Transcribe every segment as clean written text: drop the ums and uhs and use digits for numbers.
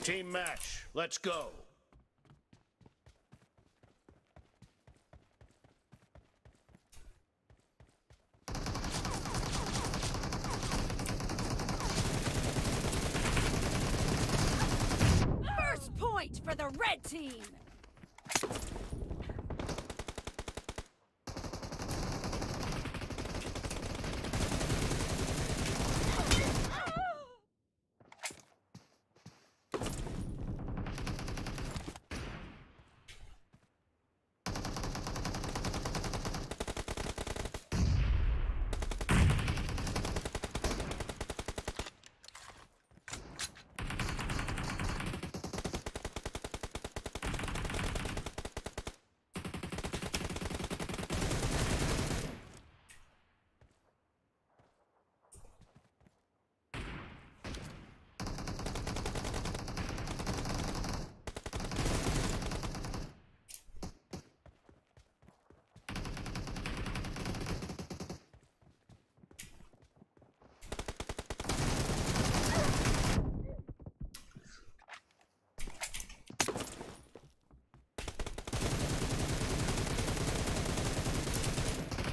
Team match. Let's go. First point for the red team!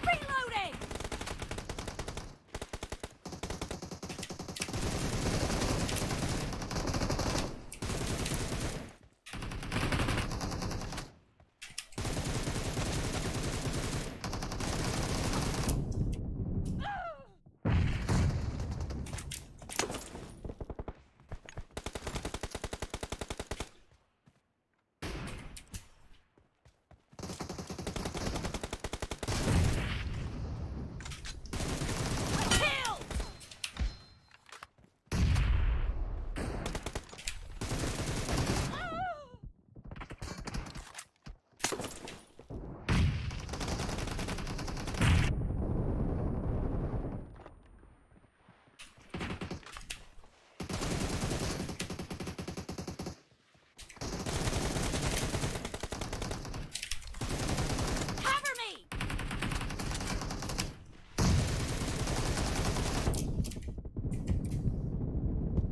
Reloading! Kill! Cover me!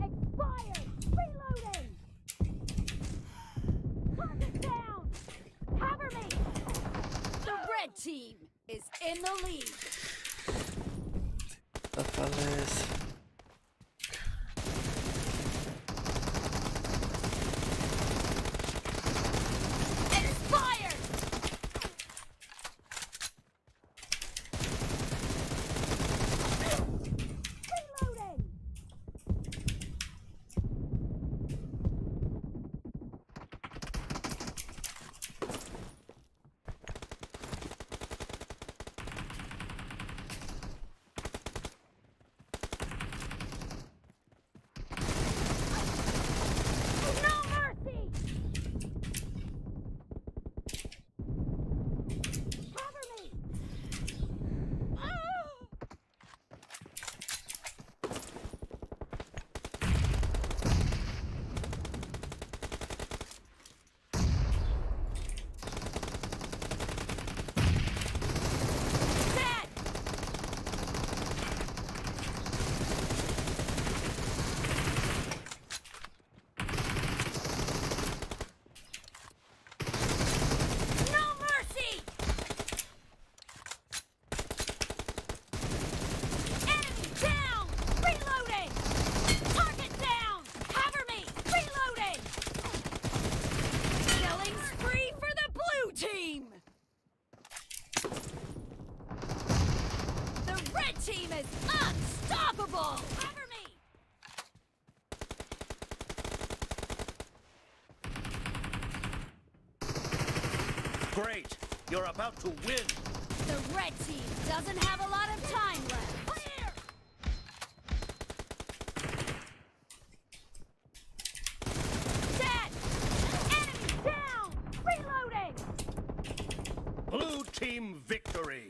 Expired! Reloading! Target down! Cover me! The red team is in the lead. Alles. Expired! Reloading! No mercy! Cover me! Dead! No mercy! Enemy down! Reloading! Target down! Cover me! Reloading! Killing spree for the blue team! The red team is unstoppable! Cover me! Great. You're about to win. The red team doesn't have a lot of time left. Clear! Dead! Enemy down! Reloading! Blue team victory.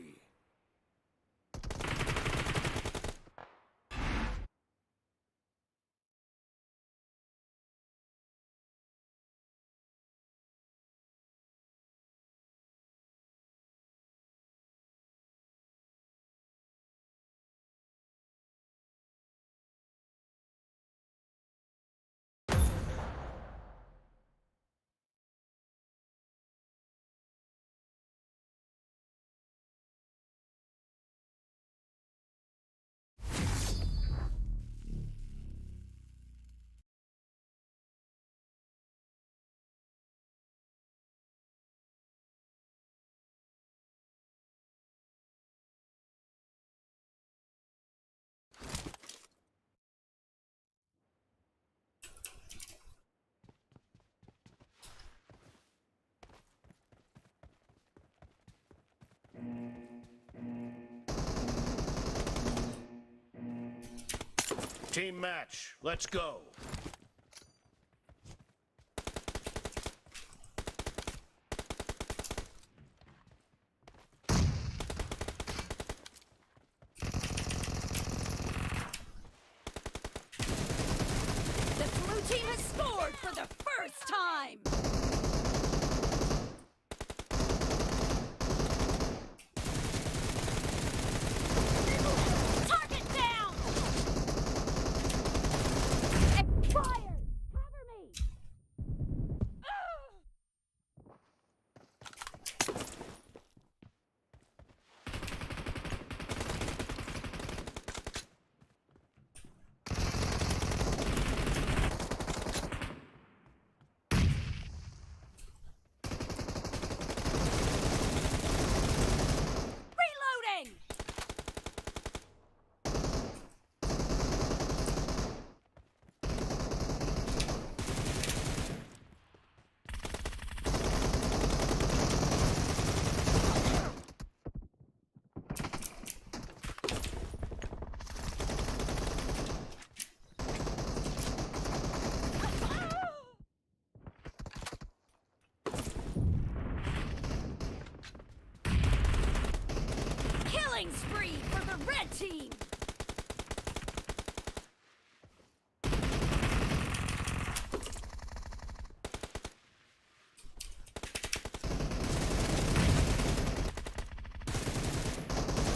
Team match. Let's go. The blue team has scored for the first time! Target down! Expired! Cover me! Reloading! Killing spree for the red team!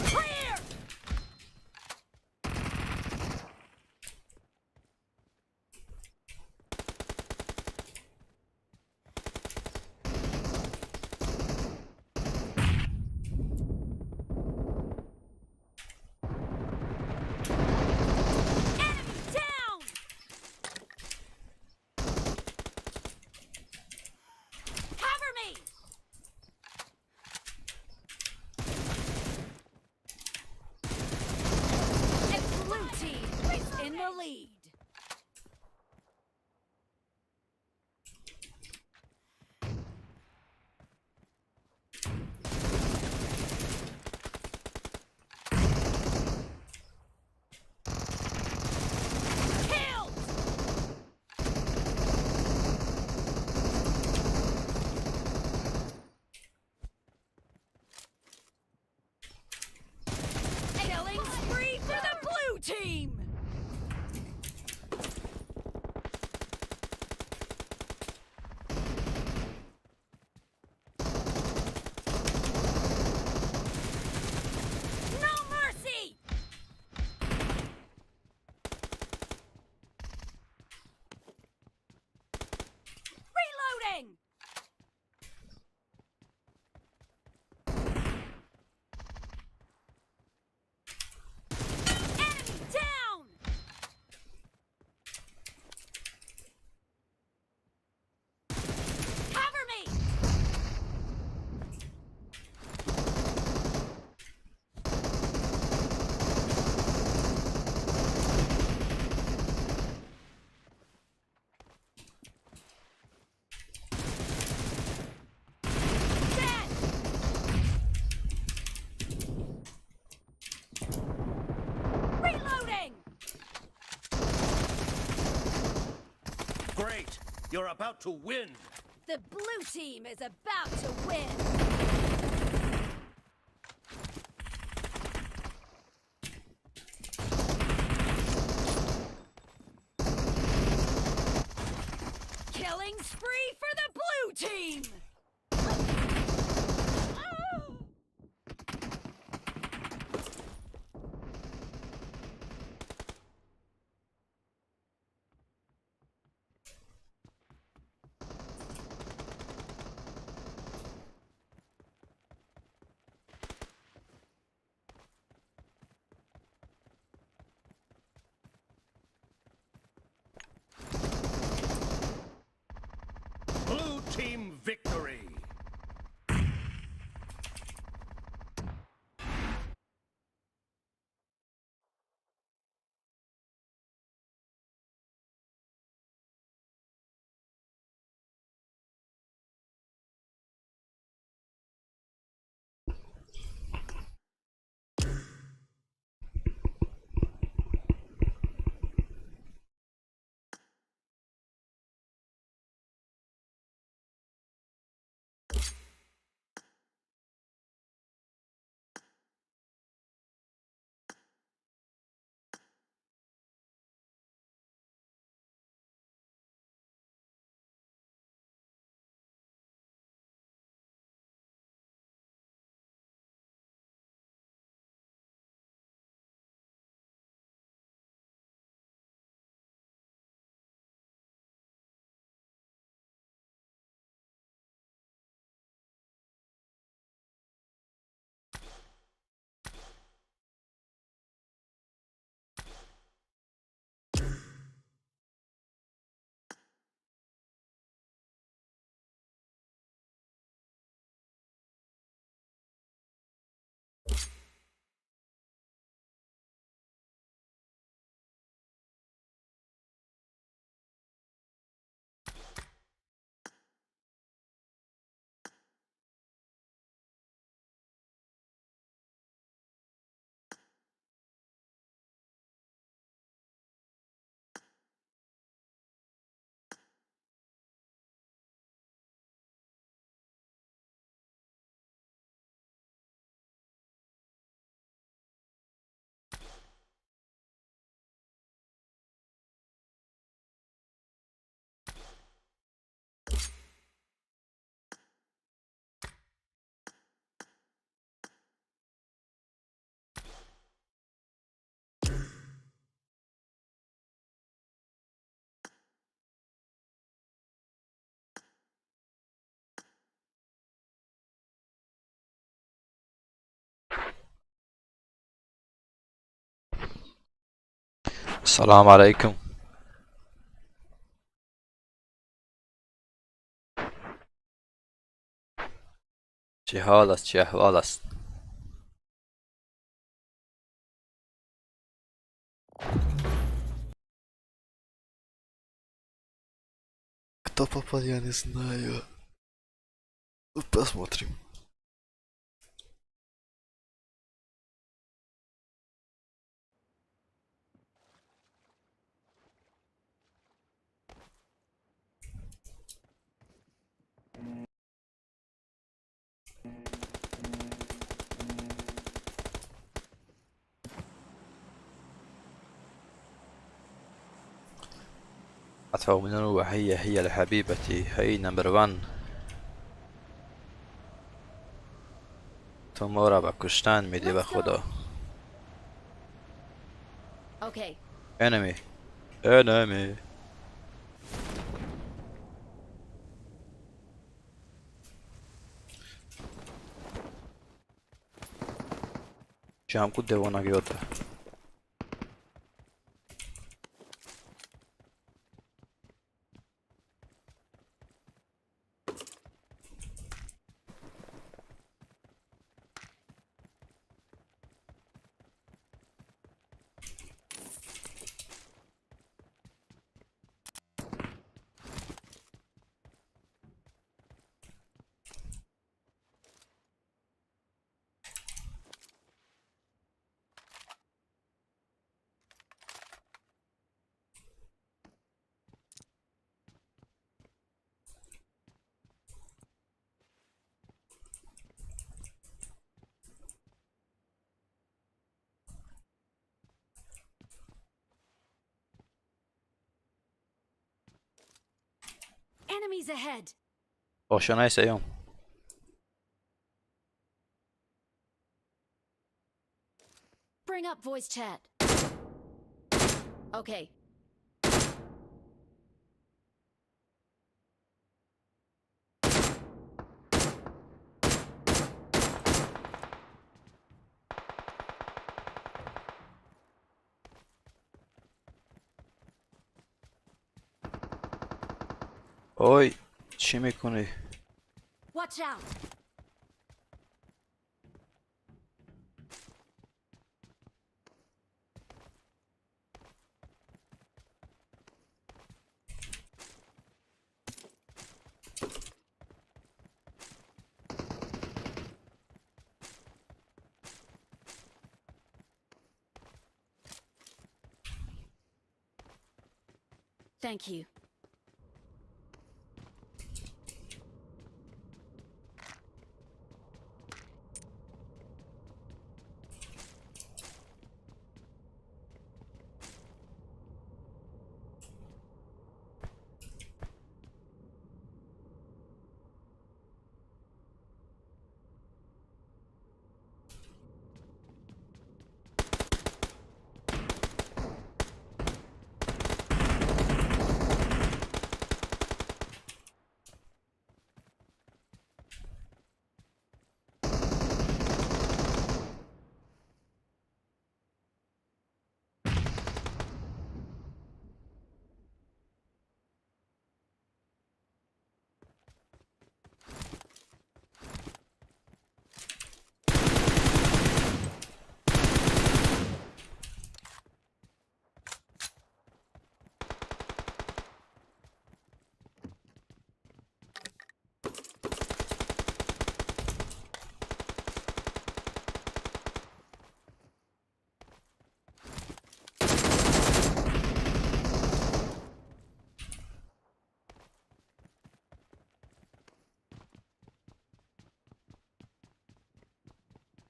Clear! Enemy down! Cover me! And blue team is in the lead. Killed! Killing spree for the blue team! No mercy! Reloading! Enemy down! Cover me! Dead! Reloading! Great. You're about to win. The blue team is about to win. Killing spree for the blue team! Blue team victory. سلام علیکم. چه حال است، چه احوال است؟ Кто попал, я не знаю. Ну, посмотрим. أدفع من وهي هي لحبيبتي هي number one. تو ما را به کشتن میدی به Let's go. خدا. Okay. Enemy, enemy. शाम को देवाना की होता है। Enemies ahead. آشنای سیام. Bring up voice chat. Okay. اوی چی میکنی؟ Watch out. Thank you.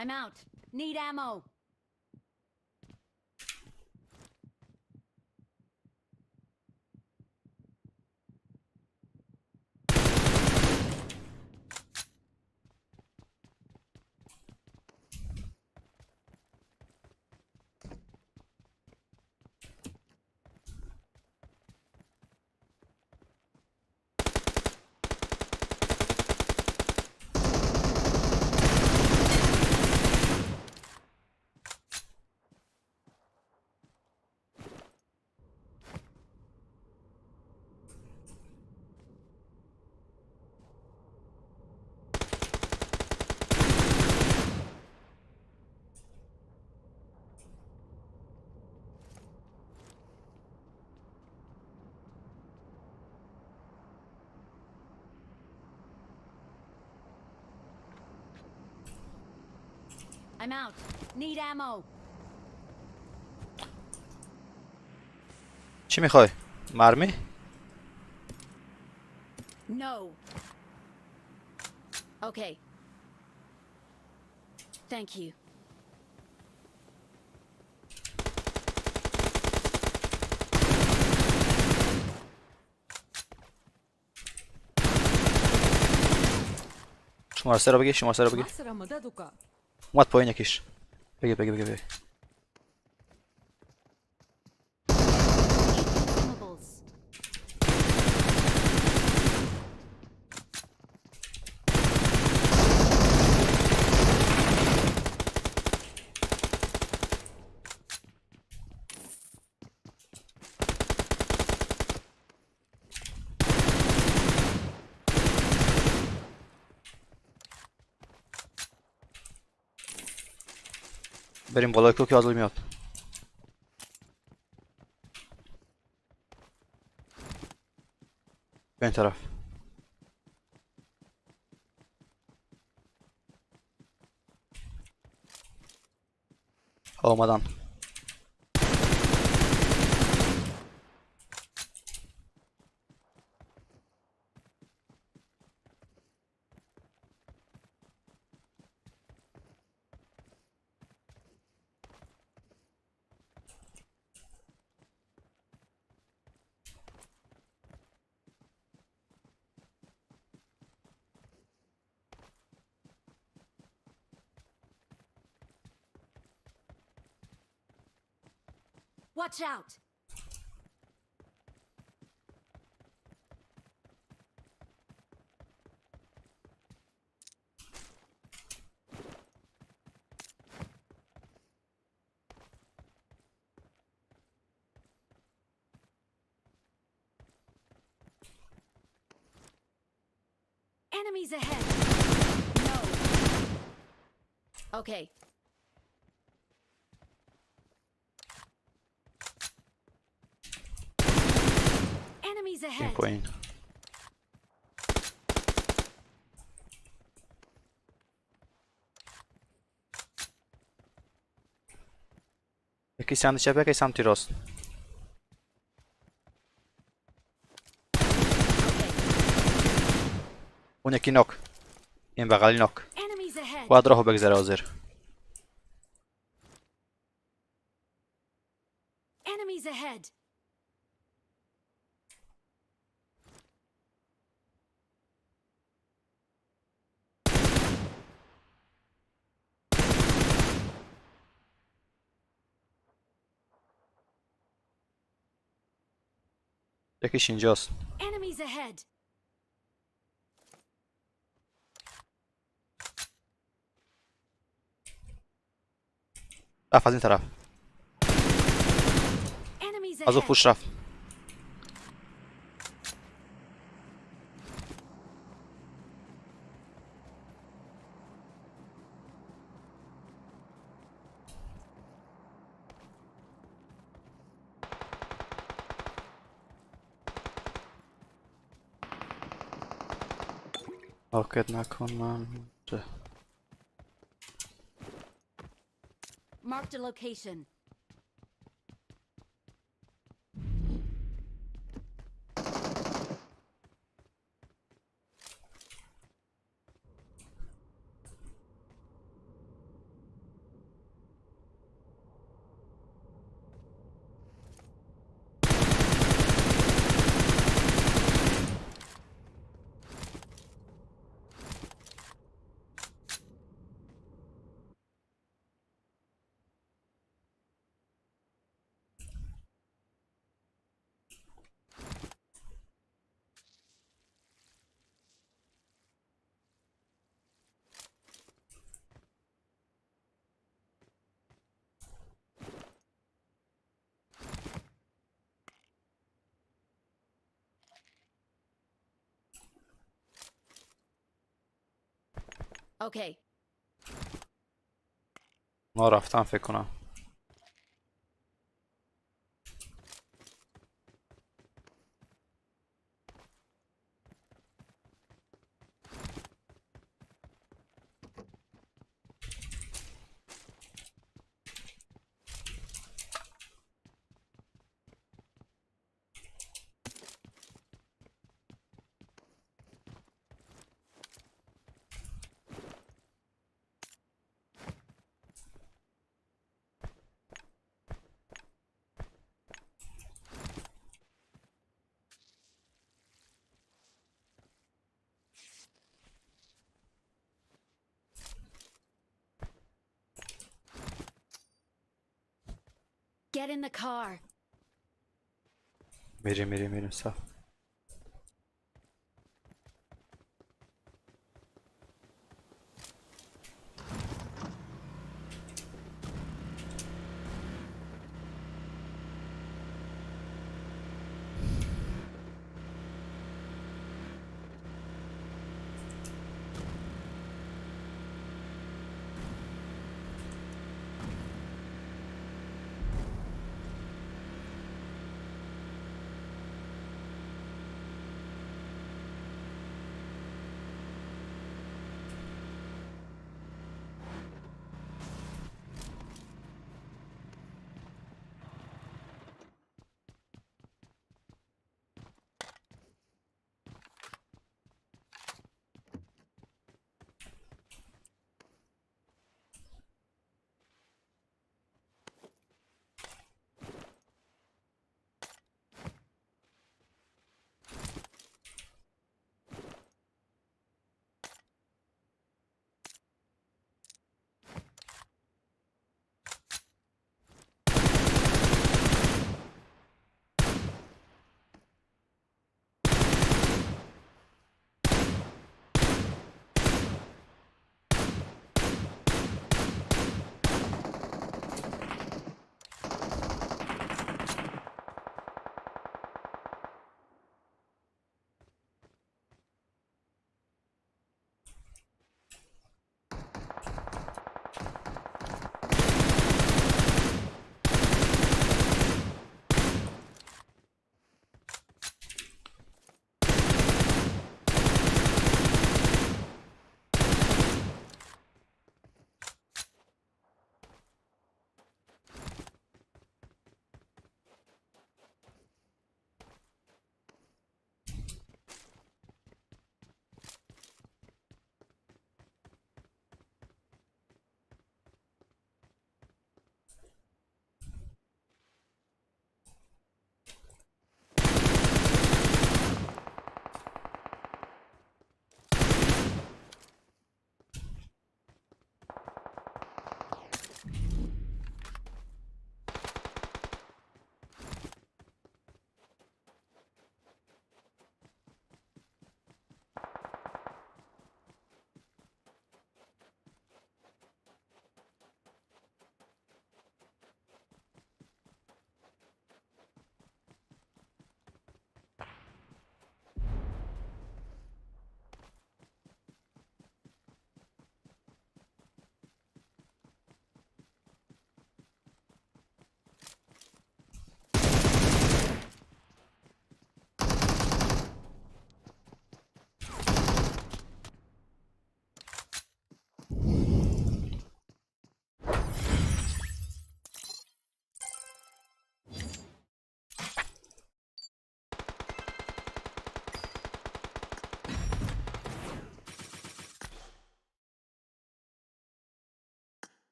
I'm out. Need ammo. I'm out. Need ammo. چی میخوای؟ مرمی؟ No. Okay. Thank you. شماره 3 رو بگیر، شماره 3 رو بگیر. اومد پایین یکیش. بگیر بگیر بگیر بگیر. Need consumables. بریم بالای کوه که آزول میاد. به این طرف. اومدن. Watch out! Enemies ahead. No. Okay. Enemies این ahead. پایین. یکی سمت چپ، یکی سمت راست. Okay. اون یکی knock. این بغلی knock. Enemies ahead. باید راهو بگذره حاضر. Enemies ahead. یکیش اینجاست. Enemies ahead. رفت از این طرف. Enemies از اون ahead. پشت رفت. راکت نکنم. Marked a location. Okay. ما رفتم فکر کنم. Get in the car. میریم میریم میریم صف.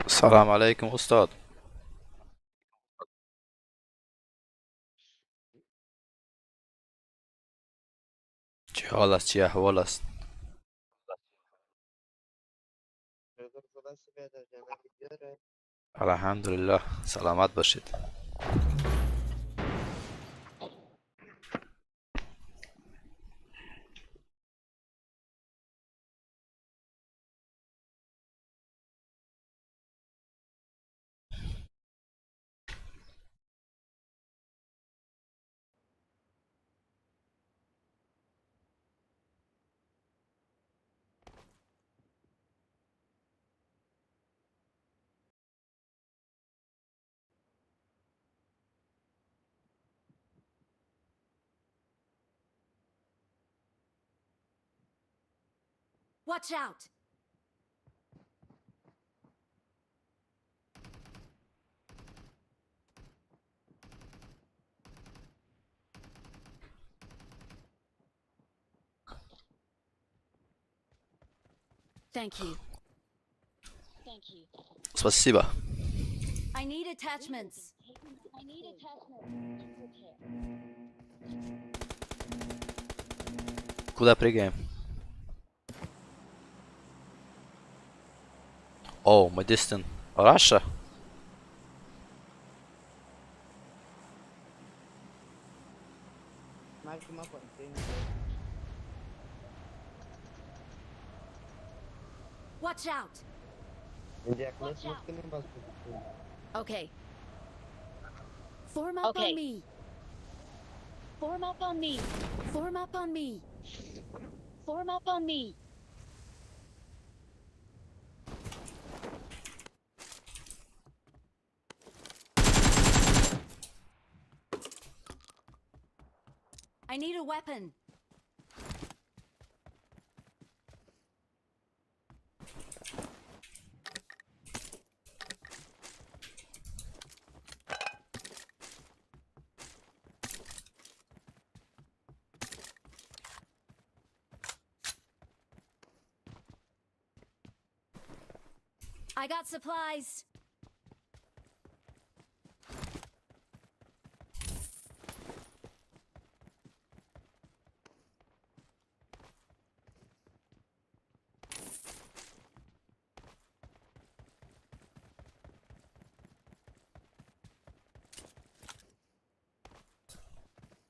سلام علیکم استاد. چه حال است، چه احوال است؟ الحمدلله، سلامت باشید. Watch out! Thank you. Thank you. Спасибо. I need attachments. Куда прыгаем? О, мы distant. Russia? Watch out! Okay. Form up on me. Form up on me. Form up on me. Form up on me. I need a weapon. I got supplies.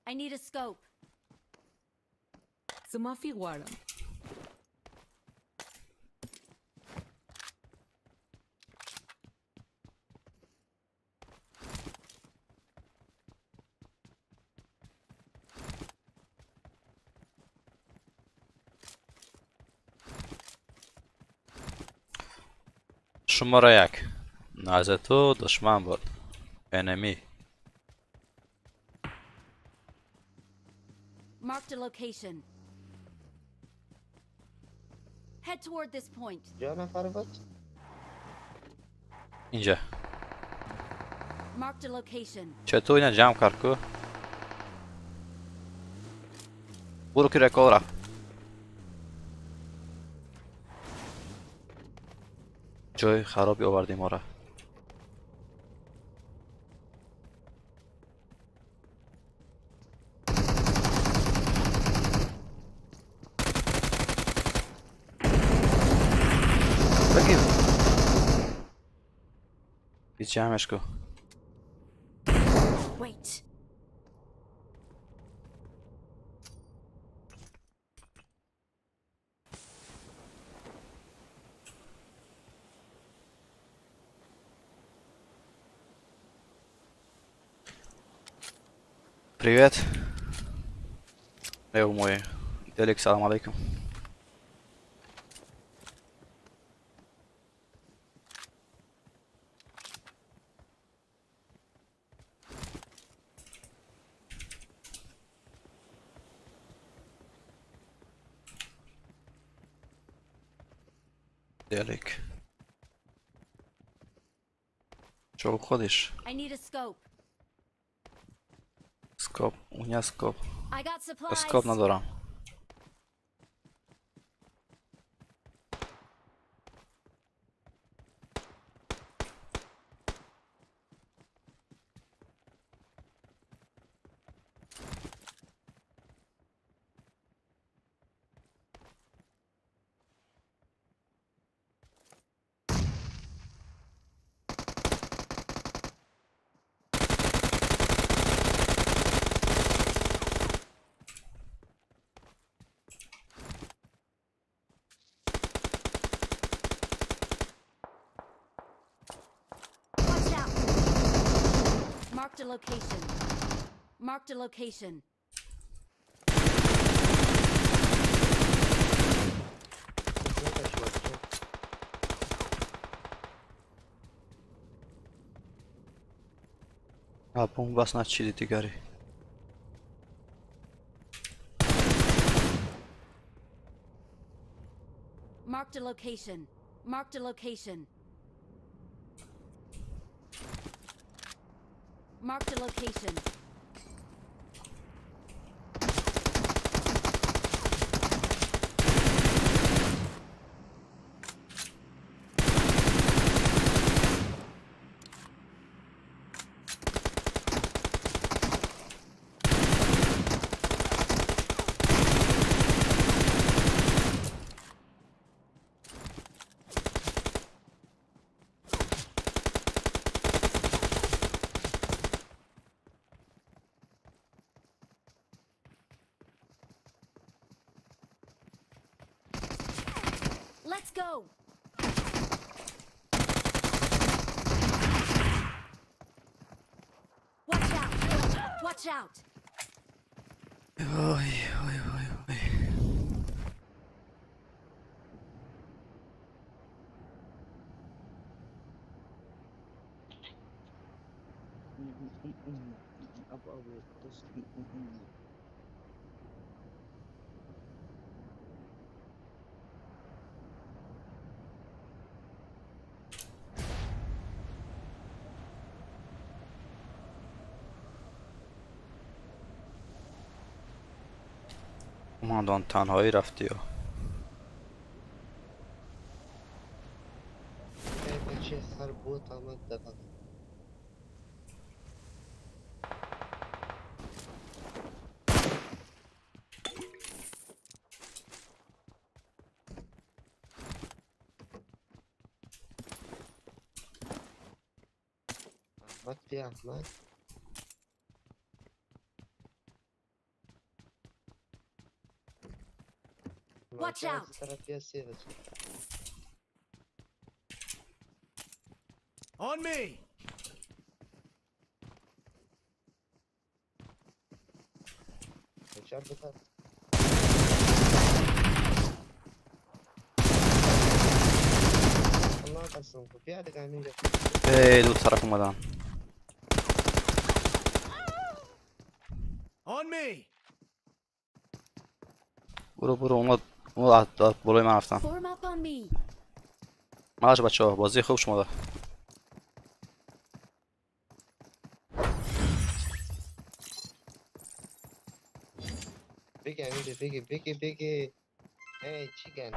I need a scope. Sumafi Waram. شماره یک نزد تو دشمن بود enemy. Marked a location. Head toward this point. اینجا Marked a location. چطور اینا جمع کرد کو برو که رکال رفت جای خرابی آوردیم ما را. بگیر بی جمعش کو. Wait. Привет. Evo moj Delik, salam alaikum. Delik. Чего уходишь? I need a scope. Scope, у меня scope. I got supplies. Scope надорам. Watch out. Marked a location. Marked a location. بمب بس نچیدی دیگری. Marked a location. Marked a location. Marked a location. Let's go. Watch out. Watch out. وای وای وای وای. ماندان تنهایی رفتی یا بچه خربوط آمد دقیقا. احمد بیا احمد. Watch out. طرف بیا سه بچه. On me. بچه بکن. الله قسم بیا دیگه همینجا. ای دو طرف اومدن. On me. برو برو اومد اومد بالای من رفتن. Form up on me. ماش بچه ها بازی خوب شما ده. بگی همینجا بگی بگی بگی. ای چیکن.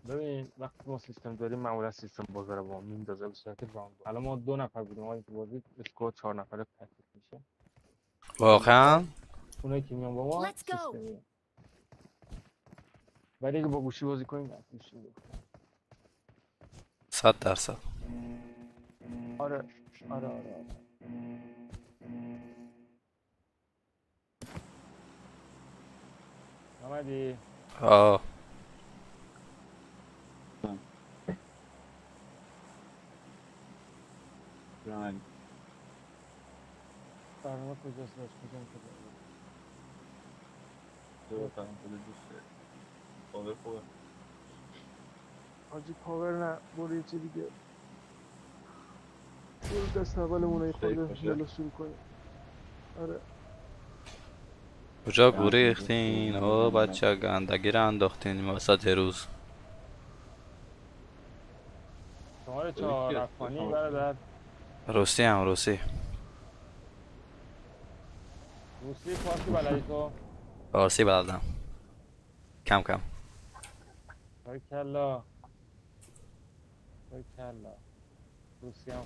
ببین وقتی ما سیستم داریم معمولا سیستم بازار با میندازه به صورت round. الان ما 2 نفر بودیم ما تو بازی squad 4 نفره تکلیف میشه. واقعا اونایی که میان با ما Let's go. سیستمیه. ولی اگه با گوشی بازی کنیم نه گوشی. 100%. آره آره آره آره. آمدی؟ آه. برنامه کجاست؟ داشت کجا می‌خواد؟ پاور خوبه. حاجی پاور نه، برو یه چی دیگه. برو دست اولمون رو یه خورده بالا شروع کنیم. آره. کجا گریختین؟ او بچه گندگی را انداختین وسط روز. شماره 4 افغانی برادر. روسی هم روسی. روسی فارسی بلدی تو؟ فارسی بلدم. کم کم. باریکلا. باریکلا. روسی هم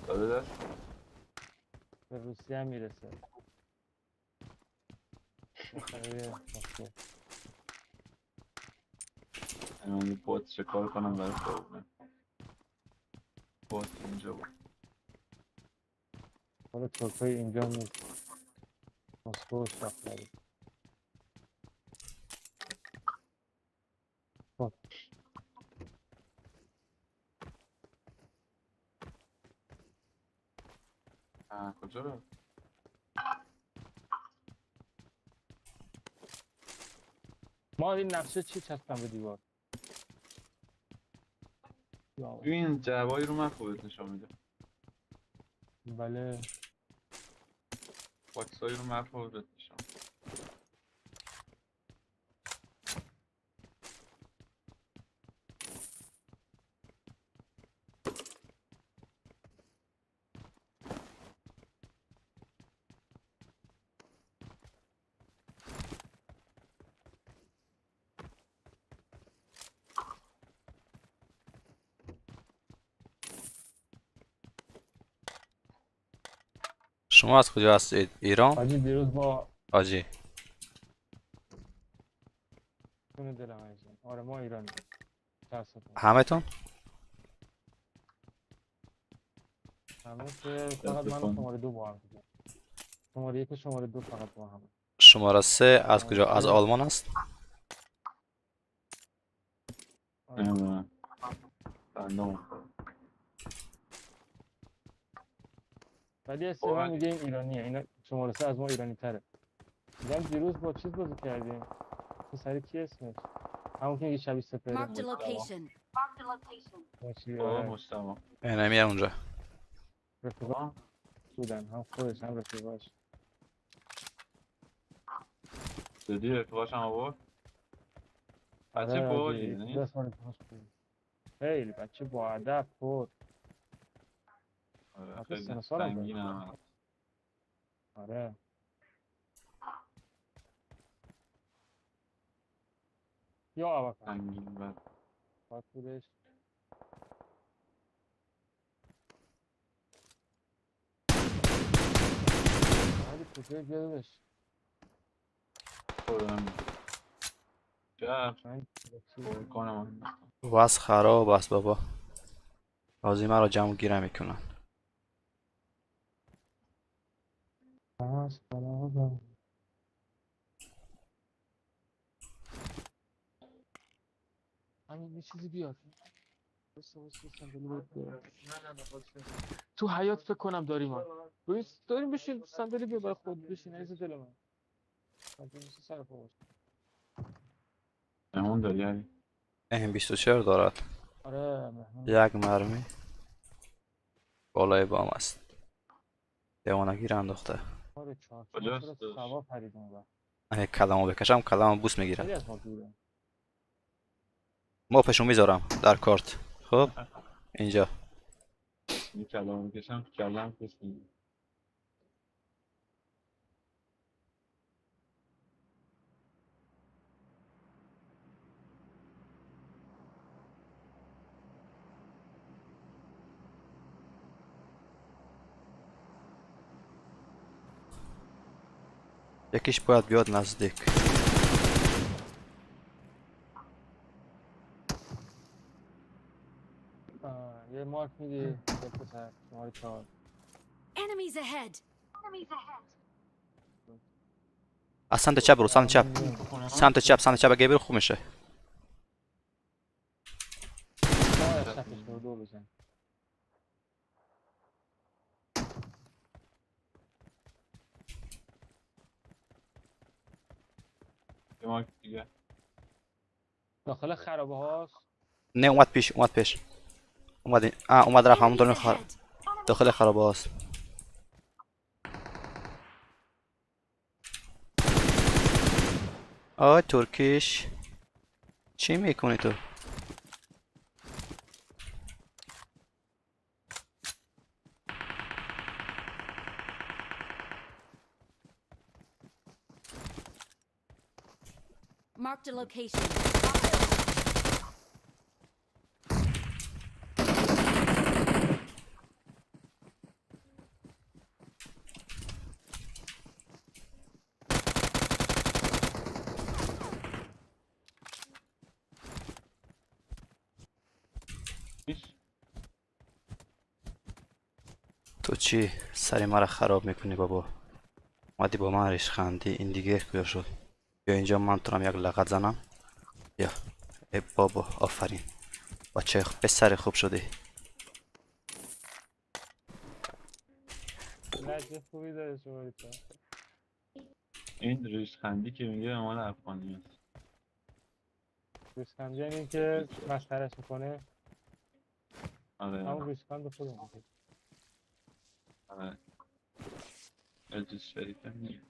به روسی هم میرسه. من یه بات شکار کنم برای صبح. بات اینجا بود. حالا ترکای اینجا نیست. مسکو و شاخلری. خب. کجا رو؟ ما این نقشه چی چسبم به دیوار؟ این جوایی رو من خودت نشان میده. بله. box هایی رو من خودت نشان. شما از کجا هستید؟ ایران؟ حاجی دیروز با حاجی دلم عزیزم. آره ما ایرانی. همتون؟ همه که فقط من شماره 2 با هم دیگه. شماره 1 و شماره 2 فقط با هم. شماره 3 از کجا؟ از آلمان است؟ نه. ولی اسم میگه این ایرانیه، اینا شماره 3 از ما ایرانی تره. میگم دیروز با چیز بازی کردیم. پسر کی اسمش؟ همون که میگه شبیه سپهره. مجتبی. اینمی اونجا. رفیقا بودن، هم خودش هم رفیقاش. دیدی رفیقاش هم آورد؟ بچه باحالی نیست؟ خیلی بچه با ادب بود. آره خیلی سنگین هم. آره یا آبا سنگین بد باید بودش. ولی کجای بیادش؟ خودم چه؟ کنم وضع خراب است بابا. بازی مرا جمع گیره میکنن. همین یه چیزی بیاد. تو حیات فکر کنم داریم ها. داریم بشین صندلی بیا برای خود بشین عزیز دل من. سر پا باش. مهمون داری علی؟ ام 24 دارد. آره مهمون. یک مرمی بالای بام است. دیوانگی را انداخته. اگه کلمو بکشم کلمو بوس میگیرم. ما پشو میذارم در کارت. خب اینجا این کلمو میکشم کلم بوس میگیرم. یکیش باید بیاد نزدیک. یه مارک میدی پسر شماره 4. Enemies ahead. از سمت چپ برو، سمت چپ، سمت چپ، سمت چپ اگه بری خوب میشه. چپش برو دو بزن. یه مارک دیگه. داخل خرابه هاست. نه اومد پیش، اومد پیش، اومد. اومد رفت همون دونه داخل خرابه هاست. آی ترکیش چی میکنی تو؟ Marked a location. تو چی سر مرا خراب میکنی بابا؟ اومدی با من ریش خندی، این دیگه کجا شد؟ بیا اینجا من تونم یک لغت زنم. بیا ای بابا، آفرین بچه، پسر خوب شدی. لهجه خوبی داره شما. این ریش خندی که میگه مال افغانی است. ریش خندی یعنی که مسخرش میکنه. آره همون ریش خند خودمون. آره اجیز شریفه میگه.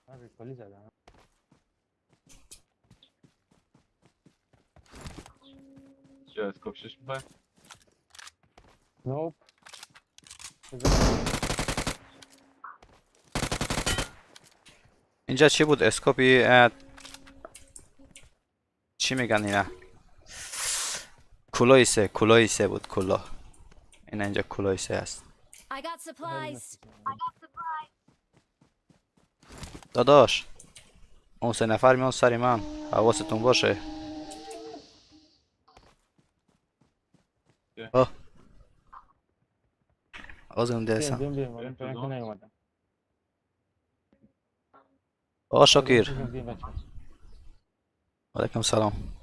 من ریکالی زدم. چی از کپشش میخوای؟ نوپ. اینجا چی بود؟ اسکوپی چی میگن اینا؟ کلویسه، کلویسه بود، کلا. این اینجا کلویسه است. I got supplies. داداش اون 3 نفر میان سر من، حواستون باشه. آه آزم دستم. آقا شاکر علیکم سلام.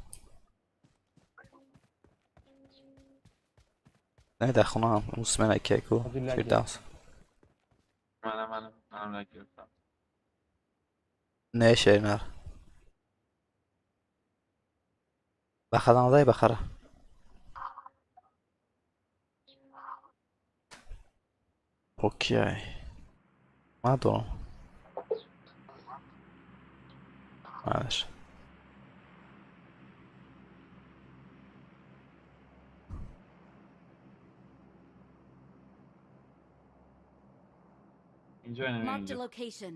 نه در خونه هم اون سمنه کیکو فردوس. منم لک گرفتم. نه شیرنر بخرم دای بخره. اوکی من دارم معلش. اینجا اینه Marked a اینجا. location.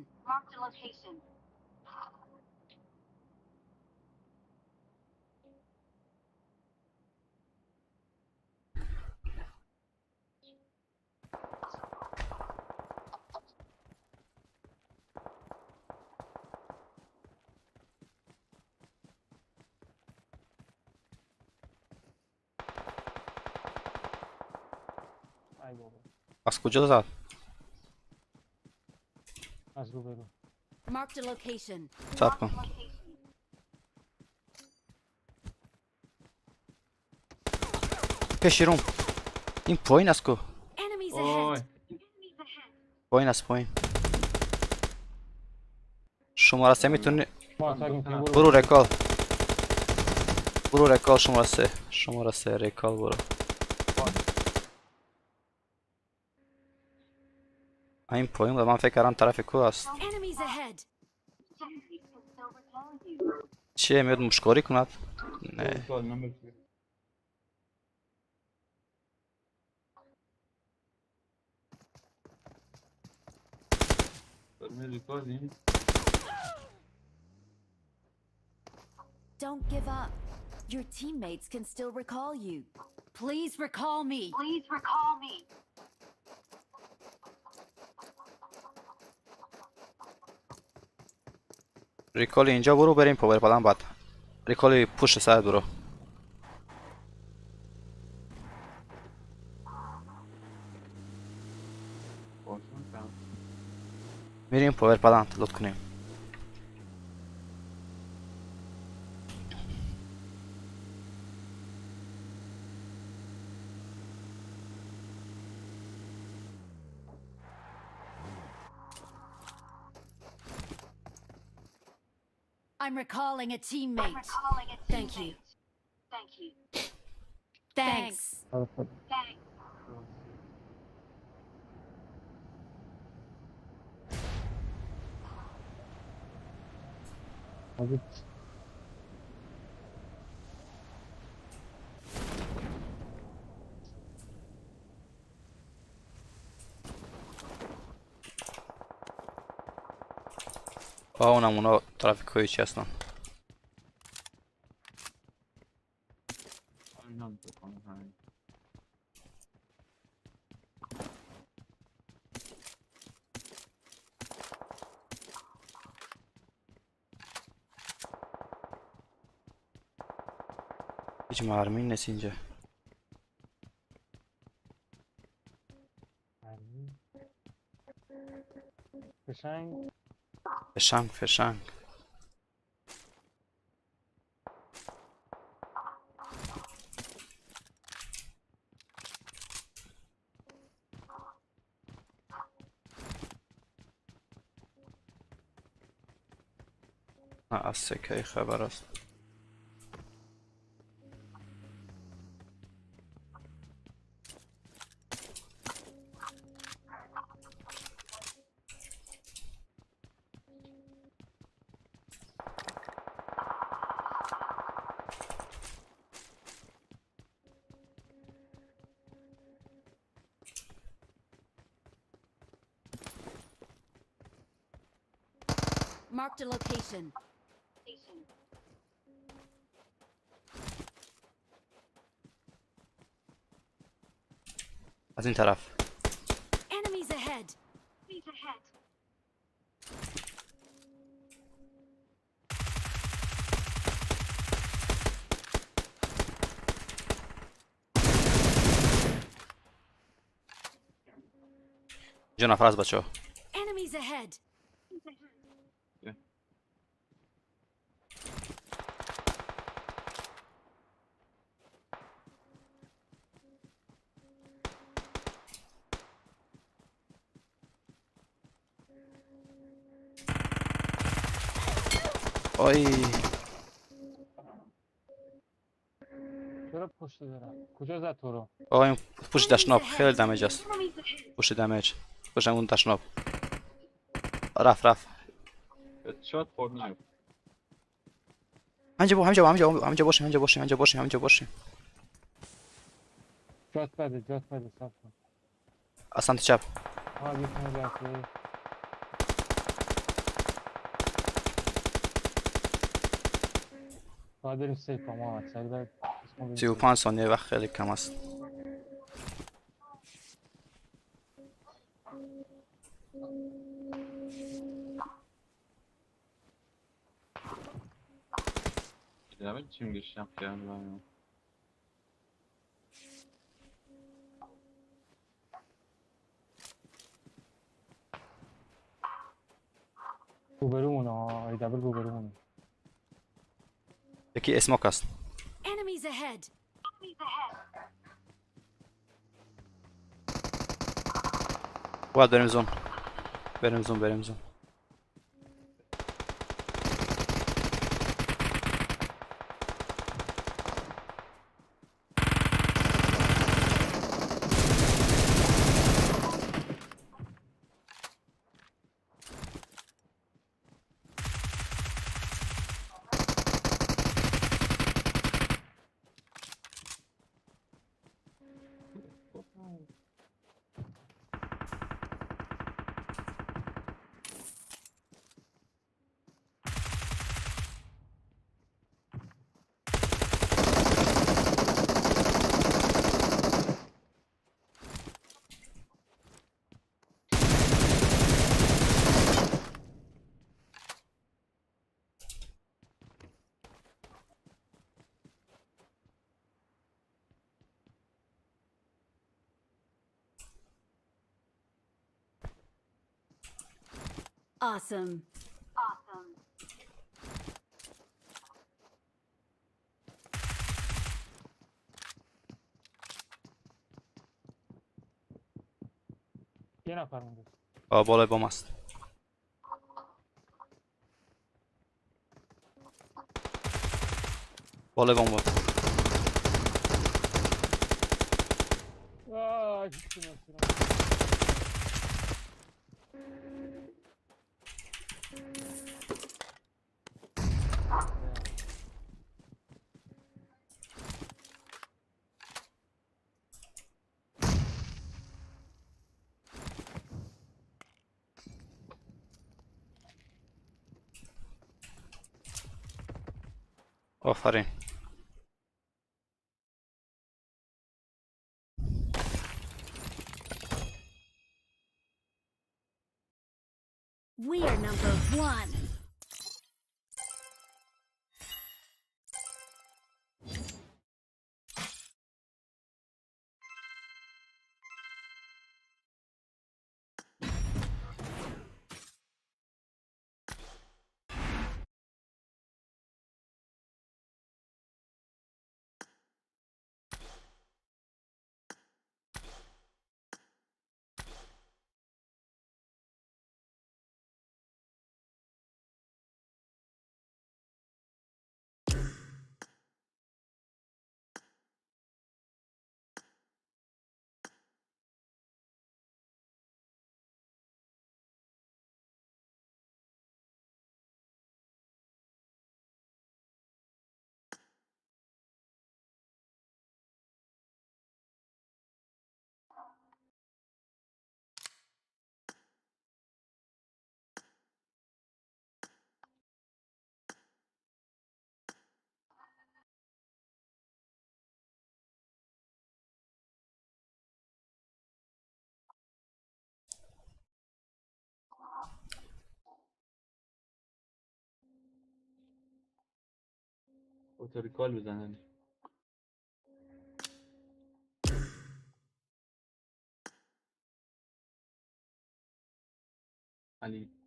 ای بابا. از کجا زد؟ از روبرو. Marked a location. صبر کن. پیش روم. این پایین است کو. Enemies اوی ahead. پایین است، پایین. شماره 3 میتونی ما اتاق می‌کنیم، برو. برو recall، برو recall. شماره 3، شماره 3 recall برو. این پایین بود، من فکر کردم طرف کو است. Enemies ahead. چیه میاد مشکاری کند؟ نه Don't give up. Your teammates can still recall you. Please recall me. Please recall me. recall اینجا برو، بریم power plan بعد. ریکالی پشت سر برو. میریم پاور پلانت لود کنیم. I'm recalling a teammate. Thank you. Thank you. Thanks. آره خدا. آره. آه اونم اونا ترافیک های چی هستن. هیچ مرمی نیست اینجا. فشنگ فشنگ فشنگ. نه از سکه خبر است. Marked a location. از این طرف. Enemies ahead. اینجا نفر از بچه ها. Enemies ahead. آی چرا پشت دارم؟ کجا زد تو رو؟ آقا این پشت دشناب خیلی دمیج است. پشت دمیج پشت اون دشناب رفت رفت. شات خورد نه. همینجا با همینجا همینجا همینجا باشیم همینجا باشیم همینجا باشیم همینجا باشیم. جات بده جات بده صبر کن. از سمت چپ. آها یه تونه رفته. باید بریم safe با محمد سریع باید. 35 ثانیه وقت خیلی کم است. چی میگه شب کردم. روبرومونه ها ای دبل روبرومونه. یکی اسموک است. Enemies ahead. باید بریم زون بریم زون بریم زون. Awesome. یه نفر مونده. آه، بالای بام است. بالای بام بود. وای، هیچی نمی‌تونم. آفرین. We are number one. اتوریکال بزنن. علی.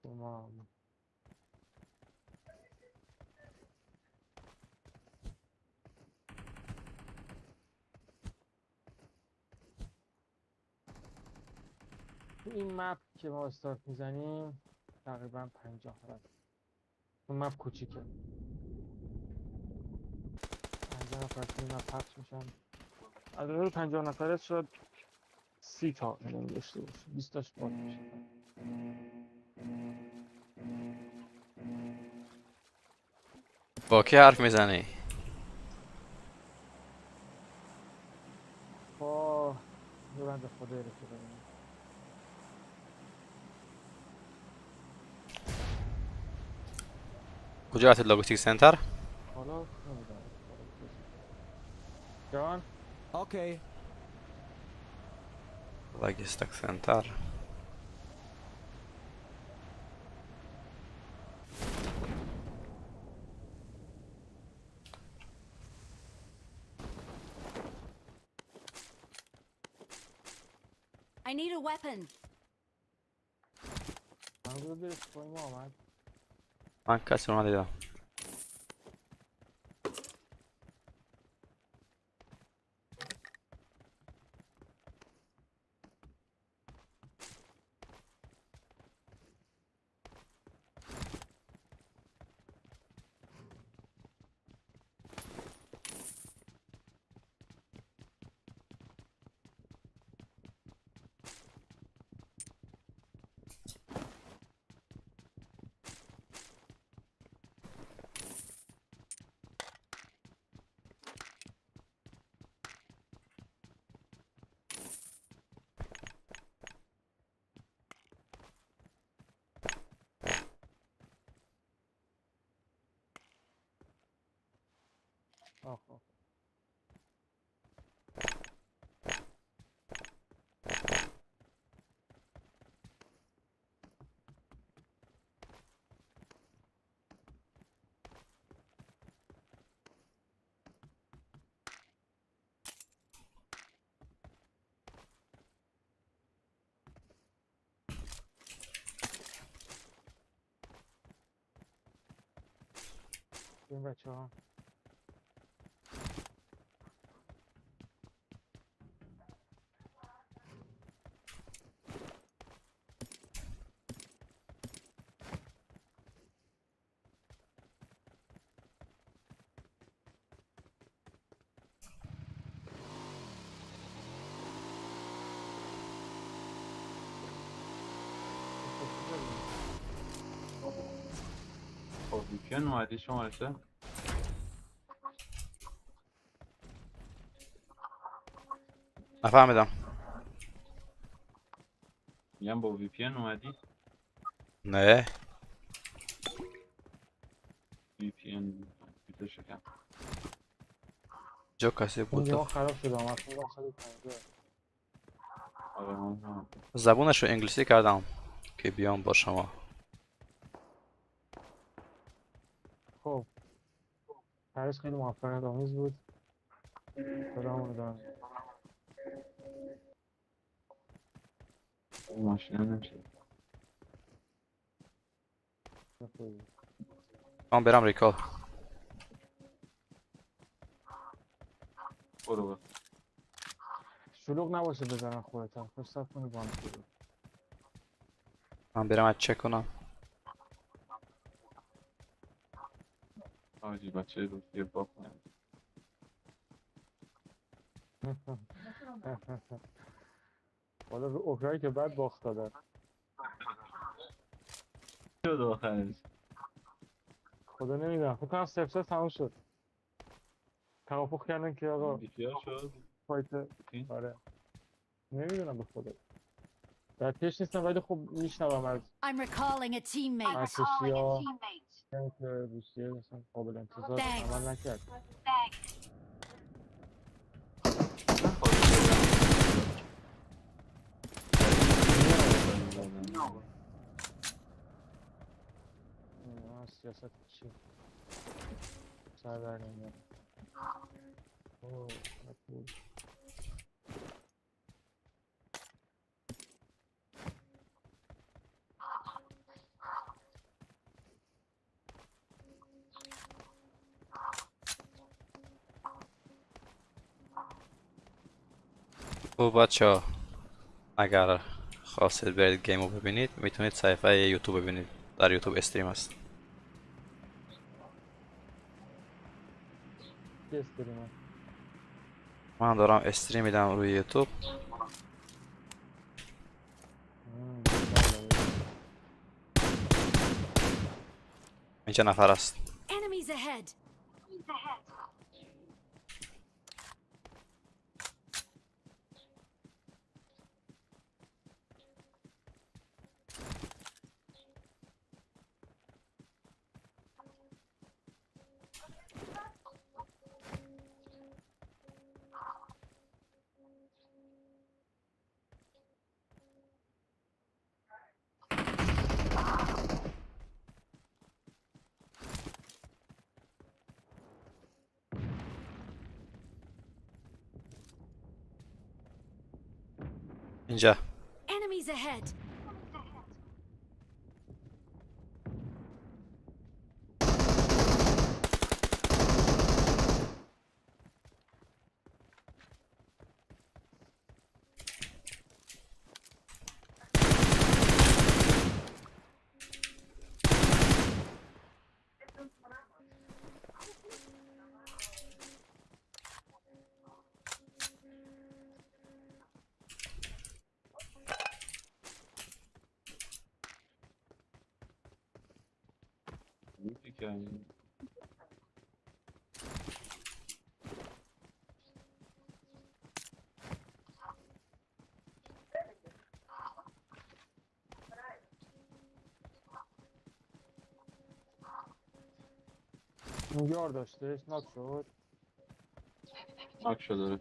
تمام. تو این map که ما استارت میزنیم تقریبا 50 نفر. اون map کوچیکه، 50 نفر تو این map پخش میشن. از روی 50 نفره شاید 30 تا enemy داشته باشه، 20 تاش bot میشه. با کی حرف میزنی؟ با یه بنده خدایی رفیقه. کجا رفتی؟ logistic center؟ حالا نمیدونم. جان. Okay. logistic center. I need a weapon. من کسی رو ندیدم. آخ آخ. این بچه ها با VPN اومدی شماره سه؟ نفهمیدم. میگم با VPN اومدی؟ نه. VPN فیلتر شکن. جو کسی بود. اون خراب شده آمد 150. آره زبونش رو انگلیسی کردم که بیام با شما. خب پرش خیلی موفقیت آمیز بود. خدا دارم. ماشین نمیشه. من برم ریکال. برو. شلوغ نباشه بزنن خودت هم. خوش صف کنی با هم. من برم از چک کنم. آجی بچه روسیه باخت نمیده. والا رو اوکراین که بعد باخت دادن. شد آخرش. خدا نمیدونم. فکر کنم 0-0 تموم شد. توافق کردن که آقا شد. fight. آره. نمیدونم به خدا. در پیش نیستم ولی خب میشنوم از I'm recalling a teammate. ارتشیا که روسیه مثلا قابل انتظار عمل نکرد. سیاست چی سر در نمیارم. اوه بود. خب بچه ها، اگر خواستید برید game رو ببینید میتونید صفحه یوتیوب ببینید. در یوتیوب stream است. من دارم stream میدم روی یوتیوب. اینجا نفر است. Enemies ahead. اینجا. Enemies ahead. یار داشتش ناک شد. ناک شد داره.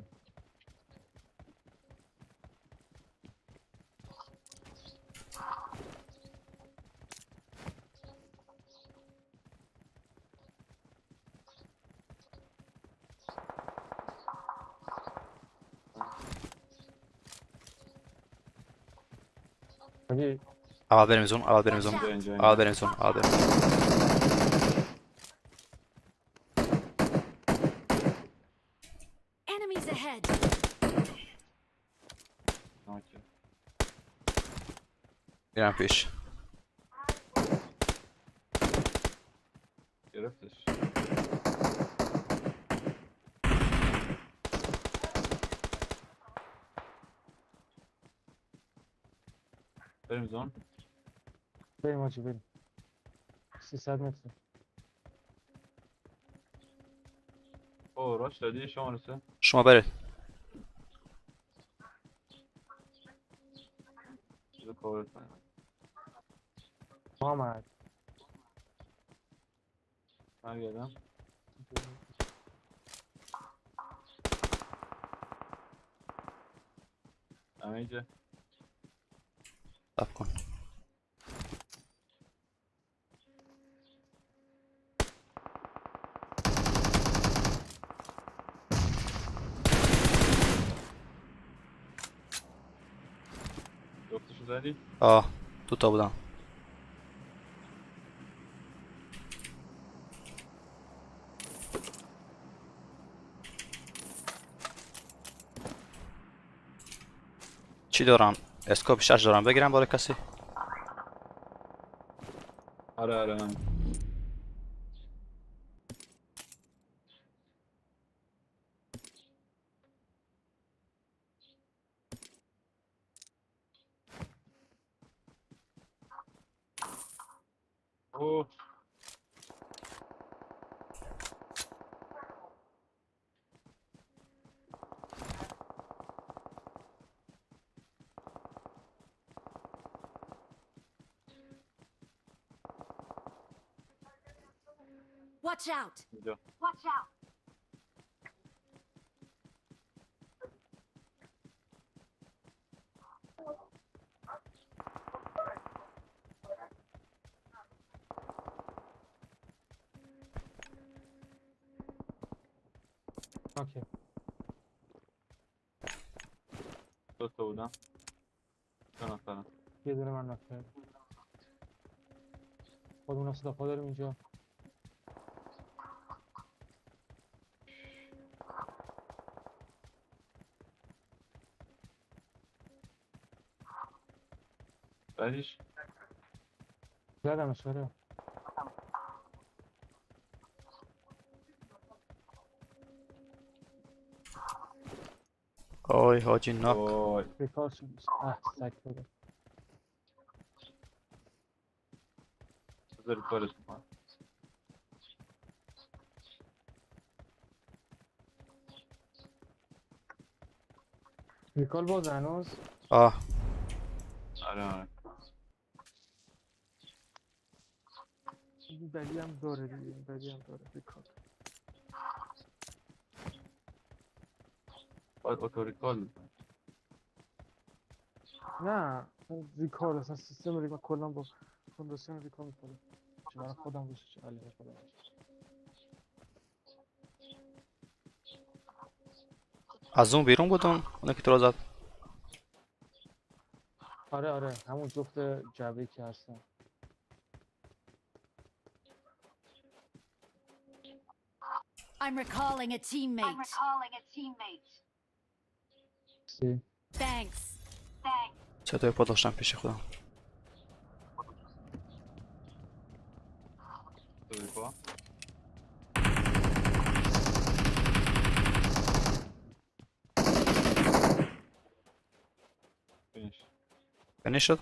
اول بریم zone، اول بریم zone، اینجا اول بریم zone، اول بریم. Enemies ahead. knock. میرم پیش. گرفتش. بریم zone. بریم حاجی بریم. 300 متر. او rush دادی شما رسه. شما برید. چیزو کاور کنیم. محمد برگردم. همه صبر کن. جفتشو زدی؟ آه دو تا بودم. چی دارم؟ scope 6 دارم، بگیرم برای کسی؟ آره آره من. اوه Watch out. اینجا. Watch out. okay. دو تا بودم. دو نفرم. یه دونه من knock کردم. خودمون صدا پا داریم اینجا. بعدیش زدمش آره. آی حاجی knock. وای recall شد. اه سگ بده. بذار recall ش میکنم. recall باز هنوز. آه آره آره. این بدی هم داره دیگه، این بدی هم داره recall. باید auto recall بکنم. نه recall اصلا سیستم recall کلا با فونداسیون recall میکنه. چه برای خودم باشه چه علیه خودم باشه. از اون بیرون بودم اون که تو رو زد. آره آره، همون جفت جعبه که هستن. I'm recalling a teammate. I'm recalling a teammate. سی. Thanks. سه تا پا داشتم پیش خودم. تو پا. Finish. Finish شد.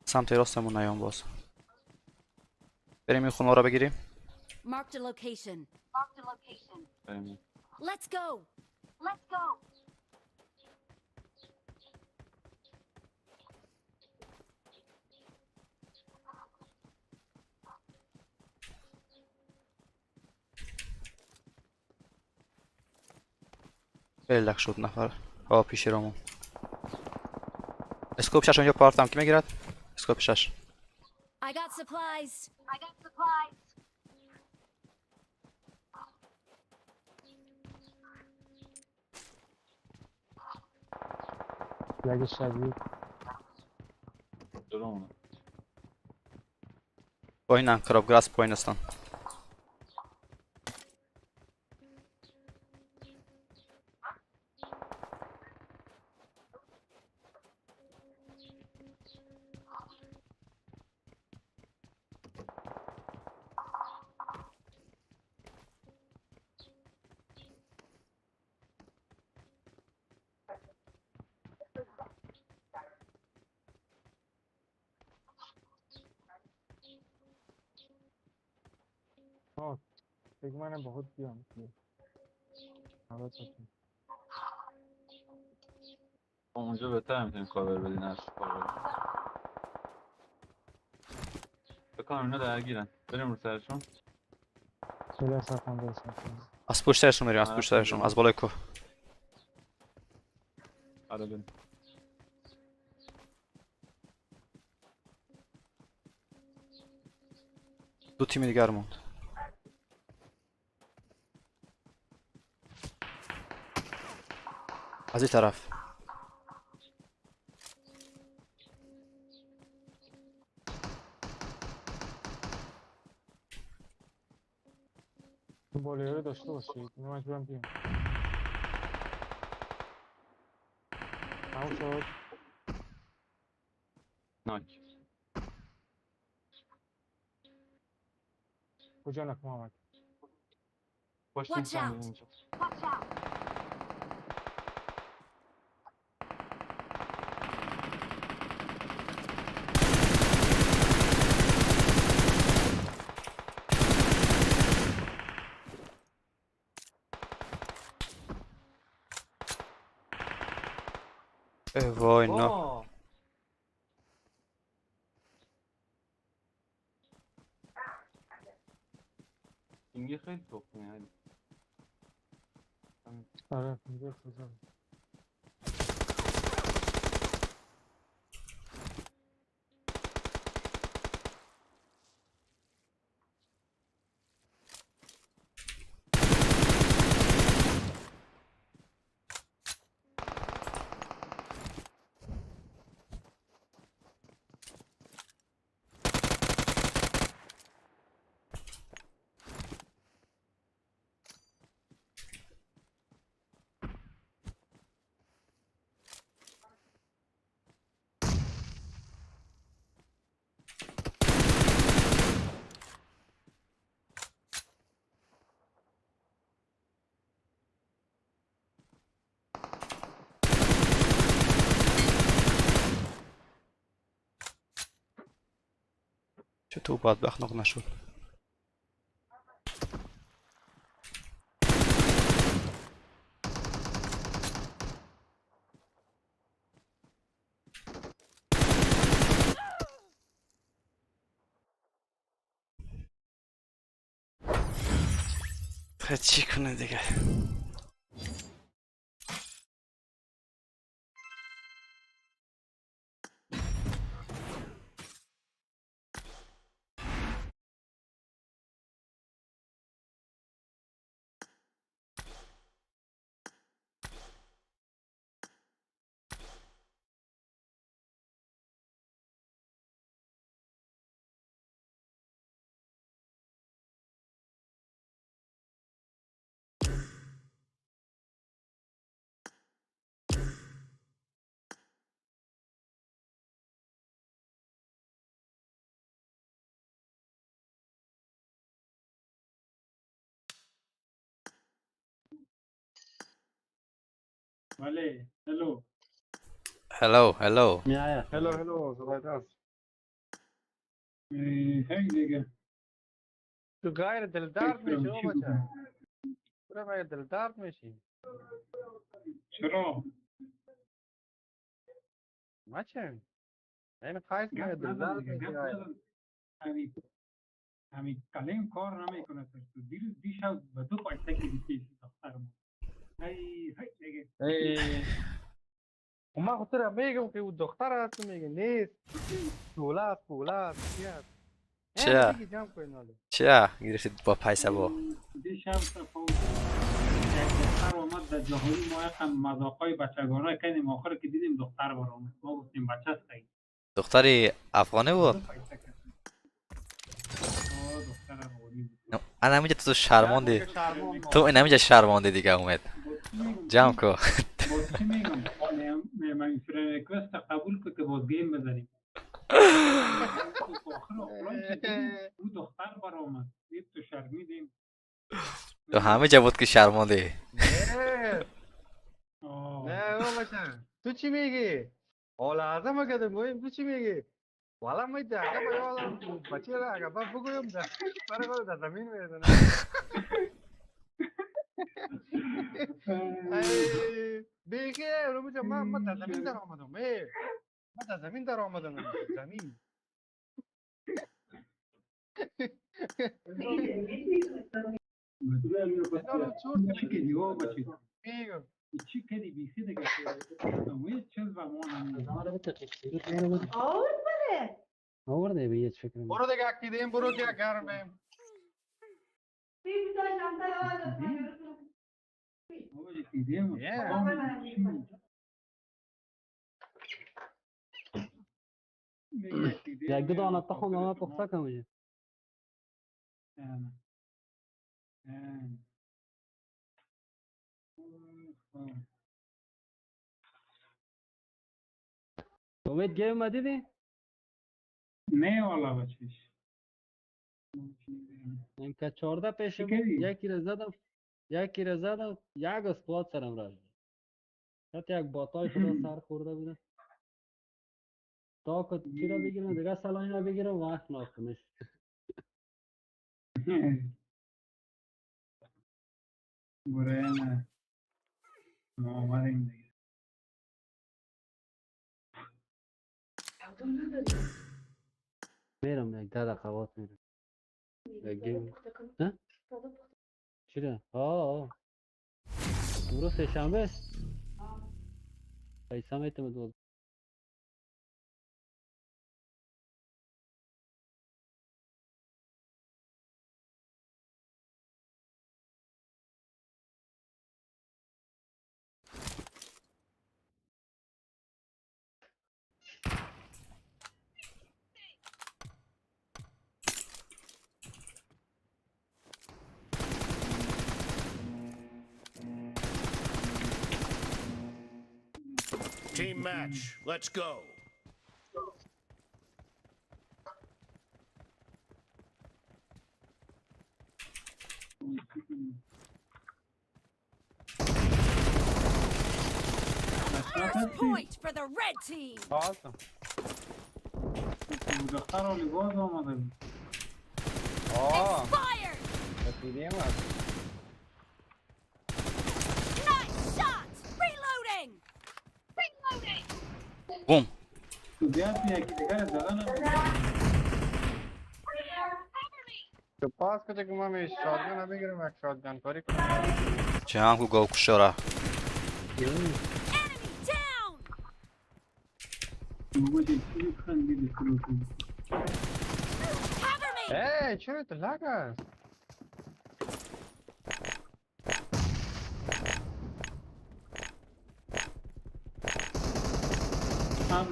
سمت راستمون نیام، باز بریم این خونه رو بگیریم. Marked a location. Marked a location. بریم. Let's go. Let's go. خیلی لک شد نفر ها پیش رامون. Scope 6 اونجا پارتم کی میگیرد؟ Scope 6. I got supplies. I got supplies. Lag شدید. جلو مونه. پایینن، crabgrass پایین هستن. آه، بگو منم با خود بیام. حواستون. اونجا بهتر میتونیم کاور بدین از کاور. فکر کنم اینا درگیرن. بریم رو سرشون. خیلی اصلا کن برسم. از پشت سرشون میریم، از آره، پشت سرشون، از بالای کوه. آره بریم. دو تیم دیگر موند. از این طرف. این بالایی رو داشته باشید، اینو مجبورم بیام. تموم شد. Knock. کجا knock محمد؟ پشت Watch این سمت out. اینجا. Watch out. ای وای، نه. آه. اینگه خیلی تخمیه علی. آره، اینجا افتضاح. چطور بدبخت knock نشد؟ چی کنه دیگه؟ بله hello. Hello, hello. میایه. Hello, hello, زبردست. هی دیگه. تو غیر دلدار فکرم میشی او چی بچه. بگم؟ تو مگه دلدار میشی؟ چرا؟ بچه این خواهش مگه گپ نزن دلدار دیگه، میشی؟ گپ نزن. همین همین کلیم کار نمیکنه. تو دیروز دیشب به دو پیسه که دیدی دختر ما هی هی دیگه. ای و ما خو تر میگم که او دختر هست، میگه نیست، پولا است، پولا است، چی است؟ چه؟ دیگه جمع کن حالا. چه گرفتید با پیسه با؟ دیشب تفاوت یک دختر آمد در جاهلی، ما یکم مذاقای بچگانه کردیم، آخر که دیدیم دختر برآمد، ما گفتیم بچه است ای. دختری افغانی دو بود؟ پیسه کردیم. آه، دختر افغانی بود. انا همینجا تو شرماندی. جمع کن که شرمان ما. تو این همینجا شرماندی دیگه امید. با چی میگم؟ جمع کو. با چی میگم؟ من friend request قبول که باز game بزنیم. آخر آفلاین که دیدیم او دختر برآمد، دید تو شرمیدیم. تو همه جا بود که شرماندی. نه. آه. نه او بچه، تو چی میگی؟ حالا اعظم کردم گویم تو چی میگی؟ والا می ده اگه با بچه را اگه با بگویم ده سر خود در زمین میزنه. ای بیخی رو میگم ما در زمین در آمدم، ای ما در زمین در آمدم، زمین. اینا چور چی کردی او بچه؟ میگم. چی کردی بیخی دیگه؟ وی چیز به ما نمی‌دونم. آورده به یه فکر. برو دیگه اکیدیم، برو که گرمیم. بابا دیدیم. Yeah. چی می‌گی؟ میگه دیدیم. یک دو دانه تخم ما پخته کنم. نه. نه. آه. امید game ما دیدی؟ نه والا بچهش. این که 14 پیش چی بود، کردی؟ یکی را زدم، یکی را زدم، یک squad سرم را شد. حتی یک bot ای خدا سر خورده بوده تا که چی را بگیرم دیگه، سلاحی را بگیرم، وقت ناخنش. بره نه، ما آمدیم دیگه. میرم یک 10 دقیقه بعد میرم یک game. ها؟ چرا؟ آه آه. امروز سه شنبه است، پیسه میتم دو. Team match. Let's go. First point for the red team. آسم. دختر حالی باز آمده بود. آه. Expired. اکیدیم است. Nice shot. Reloading. Reloading. بوم. تو بیاد یکی دیگر زدن هم. تو پاس کجا که ما می shotgun بگیرم، یک shotgun کاری کنم. جمع کو گاو کشارا. Enemy down. بابا چی خندیدی کلوتون؟ Cover me. ای چرا تو lag است؟ هم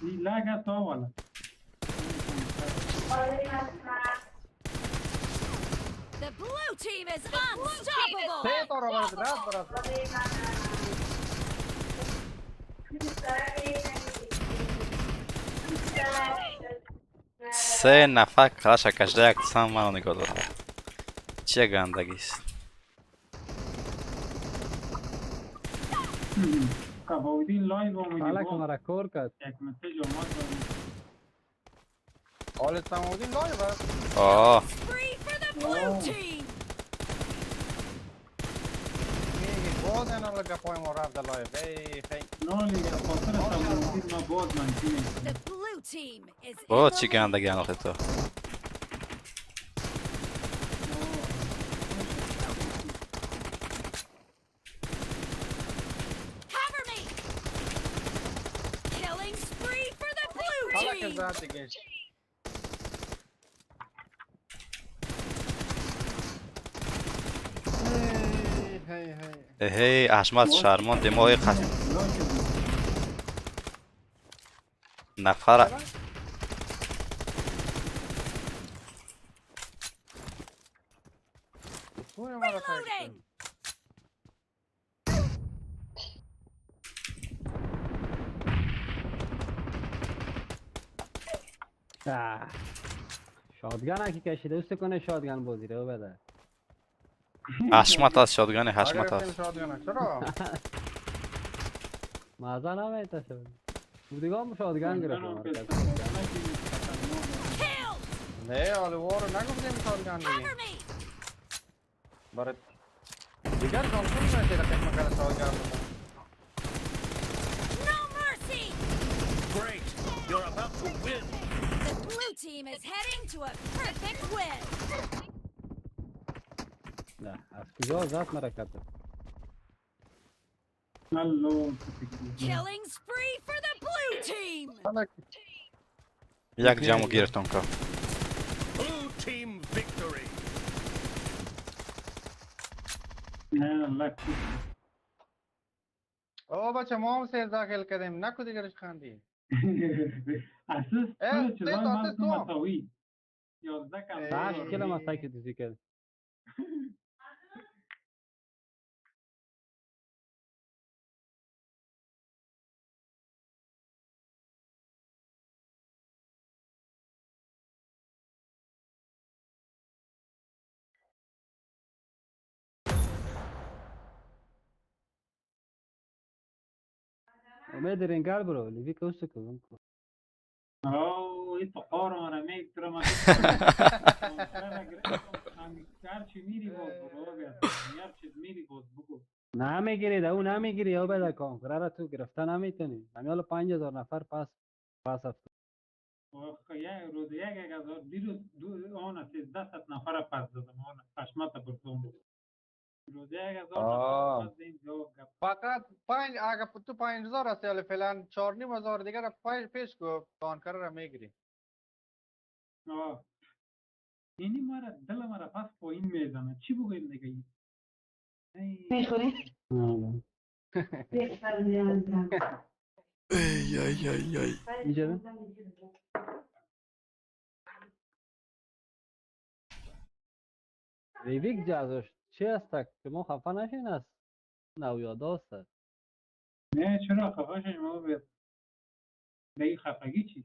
این lag است والا. The blue team is unstoppable. سه تا رو برات رد برات. سه نفر کلاش کشده، یک سم منو نگاه دارم. چه گندگی است. صباودین live آمدی حالا که باز مرا کور کرد. یک message آمد برام. حال سماودین live است. آه Spree for the blue team. میگه باز اینا رو گپای ما رفت در live. ای خیلی. نه دیگه خاطر صباودین ما باز منفی میکنم. The blue team is in با the چی lead. گندگی انداختی تو. Cover me. Killing spree for the blue حالا که team. زد دیگه. هی هی هی. هی احمد شرمان دماغ قصد نفر. خون ما را ترک Reloading. کن. آه. Shotgun که کشیده دوست کنه shotgun بازی رو بده. حشمت است shotgun حشمت آگه است. رفتیم shotgun. چرا؟ مزه نمیته شد. دیگه هم shotgun گرفتم. Kill. نه حالا وارو نگفتیم shotgun دیگه. Cover me. برای دیگر جانسون نشه رقم مگر shotgun بزن. No mercy. Great. You're about to win. The blue team is heading to a perfect win. نه از کجا زد مرا کتب. الله. Killing spree for the blue team. حالا یک جمع گرفتم که Blue team victory. نه الله کوش. او بچه ما هم سیر داخل کردیم نکو دیگرش خندی. اساس اه، کل سه چیزای تا من سه تو تا. مساوی 11 کم. 8 کیلو مسته که دوزی کرد. امید رنگال برو لیوی که اوست که او این تو قار مرا میگترم هرچی میری باز برو بیا هر چیز میری باز بگو. نمیگیری او نمیگیری یا بده کانکره را تو گرفته نمیتونی. همین حالا 5000 نفر پس پس افتاد. یک روز 1000 دیروز دو آن 1300 نفر پس دادم آن پشمت بردم روز 1000 آه. نفر پس دیم جواب گپ. فقط پنج اگه تو 5000 است یا فعلا 4500 دیگه را پیش کو کانکر را میگیری. آه. یعنی مرا دل مرا پس پایین میزنه چی بگویم دیگه ای. میخوری؟ آه. ای ای ای ای. اینجا ریویک جازش چی است که ما خفه نشین است نویاده است. نه چرا خفه شش ما به دیگه خفگی چی؟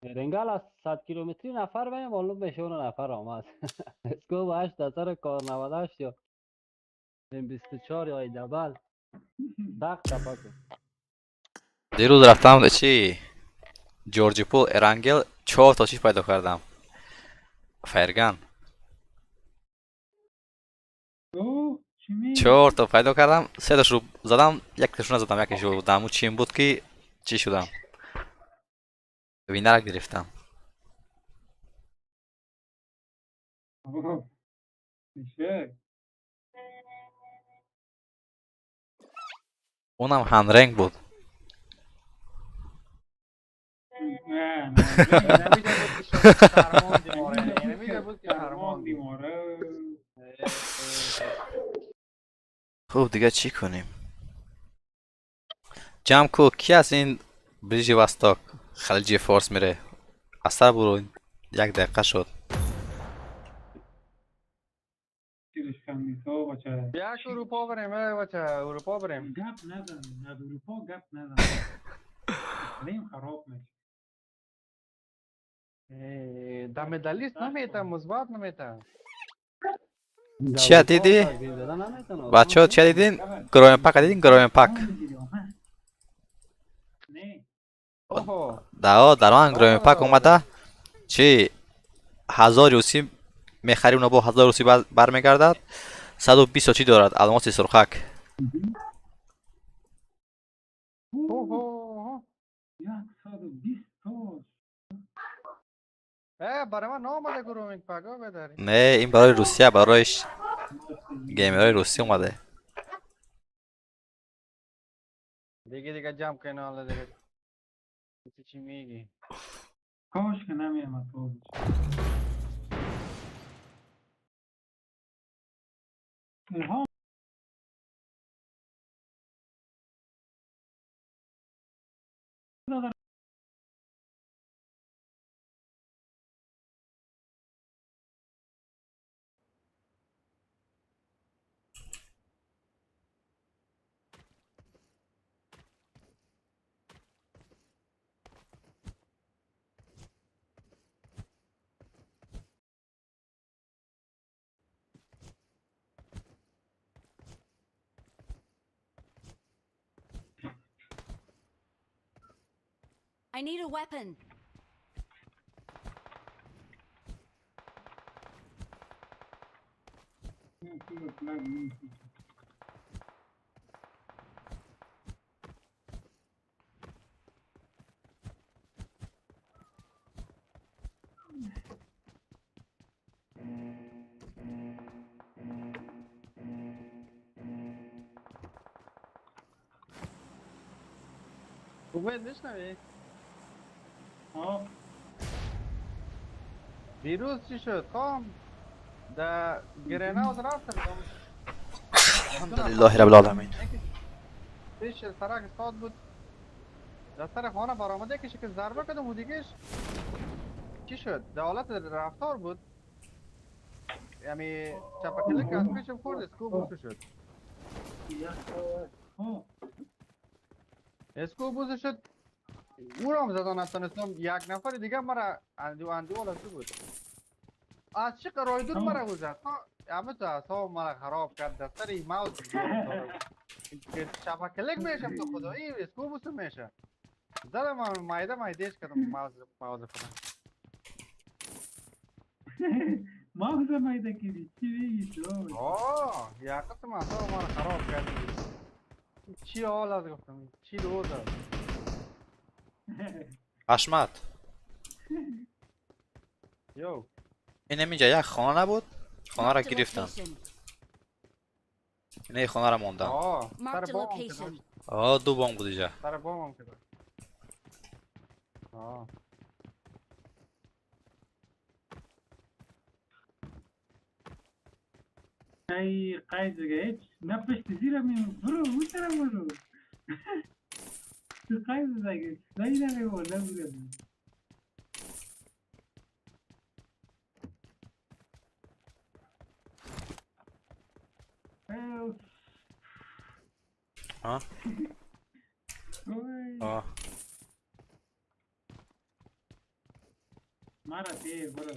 رنگال از 100 کیلومتری نفر بیم معلوم بشه اون نفر آمد. اسکو با 8 اثر کار 98 یا 24 یا دبل دق چپا کن. دیروز رفتم چی جورجی پول ارانگل 4 تا چیز پیدا کردم فرگان. او چی می؟ 4 تا پیدا کردم سه تاش رو زدم یک تاشو نزدم یکیش رو دمو چین بود که چی شدم وینر گرفتم. اوه. میشه اونم هم رنگ بود. نه نه. نمیده بود که شرمان دیماره نمیده بود که فرمان شرمان دیماره. خب دیگه چی کنیم جمع کو کی از این بریج وستاک خلیج فارس میره اثر برو یک دقیقه شد. چیزش کم نیست او بچه. بیا که اروپا بریم ای بچه اروپا بریم. گپ نزن از اروپا گپ نزن دیم خراب میشه. در مدلیست نمیته مثبت نمیته. چی دیدی؟ بچه ها چی دیدین؟ گروه پاک دیدین؟ گروه پاک در آن گروه پاک اومده چی 1000 روسی میخری، اونو با 1000 روسی برمیگردد. 120 چی دارد؟ الماس سرخک. برای من نامده گرومینگ پاک بداری. نه این برای روسیه، برای گیمرهای روسی اومده. دیگه جمع کنه حالا دیگه. چی میگی؟ کاش که نمیامد. الهام I need a weapon. امید میشنوی؟ دیروز چی شد؟ خام در گریناوز رفتم. الحمدلله رب العالمین. پیش سرک استاد بود در سر خانه برآمده کشی که ضربه کردم و دیگهش چی شد؟ در حالت رفتار بود، یعنی چپکلک از پیشم خورد، اسکو بوسه شد. اسکو بوسه شد، او را هم زدن نتونستم. یک نفر دیگه مرا اندیوال از بود، از چه رای دور مرا او زد، همه تو اعصاب مرا خراب کرد. در سر این موز که چپکلک میشم تو خدایی اسکو بوسه میشه. زدم مایده مایدهش کردم موز خودم. مغز مایده کردی؟ چی میگی تو؟ آه یک قسم اعصاب مرا خراب کرد. چی حال از گفتم چی روز است. حشمت یو این اینجا یک خانه نبود، خانه را گرفتن. اینه خانه را ماندن. سر بام. آه دو بام بود اینجا. سر بام هم کردن. ای قید دیگه هیچ نه پشت زیرم برو اون طرف برو. تو قید دیگه نه نه نه نه. ها؟ آه مرا تی برو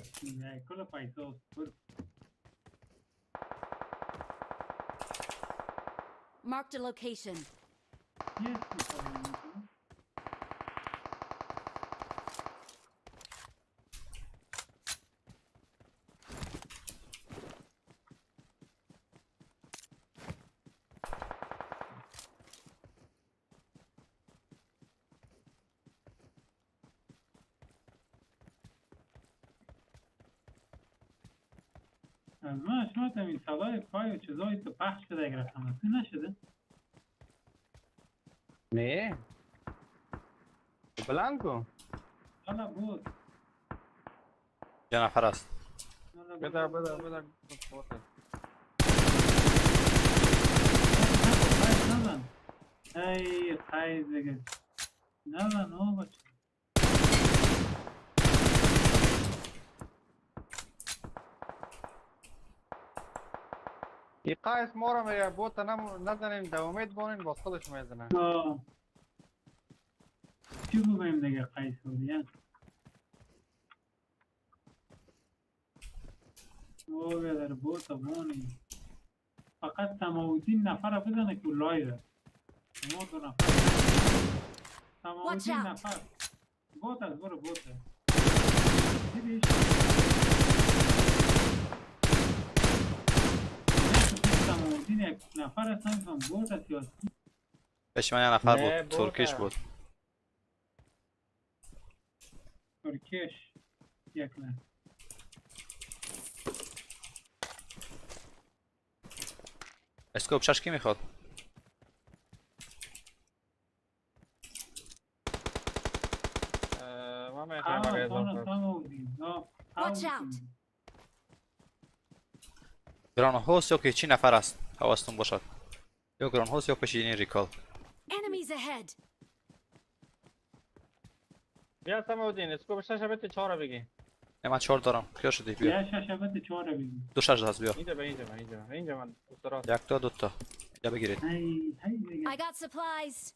کل پایسو برو. Marked a location. از من شما این صدای پای و چیزایی تو پخش شده اگر رقم نشده؟ نه بلند کن. حالا بود یه نفر است. بده بده بده. نزن ای قید دیگه نزن او بچه. این قایس ما رو میگه بوت نزنیم در امید بانیم باز خودش میزنه. چی بگویم دیگه قایس رو دیگه؟ او در بوت مونی فقط تماودین نفر بزنه که لایو ما دو نفر تماودین نفر بوت از برو بوت دیدیش تماودین یک نفر هستن بوت است یا پیش من یه نفر بود ترکیش بود ترکیش یک نه اسکوپ شش کی میخواد؟ من میخوام. گران هوس یا که چی نفر است حواستون باشد یا گران هوس یا پیش این ریکال. Enemies ahead. بیا سمودین اسکوپ شش بت 4 بگی. نه من 4 دارم. کیا شدی بیا. بیا شش بت 4 بگی. دو شش هست بیا. اینجا اینجا من استراحت. یک تا دو تا. اینجا بگیرید. I got supplies.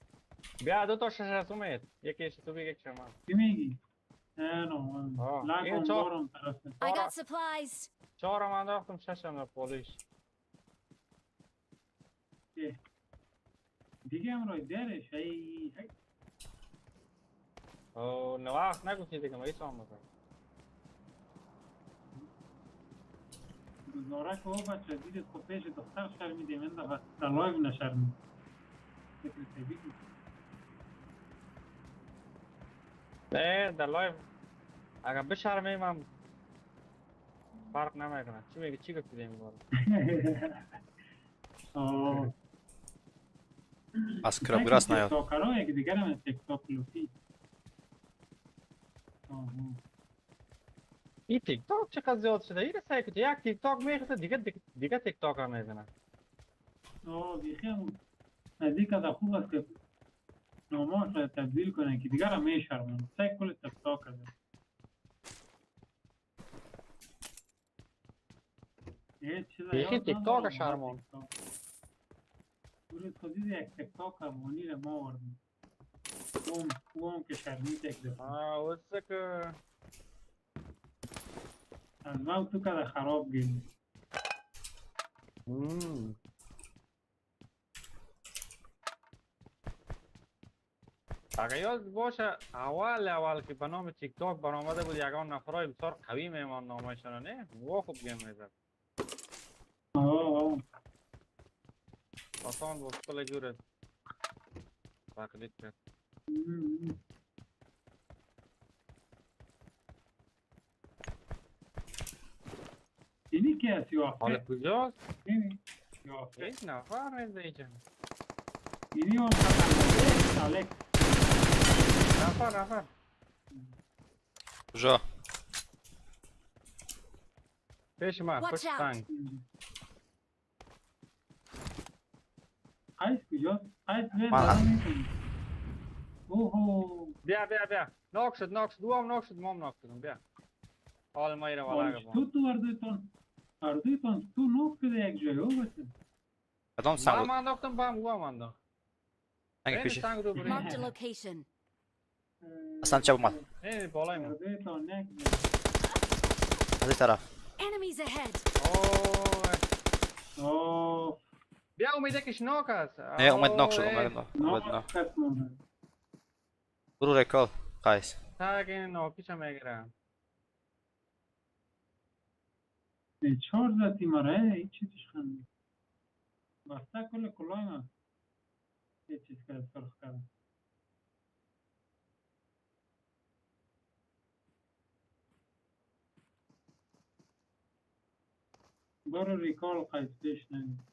بیا دو تا شش هست اومد. یکیش تو بگی یکیش من. چی میگی؟ نه نه. چهار. I got supplies. 4 من انداختم 6 هم در پالیش. دیگه هم رای درش ای ای. او نه وقت نگفتی دیگه ما هیچ هم گزاره که او بچه دیدید خب پیش دختر شرمیدیم این دفعه در لایو نشرمید فکر طبیعی. نه در لایو اگر بشرمیم هم فرق نمیکنه. چی میگی چی گفتی این بار؟ از کرابگراس نیاد. تیک یک دیگر هم تیک تاک لوفی. این تیک تاک چقدر زیاد شده. این سعی که یک تیک تاک میخواد دیگه تیک تاک هم میزنه. بیخی هم نزدیک از خوب است که ناماش را تبدیل کنه که دیگر هم میشرمن. سعی کل تیک تاک است. بیخی تیک تاک شرمان. روز خودی یک تیک تاک افغانی را ما آوردیم. اوم که شرمید یک دفعه. اوسه که از ما تو کده خراب گیم. اگه یاد باشه اول که به نام تیک تاک برآمده بود یگان نفرای بسیار قوی میمان نامشان نه وا خوب گیم میزد. آسان بود کل جوره تقلید کرد. اینی که از یافته حالا کجاست؟ اینی یافته یک نفر نیست اینجا. اینی هم خطرناکه. نفر کجا؟ پیش من پشت سنگ. قیس کجاست؟ قیس بیا. اوه بیا ناک شد او هم ناک شد ما هم ناک شدم. بیا حال ما ایره والا تو اردویتون تو نوک شده یک جای او بسه. کدام سنگ بود؟ من انداختم با هم او هم انداخت. سنگ پیشی. Marked a location. اصلا چپ اومد. نه بالای من. از این طرف. Enemies ahead. اوه بیا امید یکیش ناک است. نه امید ناک شد. امید ناک. برو ریکال قیس. تا که ناکیش میگیرم. چهار زدی مرا هیچ چیزش خنده بسته کل کلای من هیچ چیز کرد سرخ کردم. برو ریکال قیس پیش نمی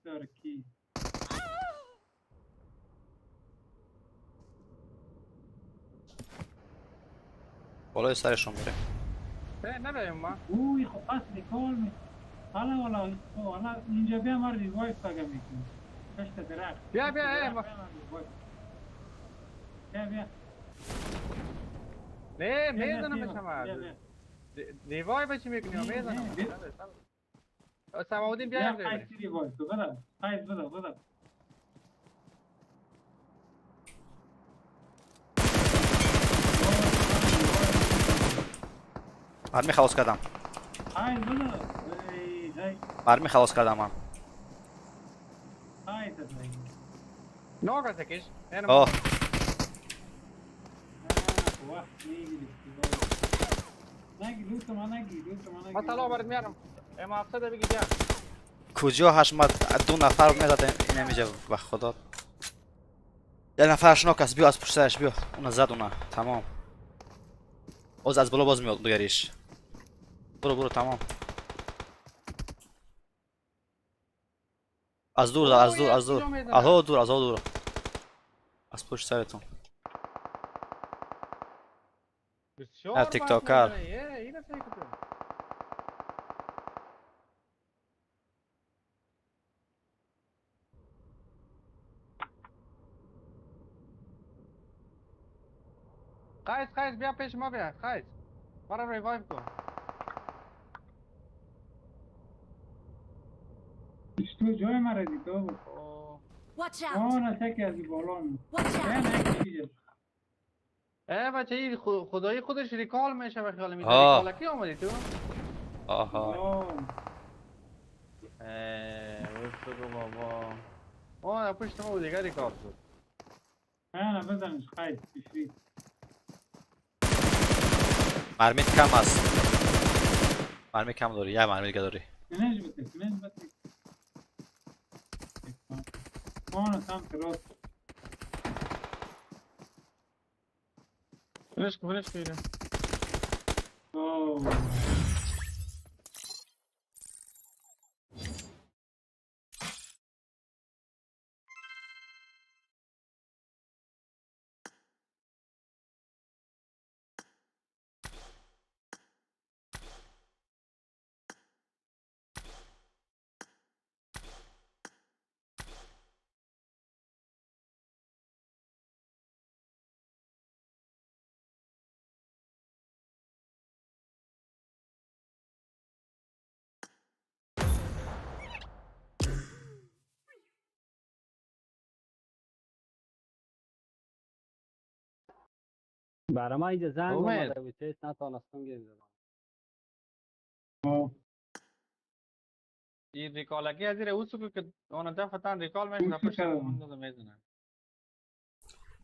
ترکی. بالای سرشون میره. نه نبریم ما. اوی خب پس ریکال می حالا حالا اینجا بیا ما ریوایو پاگه میکنیم. پشت درخت. بیا بیا نه میزنم به شما. ریوایو چی میکنی؟ میزنم. سماودین بیا بیا قیس ریوایو تو بده. قیس بده. مرمی خلاص کردم. مرمی خلاص کردم من. آه کجا حشمت دو نفر میزدن این اینجا به خدا. یه نفرش ناک است، بیا از پشت سرش بیا. اون زد اونه تمام. باز از بالا باز میاد دیگریش. برو برو تمام. از دور از دور از دور از دور از دور از پشت سرتون. نه تیک تاکر. قیس قیس بیا پیش ما بیا قیس مرا revive کن. تو جای مرا دی تو. آه نه تکی از بالا می. اه بچه این خدایی خودش recall میشه به خیال میده. recall کی آمدی تو؟ آها اه بابا آه پشت ما دیگه recall شد. نه بزنش قیس پیشری. مرمیت کم است. مرمی کم داری، یه مرمی دیگه داری. فنش بده فنش بده. آن سمت راست. فنش کن فنش کن. اوه برای من اینجا زنگ اومده بود تست نتانستم گیم زدم. این ریکالکی از این اوسو که اون دفعه ریکال میشه پشت اون میزنه.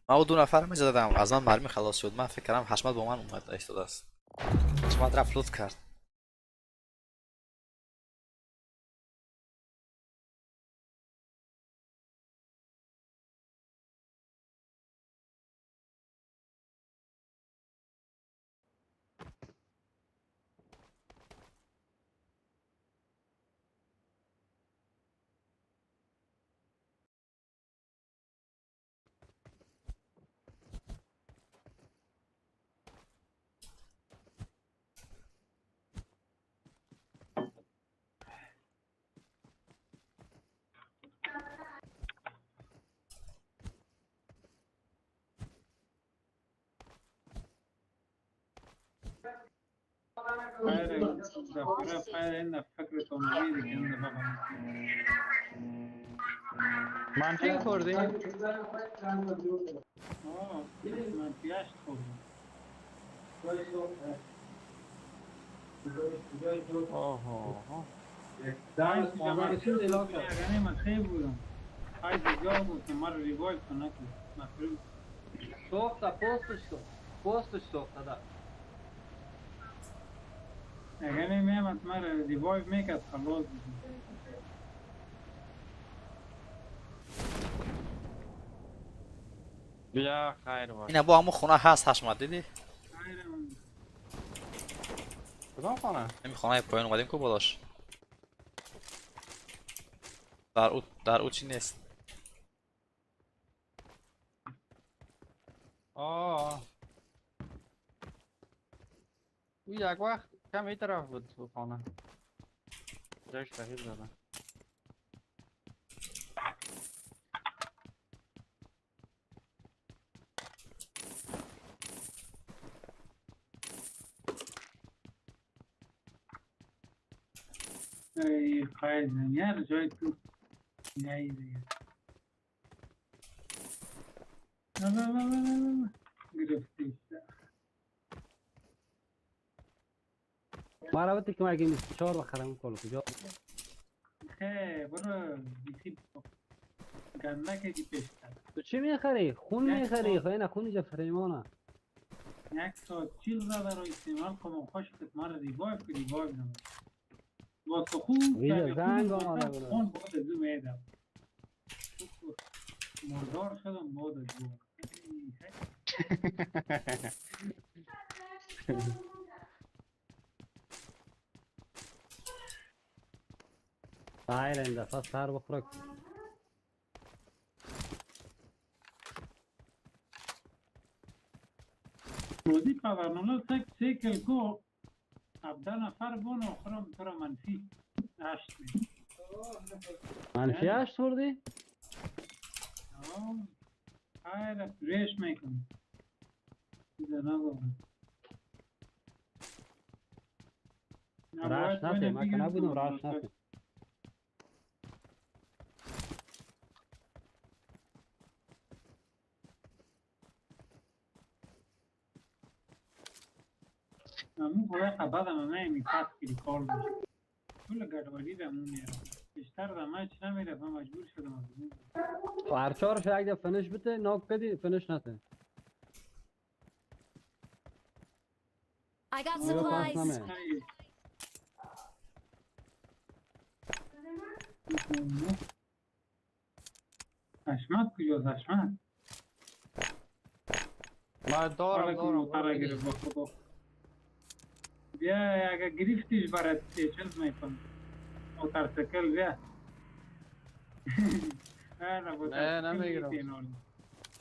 من دو نفر میزدم از من مرمی خلاص شد. من فکر کردم حشمت با من اومد ایستاده است. حشمت رفت لطف کرد. منفی خوردی؟ منفی 8 خوردم. آها من خیلی بودم. های بود که ما رو revive کنه که سوخته پستش سوخت پستش سوخته ده. اگر نمیامد مرا revive میکرد خلاص بود. بیا خیر باش. اینا با همون خونه هست حشمت دیدی؟ کدام خانه؟ این خانه پایین اومدیم که بالاش. در او چی نیست. آه او یک وقت کم این طرف بود تو خانه. جایش تغییر دادن. ای قایزن یار جای تو نه دیگه. نه نه نه نه نه گرفتی. مرا که مگه 24 بخرم کل کجا خیلی برو بیسی گنده که دی پیش کرد. تو چی میخری؟ خون میخری؟ خو نه خون اینجا فریمانه. 140 زده رو استعمال کنم خوش کت مرا ریوایو که ریوایو نمید واسه خوب ویژه زنگ آمده بود. خون بود از او میدم مردار شدم بود از او. خیر این دفعه سر بخوره. روزی پاورنولا تک سیکل کو 17 نفر بون آخرم تو را منفی 8 می منفی 8 بردی؟ خیر ریش میکنم چیز نگفتم. راش نته ما که نبودم راش نته. مو خدای خبرم من میپاس کلی کار بود کل گډوډي ده مو میره بیشتر د مچ نمیره من مجبور شدم از اون. هر چهارش یک دفعه فنش بده ناک کدی فنش نته. I got supplies. حشمت کجاست حشمت؟ ما دارم دارم گرفت با خدا. بیا اگه گرفتیش برات چیز میکنم موتورسیکل بیا. نه نمیگیرم.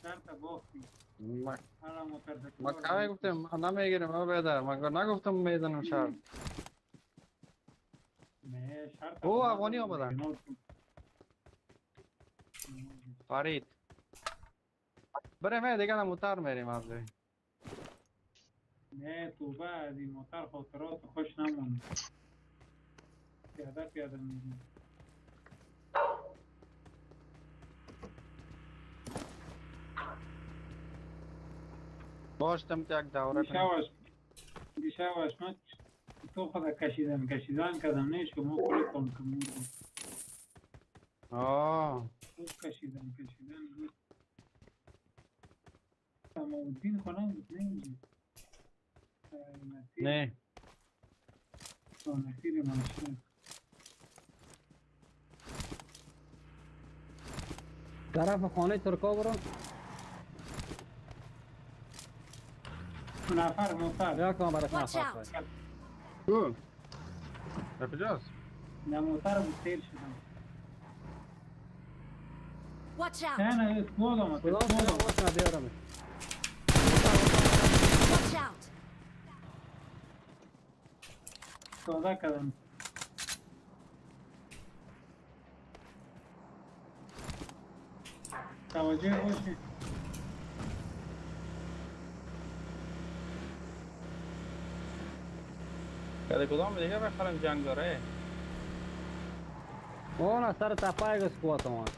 شرط باختی. ما که گفتم نمیگیرم ما بیادر ما نگفتم میزنم شرط. نه شرط. او افغانی آمدن. فرید بریم دیگه موتر میریم از نه توبه از این موتر خاطرات خوش نموند. پیاده پیاده میریم. باشتم یک دوره کنم. دیشب من تو خود کشیدن کشیدن کردم نه شما خودتون که مردم. آه خوب کشیدن کشیدن بود. سماودین خانم بود نه اینجا. نه نصیر ماشین طرف خانه ترکا برو. نفر موتر یا کام برات نفر کو در کجاست؟ نه موتر بود تیر شدم. Watch out. نه نه اسکواد آمد. اسکواد بیارم. Watch out. سودا کردم. توجه باشید. کده کدام دیگه بخرم جنگ داره. اون سر تپه یک اسکوات آمد.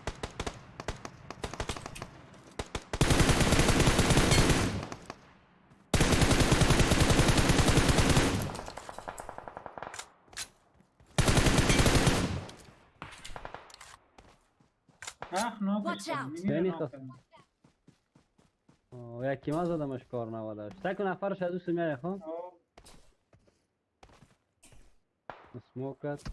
Watch out. یکی ما زدمش کار نوادش. تک نفرش از دوست میای خب؟ اسموک کرد.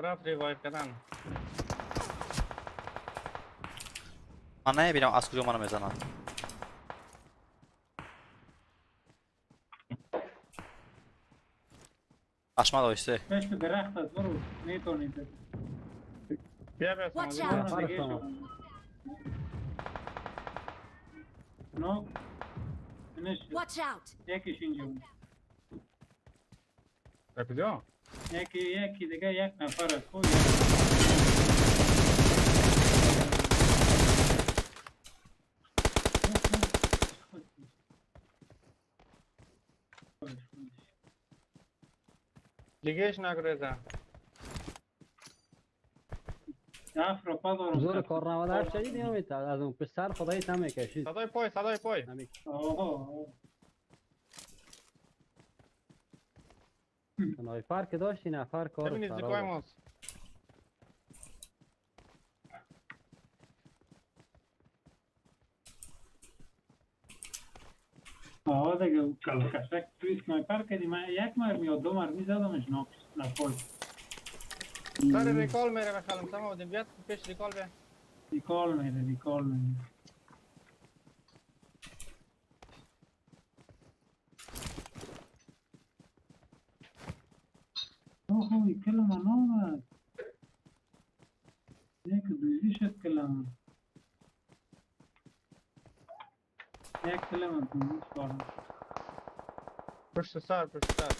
رفت ریوایو کردن. من نمیبینم از کجا منو میزنن. حشمت آیسته. پشت درخت است برو میتونید. بیا بیا Watch out. نو نشد. Watch out. یکیش اینجا بود. در کجا؟ یکی دیگه یک نفر است. خب دیگهش نگریزم. افرا دارم. زور کار 98 شدید نمیت از اون پشت سر خدای تم میکشید. صدای پای صدای پای. آها سنایپر که داشتی نفر کار خراب. آها دیگه کلکشک توی sniper کردی من یک مر یا دو مر میزدمش نخورد. سر recall میره بخلم سما بودیم بیاد پیش recall بیا. recall میره recall میره. اوه کلمه نامد یک دوزی شد کلمه یک کلمه دوزی شد. پشت سر پشت سر.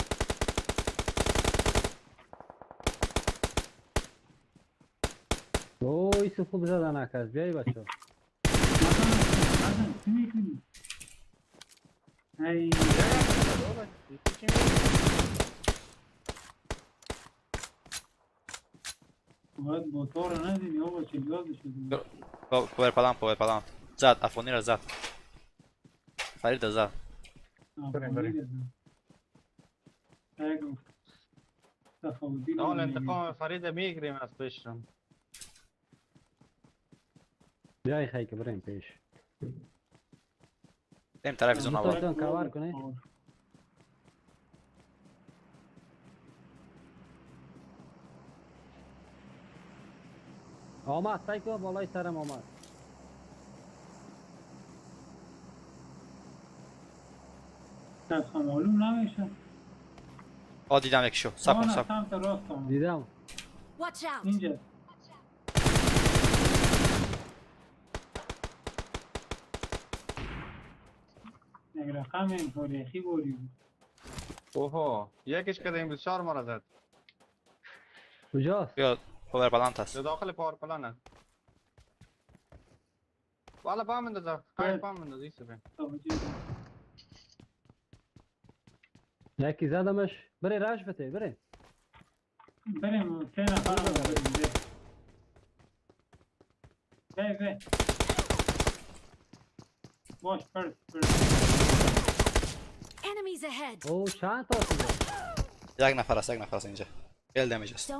اوه ایسو خوب زدن اکس بیایی بچه. نزن چی میکنی؟ ای باید بوتا رو ندیم یا با چلیاز شدیم. power plant power plant زد افغانی را زد. فرید زد. بریم. حال انتقام فرید میگیریم از پیشم. بیای خیلی که بریم پیش. بریم طرف zone اول. کاور کنی. آمد سایکو بالای سرم آمد. دست معلوم نمیشه. آ دیدم یکیشو. سب کن سب کن. دیدم. اینجا. یک رقم تاریخی بودی. اوه یکیش که این 24 مرا زد. کجاست؟ بیا power plant هست. داخل power plant هست. والا بام اندازه. خیر بام اندازه ایسو بین. یکی زدمش. بره rush بده بره. بریم سه نفر رو بریم. بره بره. باش پرس پرس. Enemies ahead. او چند تا شده؟ یک نفر است یک نفر است اینجا. خیلی damage است.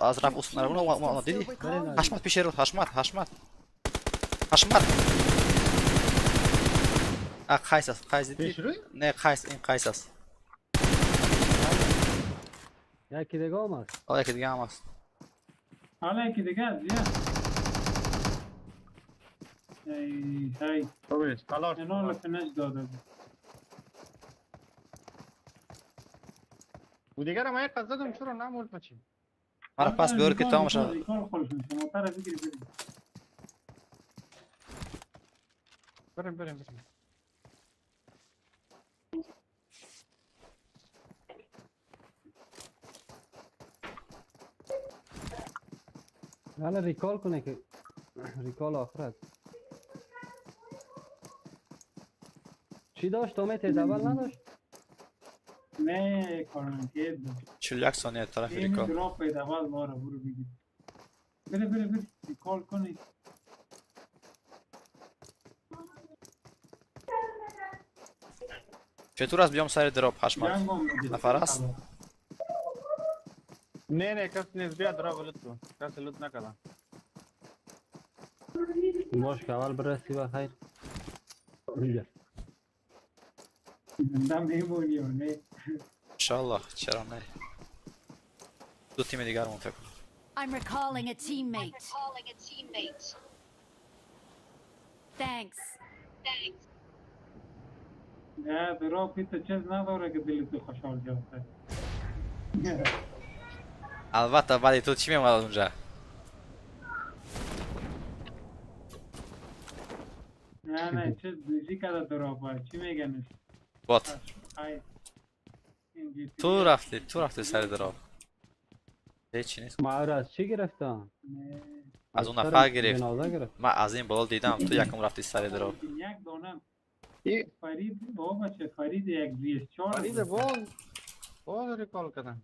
از رفت اصلا اون دیدی؟ حشمت پیش رو حشمت حشمت حشمت. قیس است قیس دیدی؟ نه قیس این قیس است. یکی دیگه هم است. آه یکی دیگه هم است. حالا یکی دیگه است بیا. ای ای. خلاص. اینا فنش داده بود. و دیگه ما یک زدم چرا نمرد بچی؟ مرا پس بیار که تمام شد. بریم بریم بریم. حالا recall کنه که recall آخرت. چی داشت؟ اومد اول نداشت؟ نه کارنتیه داشت. 41 ثانیه طرف recall. drop اول ما رو برو بگیر. بره بره بره recall کنی. چطور است بیام سر drop حشمت؟ نفر است؟ نه نه کس نیست بیا drop loot کن. کس loot نکرد. باش که اول برسی و خیر. زنده میمونی یا نه؟ انشالله چرا نه. دو تیم دیگر مون فکر کنم. I'm recalling a teammate. Thanks. Thanks. نه drop هیچ چیز نداره که دل تو خوشحال شود. البته ولی تو چی میومد از اونجا؟ نه نه چه دوزی کرده drop چی میگنش؟ bot تو رفتی تو رفتی سر drop. هیچی نیست. ما از چی گرفتم؟ از اون نفر گرفت. من از این بالا دیدم تو یکم رفتی سر drop. یک دانم فرید بابا چه فرید یک 24 فرید باز recall کردن.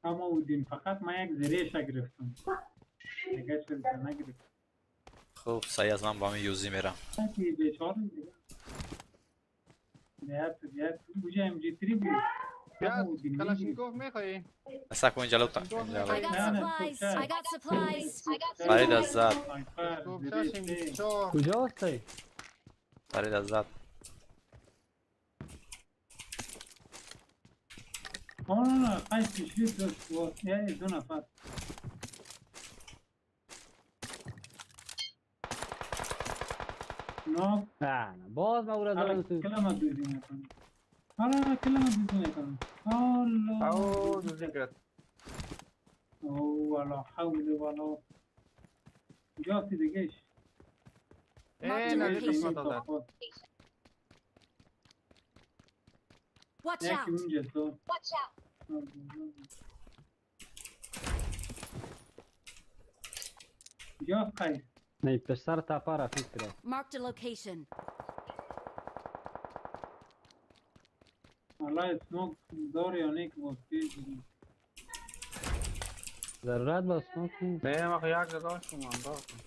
اما اودین فقط من یک زریش گرفتم. دیگه چرا نگرفت؟ خب سعی از من با همین یوزی میرم. بیچاره دیگه. نه دیگه بوجه ام جی 3 بود. کلاشینکوف میخوایی؟ سعی کن جلو تا. I got supplies. I got supplies. فرید از زد. کجا هستی؟ فرید از زد. نه قیس پیشلی داشت یعنی دو نفر. نه نه باز ما او را زدم تو. کلمه دوزی میکنم. آره کلمه دوزی میکنم. الله او دوزی کرد. او ولا حول ولا جاتی دیگهش. ای نه قسمت داد. Watch out. Watch out. جا قیس. نه پسر تپه رفیق کرد. Marked a location. والله سموک داره یا نه که واسه ضرورت با سموک نیست. نه ما یک داشتم انداختم.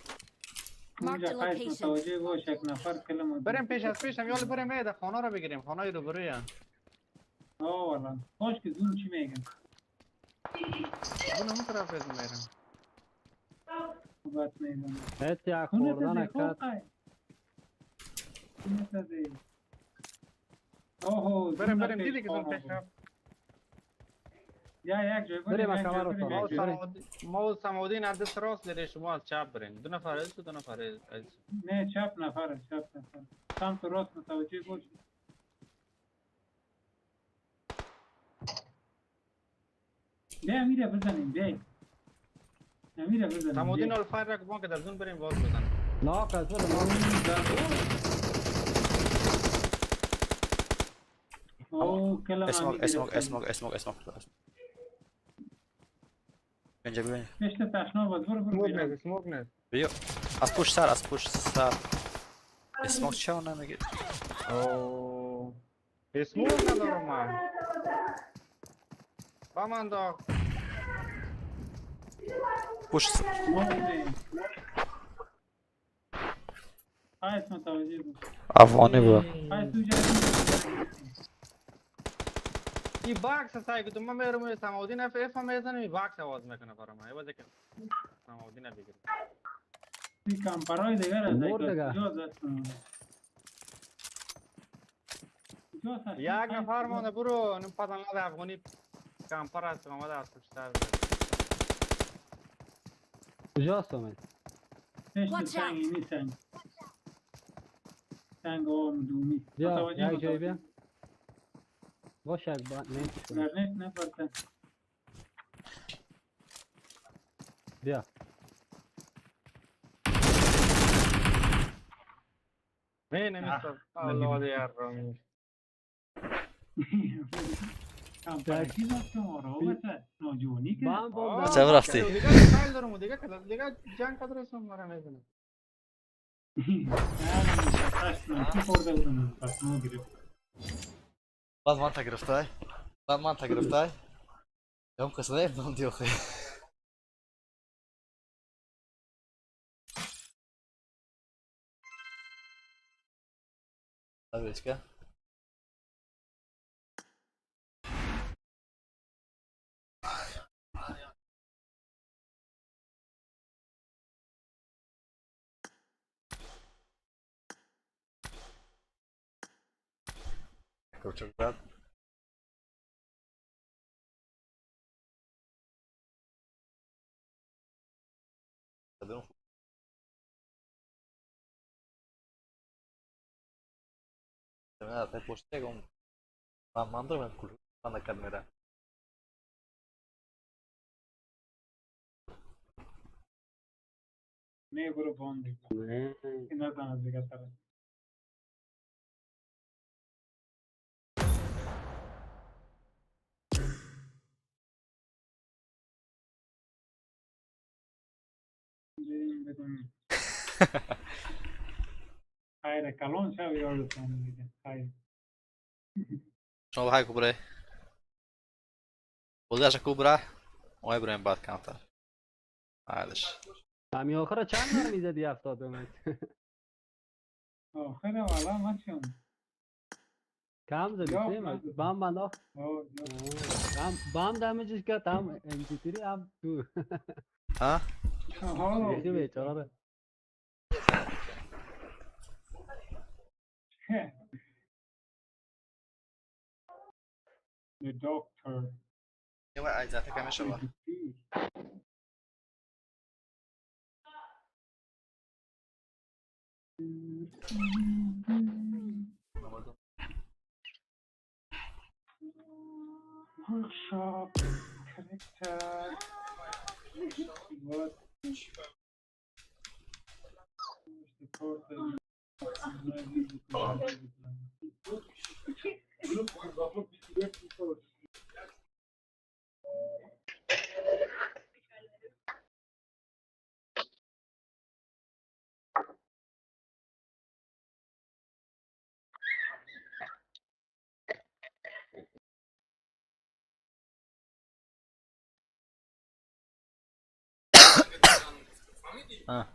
Marked a location. متوجه باش یک نفر کلمه. بریم پیش از پیشم یالا بریم ایده خانه رو بگیریم، خانه روبروی. آه والله باش که زون چی میگن؟ زون اون طرف از میرم. صحبت میگم. هیچ یک خوردن کرد. بریم بریم دیدی که زون پیش رفت. یا یک جای بریم کمر ما و سمودین از دست راست لره شما از چپ برین. دو نفر از دو نفر از نه چپ نفر چپ نفر. سمت راست متوجه باش. بیا امیره بزنیم بیا. امیره بزنیم. سمودین الفایر را که در زون بریم باز بزن. ناک از برو ناک. او کلمه اسموک اسموک اسموک اسموک اسموک. اینجا ببین. پشت تشنا باز برو برو. اسموک نه. بیا از پشت سر از پشت سر. اسموک چرا نمیگی؟ او اسموک ندارم من. با من داغ. پشت سر. افغانی بود. این باکس هست که تو من میرم سماودین اف اف هم میزنم این باکس آواز میکنه برای من. ای که سماودین بگیرم. این کمپرای دیگر است. یک نفر مانده برو نم پتن نداره افغانی کمپر است آمده از پشت سر. کجاست من؟ پشت سنگ اینی سنگ. سنگ آم دومی. بیا یک جای بیا. باشه با نه نه نه پرته. بیا. نه نمیستم. الله یار رامی. چه رفتی؟ دیگه دارم دیگه دیگه جنگ قدر اسم مرا میزنه. باز من تا گرفتای. باز من تا گرفتای. هم کس نه من دیوخه. Tabii. Çok güzel. نه برو باند اینا از دیگه طرف. بریم خیر کلون شو یادتون میده خیر. شما بخیر کبره بودش کبره و بریم بعد کانتر. معلش. همین آخر چند بار میزدی 70 متر؟ آخر والا ما چون کم زدی بام بالا بام دمیجش کرد هم ام جی 3 هم تو. ها؟ یکی بیچاره. The doctor. یه بار اجازه کمه شو. Workshop character what آه.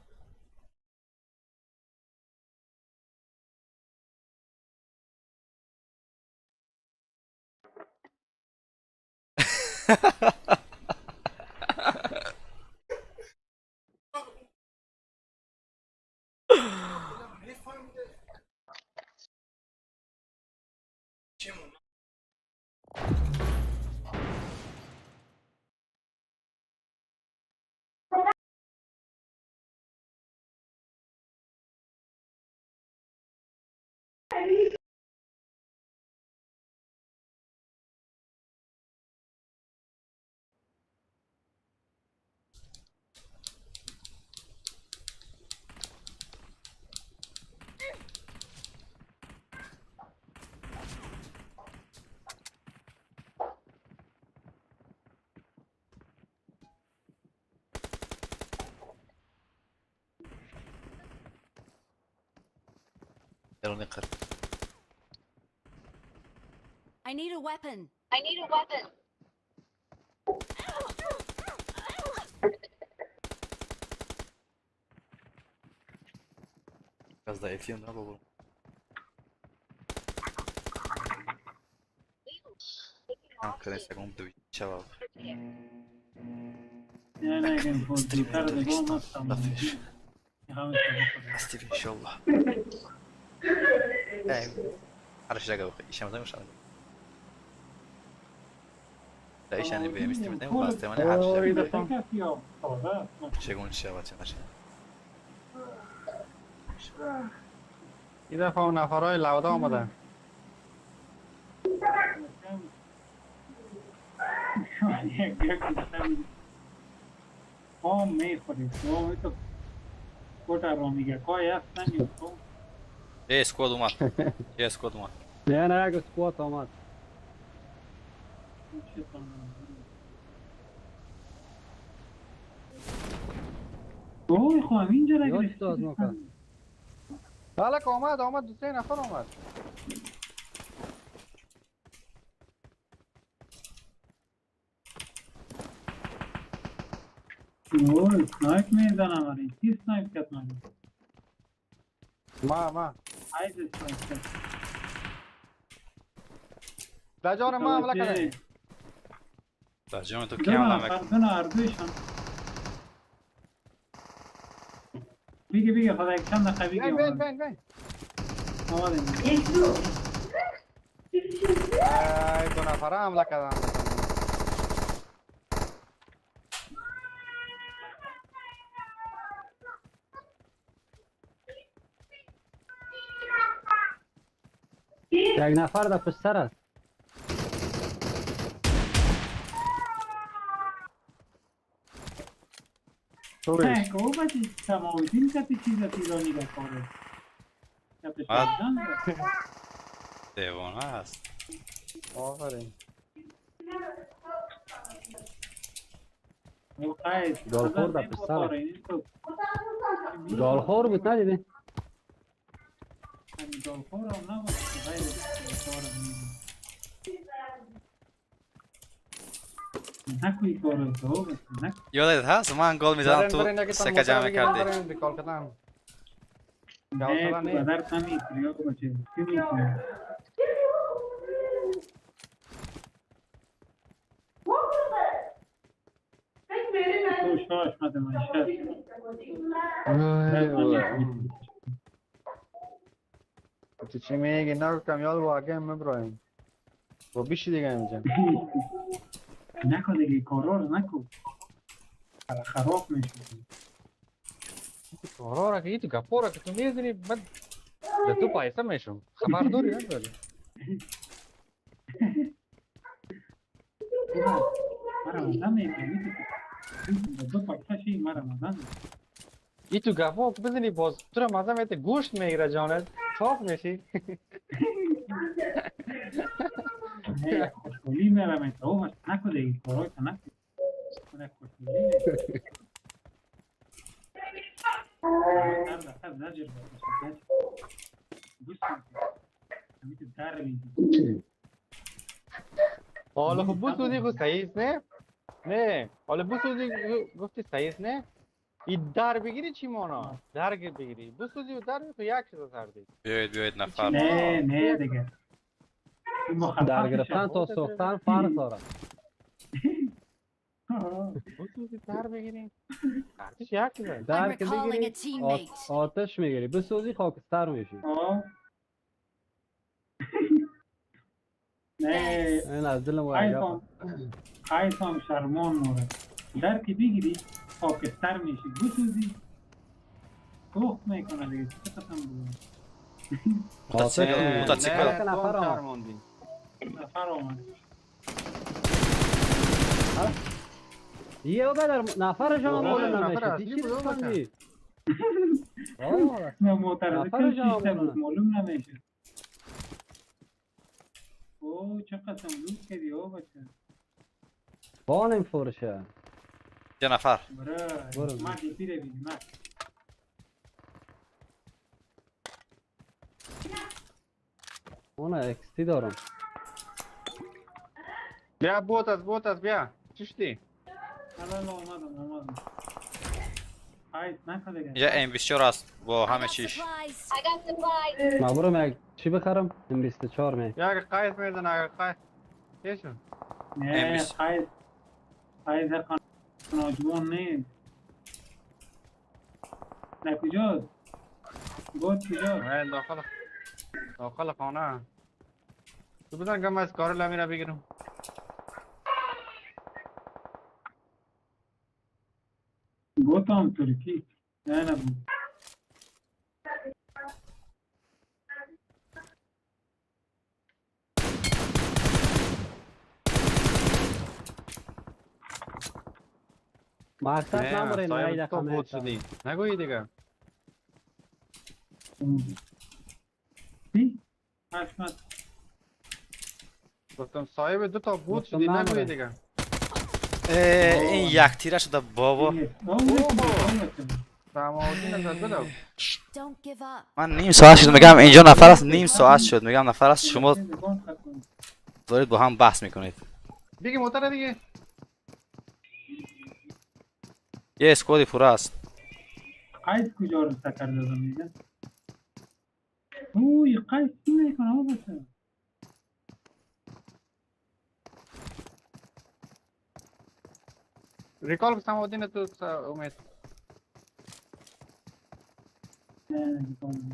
I need a weapon. I need a weapon. Biraz da etiyorum da baba. نه نه استریم انشالله. این دفعه اون نفرهای لوده آمدن. ما میخوریم ما تو کوتا رو میگه کوی هست نمیاد. یه اسکواد اومد، یه اسکواد اومد. نه نه یک اسکواد آمد. اوه خب اینجا را گرفت. بله آمد آمد، دو سه نفر آمد. اوه snipe میزنم. آره کی snipe کرد من؟ ما ایز snipe کرد. در جان ما حمله کرده. در جان تو کی حمله میکنه؟ دو نفر بگی بگی خدا یک چند دقیقه بگی. بین بین بین آمدیم. ای دو نفره حمله کردن. یک نفر در پشت سر است. نه که او بچه سماویتین کتی چیز ایرانی در کاره. دیوانه است. آفرین. گالخور در پشت سر. گالخور بود ندیدی؟ گالخور هم نبود. غیر نکوی کارو تو نکو. یادت هست من گل میزدم تو سکه جمع کردی. نه تو بدر نمی‌خوری بچه. چی می‌کنی؟ تو شاش مده من تو چی میگی؟ نگو کمیال واقعا مبرایم با بیشی دیگه اینجا نکن دیگه کارا رو نکن، خراب میشه کارا رو که تو گپا رو که تو میزنی بعد به تو پیسه میشم. خبر داری نداری؟ مرا مزن میکنی دو پیسه شی مرا مزن. ای تو گپا بزنی باز تو رو مزه میته گوشت میگیره جانت چاق میشی. نه خوشحالی میرم تو نکن دیگه کارا تو نکن. خوشحالی حالا خب بسوزی خب صحیح نه؟ نه حالا بسوزی گفتی صحیح نه؟ این در بگیری چی مانا؟ در بگیری بسوزی و در بگیری یک چیز سردی. بیایید بیایید نفر. نه نه دیگه در گرفتن تا سوختن فرق داره. بسوزی در بگیری ارتش یک چیزه. در که بگیری آتش میگیری، بسوزی خاکستر میشی. نه این از دلم واقعا قیسم شرمان مورد. در که بگیری خاکستر میشی، بسوزی سوخت میکنه دیگه. چه قسم بود؟ موتوسیکل نفر آمد. نفر آمد. یه بدر نفرش هم معلوم نمیشه. چی چیز نه موتور معلوم نمیشه. او چه قسم لوت کردی او بچه. بانم فورشه. یه نفر. برو ما دی پی ببین ما. اون اکس تی دارم. بیا بوت از بوت از بیا. چی شدی؟ الان اومدم اومدم. یه M24 است با همه چیش. ما برم یک چی بخرم؟ M24 می. یا قیس میزنه اگه قیس. چیشون؟ نه قیس قیس ناجوان نیست. نه کجاست؟ بود کجاست؟ نه داخل داخل خانه. تو بزن که من از کار لمیره بگیرم. بوتام ترکی نه نه بود. مقصد نموره نه تو بود شدی نگویی دیگه. چی؟ حشمت گفتم صاحب دو تا بود شدی نگویی دیگه. این یک تیره شده بابا. من نیم ساعت شد میگم اینجا نفر است، نیم ساعت شد میگم نفر است، شما دارید با هم بحث میکنید. دیگه موتور دیگه یه اسکوادی پورا است. قیس کجا رو سکر دادم میگم؟ اوی قیس چی میکنه او بچه؟ ریکال سمودین تو امید.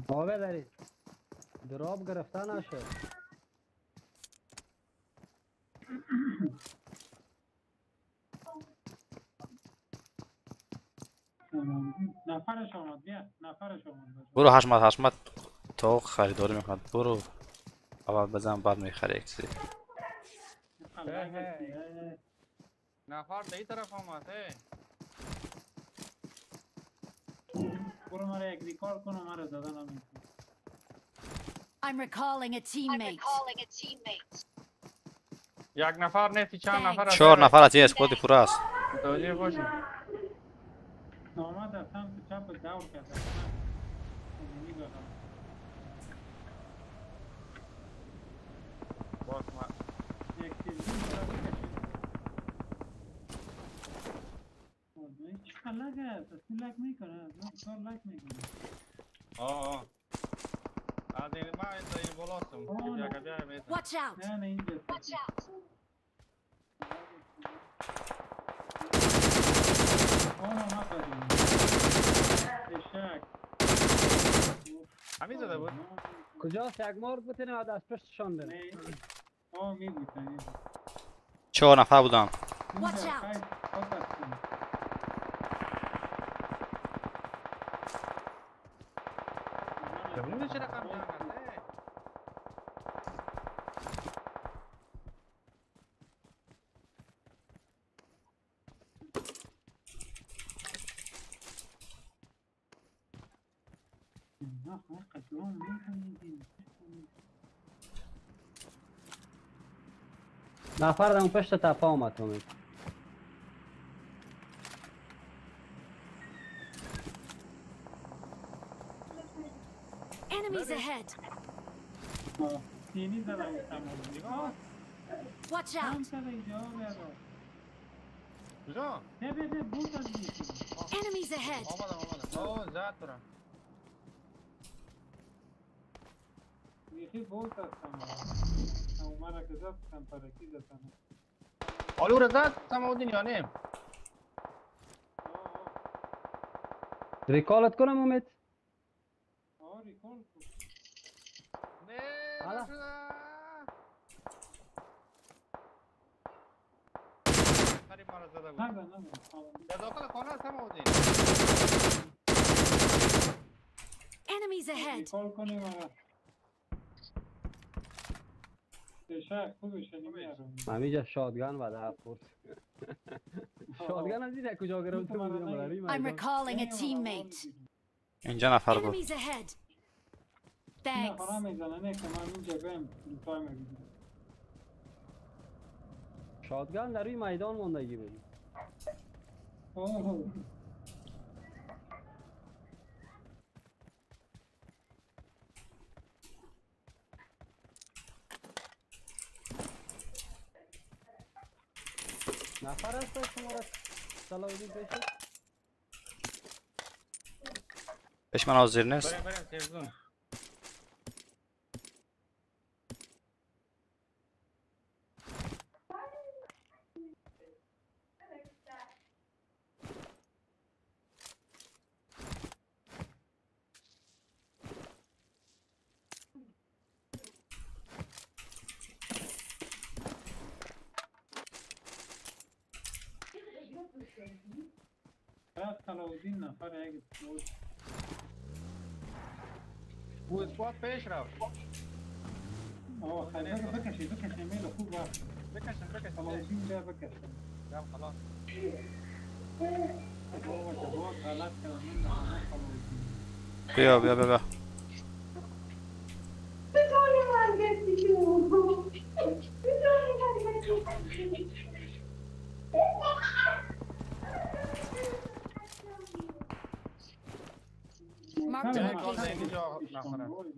بابا داری دروب گرفته نشد. نفرش آمد بیا نفرش آمد. برو حشمت حشمت تا خریداری میکند. برو اول بزن بعد میخری یک چیزی. نفر در این طرف آمد. برو مرا یک ریکارد کن و مرا زدن هم. I'm recalling a teammate. یک نفر نیستی چند نفر است؟ 4 نفر از یه اسکواد پورا است. متوجه باشی. آمد از سمت چپ دور کرد. باز ما یک تیز است، از تو لک میکنه، از من کار لک میکنه. آه از این ما این بالاستم. بیا بیا بیا. Watch out! نه نه اینجا. Watch out! آه نه نخواهیم. اشک. همین زده بود. کجاست؟ یک مار بتونه از پشتشان بره. نه. آه می بود. 4 نفر بودم. Watch out! زبون چه رقم جنگ است؟ نفر در اون پشت تپه آمد امید. Enemies ahead! سینی زدم تمام. نگاه. Watch هم out! زده اینجا برا. کجا؟ نه نه نه بود از دیگه. Enemies ahead! آمدم آمدم. آه زد برم. بیخی بود هستم. اومد که زد کمپرکی زدم. آلو رو زد سماودین یا نه؟ ریکالت کنم امید؟ آه ریکال کن. نه حالا. نشده. قریب مرا زده بود. نزن نزن. در داخل خانه است سماودین. Enemies ahead! ریکال کنیم آره. تشک خوبش نمیارم. من اینجا شادگان و در خورد. شادگان از این کجا گرفته بودیم برای I'm میدان. recalling a teammate. اینجا نفر بود. Enemies ahead! نه Thanks. خانه میزنه نه که من اینجا بهم تایم بگیرم. شادگان در روی میدان ماندگی بود. اوه نفر هست شما را صلاح الدین پیشت؟ پیش من حاضر نیست. بریم بریم تلویزیون. رفت صلاح الدین نفر یک بود. او اسکواد پیش رفت. آه خیلی بکشی بکشی میل خوب رفت. بکشن بکشن. صلاح الدین بیا بکشن. جام خلاص. بابا جواب غلط کردم من نه صلاح الدین. بیا بیا بیا بیا. Marked a نه، کار location. اینجا نفر است.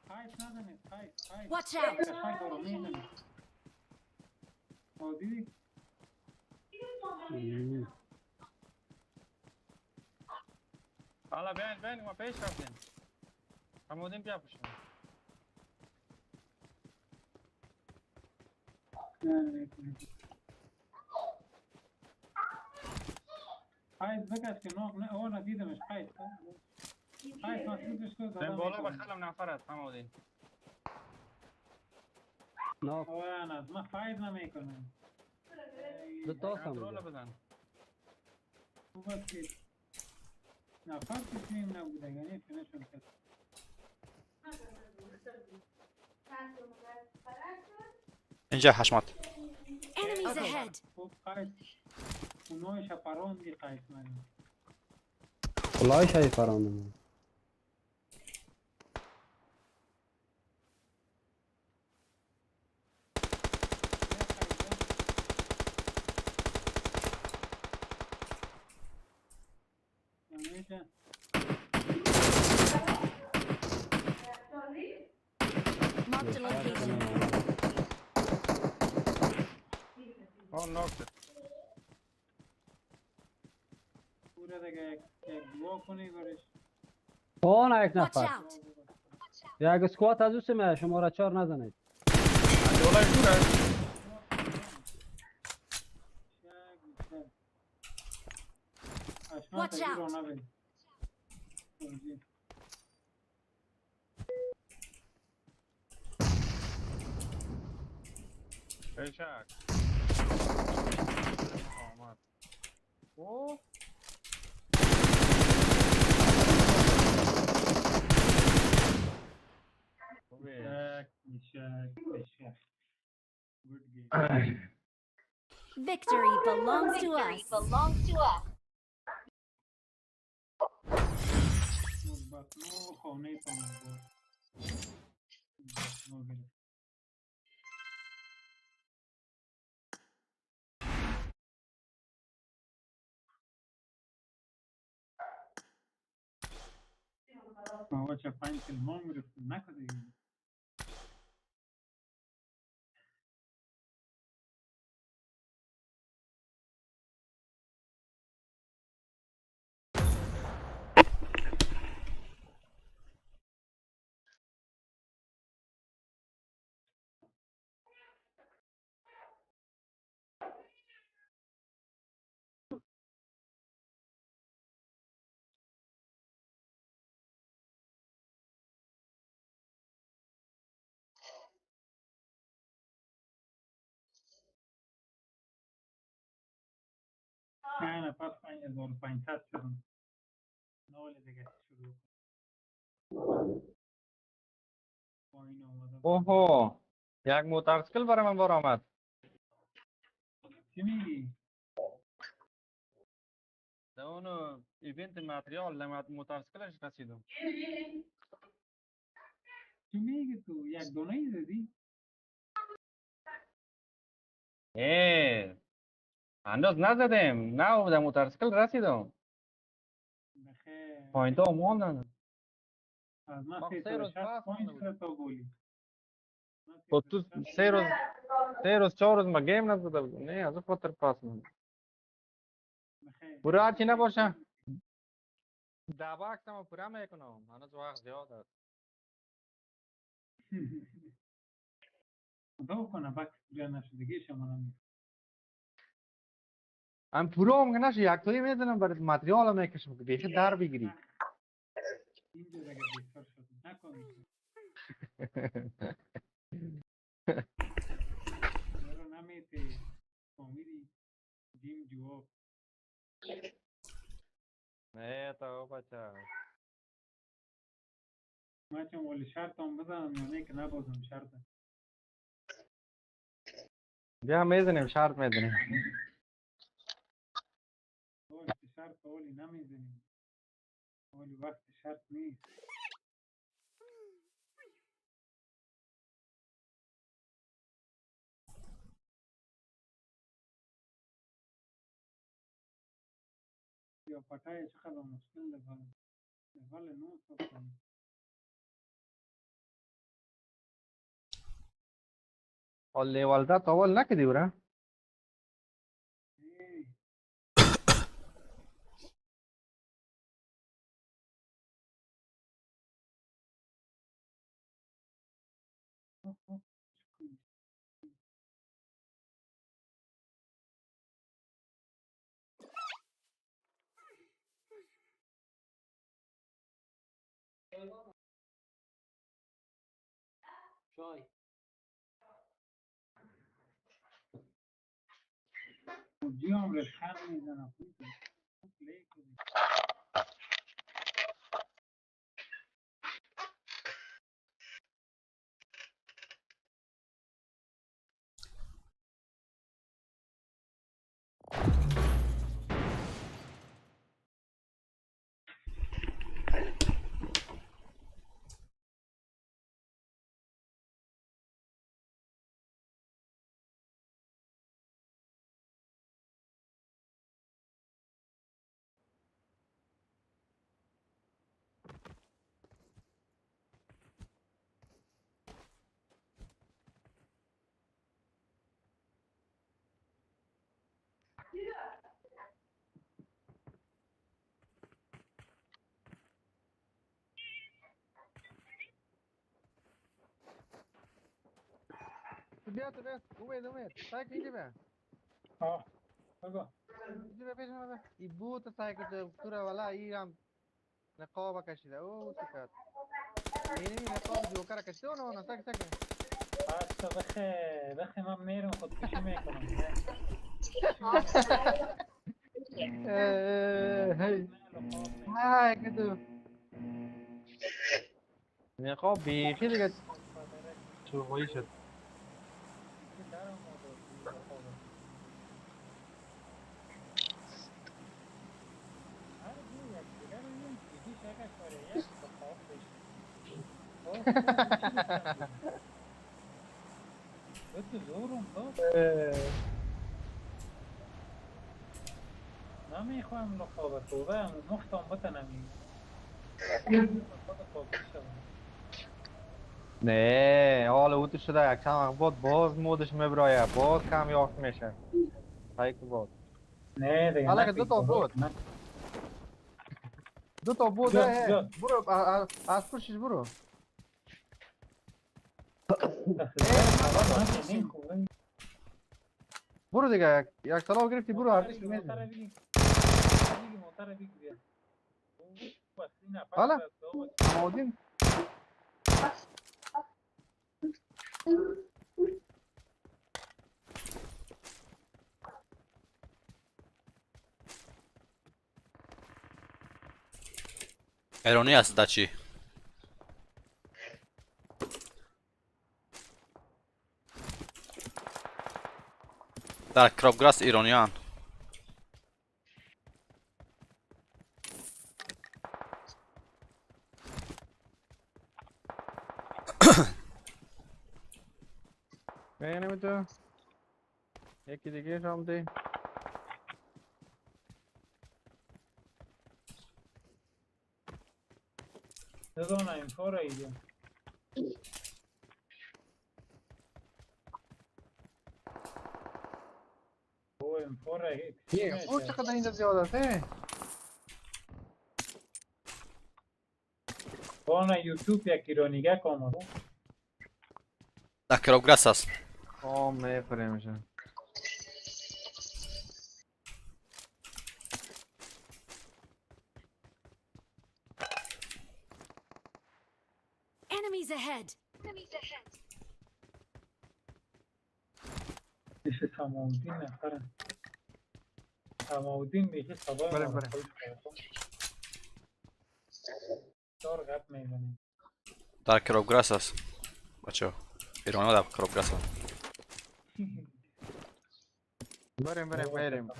خایف نزنید خایف خایف. Watch out! خایف دارم میزنید. آه دیدی؟ حالا بیاین بیاین ما پیش رفتیم. سماودین بیا پشت. نه نه نه. خایف بکش که نه نه او ندیدمش خایف. خایف مسعودش کو این زدم. بالا بخلم نفر است سماودین. نه آه نه من فاید نمیکنم. دو تا سم کنترل بود. بزن. خوب است که نفر تیم نبوده یعنی فینشون کرد. اینجا حشمت. Enemies ahead! خوب قایت اونای شپراندی قایت من. والله شای فراندم. همیشه Marked a location. آه ناک شد. پورا دیگه یک دعا کنی برش. اون یک Watch نفر out! یک اسکوات از او سمه شماره 4 نزنید. اندیوالای دوره. Watch out. بیشک آمد. اوه بیشک. Good game. Victory belongs to us. Belongs to us. مثبت خانه تمام بود. نو گرفت. ما چه 5 کل ما گرفتم نکو دیگه. نه نفر 5500 شدم. نال دیگه شروع پایین آمدم. اوهو یک موتورسیکل برای من بار آمد. چی میگی؟ در اون ایونت ماتریال موتورسیکلش رسیدم. چی میگی تو؟ یک دونه ای زدی؟ هنوز نزدیم. نه در موتورسیکل رسیدم. بخیر. پایین تا ماندن. از من ما سه روز 360 پس پوینت مانده بود. شده تا گولی. خب تو 3 روز 4 روز ما گیم نزده بودم. نه از اون خاطر پاس ماند. پورا هرچی نباشه دعوا کتم پورا میکنم. هنوز وقت زیاد است. خدا کنه بک پورا نشد دیگه شما نمی. هم پورا هم که نشه یک تایی میزنم برای ماتریال میکشم که بیخی در بگیری. اینجا دیگه بیکار شد نکن. رو نمیته فامیلی جیم جواب. نه تا بچه من چون ولی شرط هم بزنم یا نه که نبازم شرط. بیا میزنیم شرط میزنیم. شرط ولی نمیزنیم. ولی وقت شرط نیست. یا پټای چقدر مشکل ده بله نو څه کوم. او لیول دا اول نکدی ورا. چای جیام رشخند میزنم. پلی کنی. تو بیا تو بیا اومد اومد سایک اینجا بیا. آه بگو اینجا بیا پیش من بیا. ای بوت سایک تو را والا ای هم نقاب کشیده او چه کرد اینمی نقاب جوکر کشیده نه نه سایک سایک. بس بخه بخه من میرم خودکشی میکنم. هی های که تو نقاب بیخی دیگه چوغایی شد. نمیخوایم نقابه توبه مفتم بتنم. نه حالا او تو شده یک چند وقت بعد باز مودش میبرایه باز کم یافت میشه. سایک بود. نه دیگه حالا که دو تا بود. دو تا بود. برو از پشتش برو. برو دیگه یک سلام گرفتی برو هرچی میزنی. حالا آمادیم. ایرانی است دچی. در کرابگراس ایرانیان. یعنی تو یکی دیگه شام دی. دو این فور ایده. او این فور یه فور چقدر اینجا زیاد است. بانا یوتیوب یک ایرانیگه کامل. در کرابگراس است. آه میخوره میشه. Enemies ahead. Enemies ahead. میشه سماودین نفره. سماودین میشه سبای بله بله. چهار قد میزنیم. در کرابگراس است. بچه ایرانی ها در کرابگراس است. بریم بریم بریم.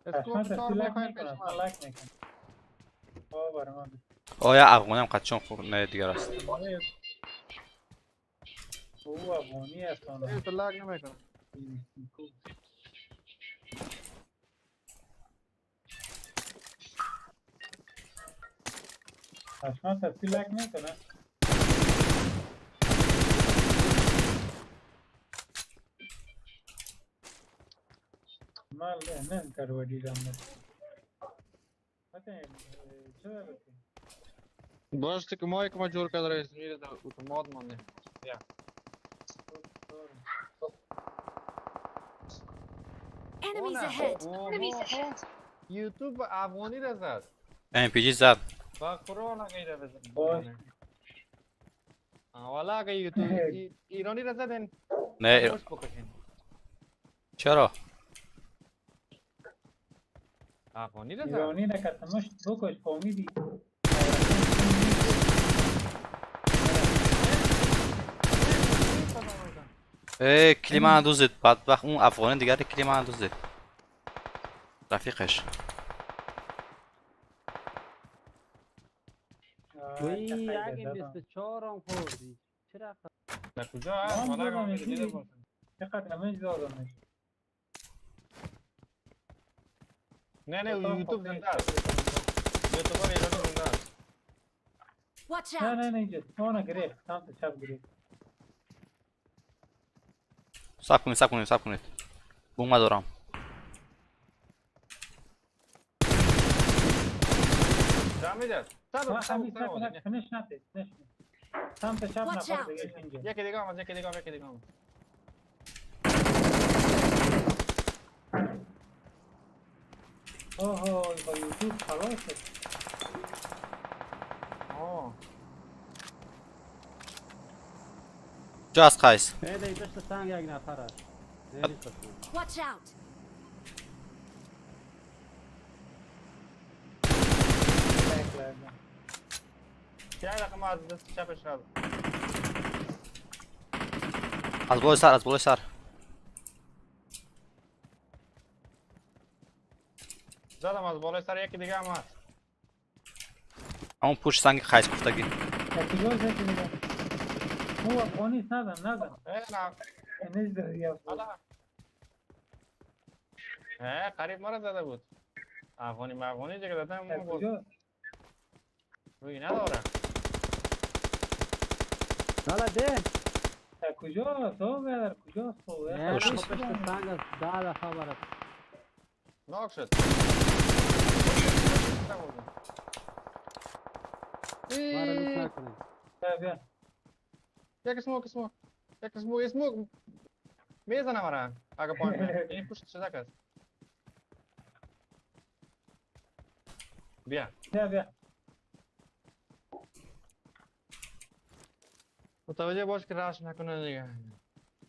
اسکوپ چهار میخوایم پیش من. آیا افغانی هم قدشان خوب نه دیگر است. او افغانی است. تو لاگ نمیکنه. اصلا تصویر لاگ نمیکنه. مال نن کروڑی رام باش که ما یک ما جور کرده رئیس میره در اتومات مانده. یا Enemies ahead. Enemies ahead. یوتیوب افغانی را زد. ام پی جی زد. با قرآن غیره بزن. باش. والا اگه یوتیوب ایرانی را زدن. نه. چرا؟ افغانی را زد. ایرانی را کتمش بکش فامیدی. ای کلیما اندوزید بدبخت اون افغانی دیگر کلیما اندوزید رفیقش. وی یک 24 هم خوردی چرا؟ در کجا هست؟ حالا دیده باشم چقدر همه دادمش. نه نه یوتیوب زنده است. یوتیوبر ایرانی زنده است. نه نه نه اینجا سمانه گرفت سمت چپ گرفت. صبر کنید صبر کنید صبر کنید. بوم دارم. جمع میداد. صبر صبر فنش نته فنش. سمت چپ نفر دیگه اینجا. یکی دیگه آمد، یکی دیگه آمد، یکی دیگه آمد. آها با یوتیوب خلاص شد. آه کجاست قیس؟ ای پشت سنگ یک نفر است. Watch out. یک رقم از دست چپش رفت. از بالای سر، از بالای سر. زدم از بالای سر، یکی دیگه هم هست. همون پشت سنگ قیس گفتگی. کجا زدی دیگه؟ او افغانی نزن نزن. نه نه. اه قریب ما را زده بود. افغانی مفغانی دیگه زدم بود. روی نداره. حالا ده. کجاست؟ او برادر کجاست؟ پشت سنگ است. ده دفعه برات. ناک شد. ما را لوس نکنید. بیا. یک smoke smoke. یک smoke smoke. میزنه مرا. اگه پایین بیاد. این پشت چیزک است. بیا. بیا بیا. متوجه باش که rush نکنه دیگه.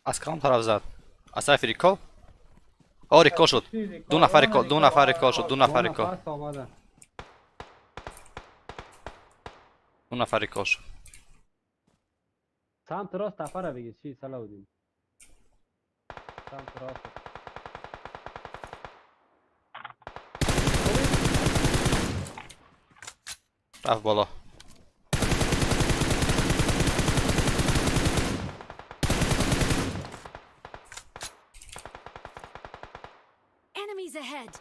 از کدام طرف زد؟ از طرف recall؟ آه recall شد. دو نفر recall، دو نفر recall شد، دو نفر recall. دو نفر recall شد. سمت راست نفر بگیر چی صلاح الدین. سمت راست. رفت بالا. Enemies ahead.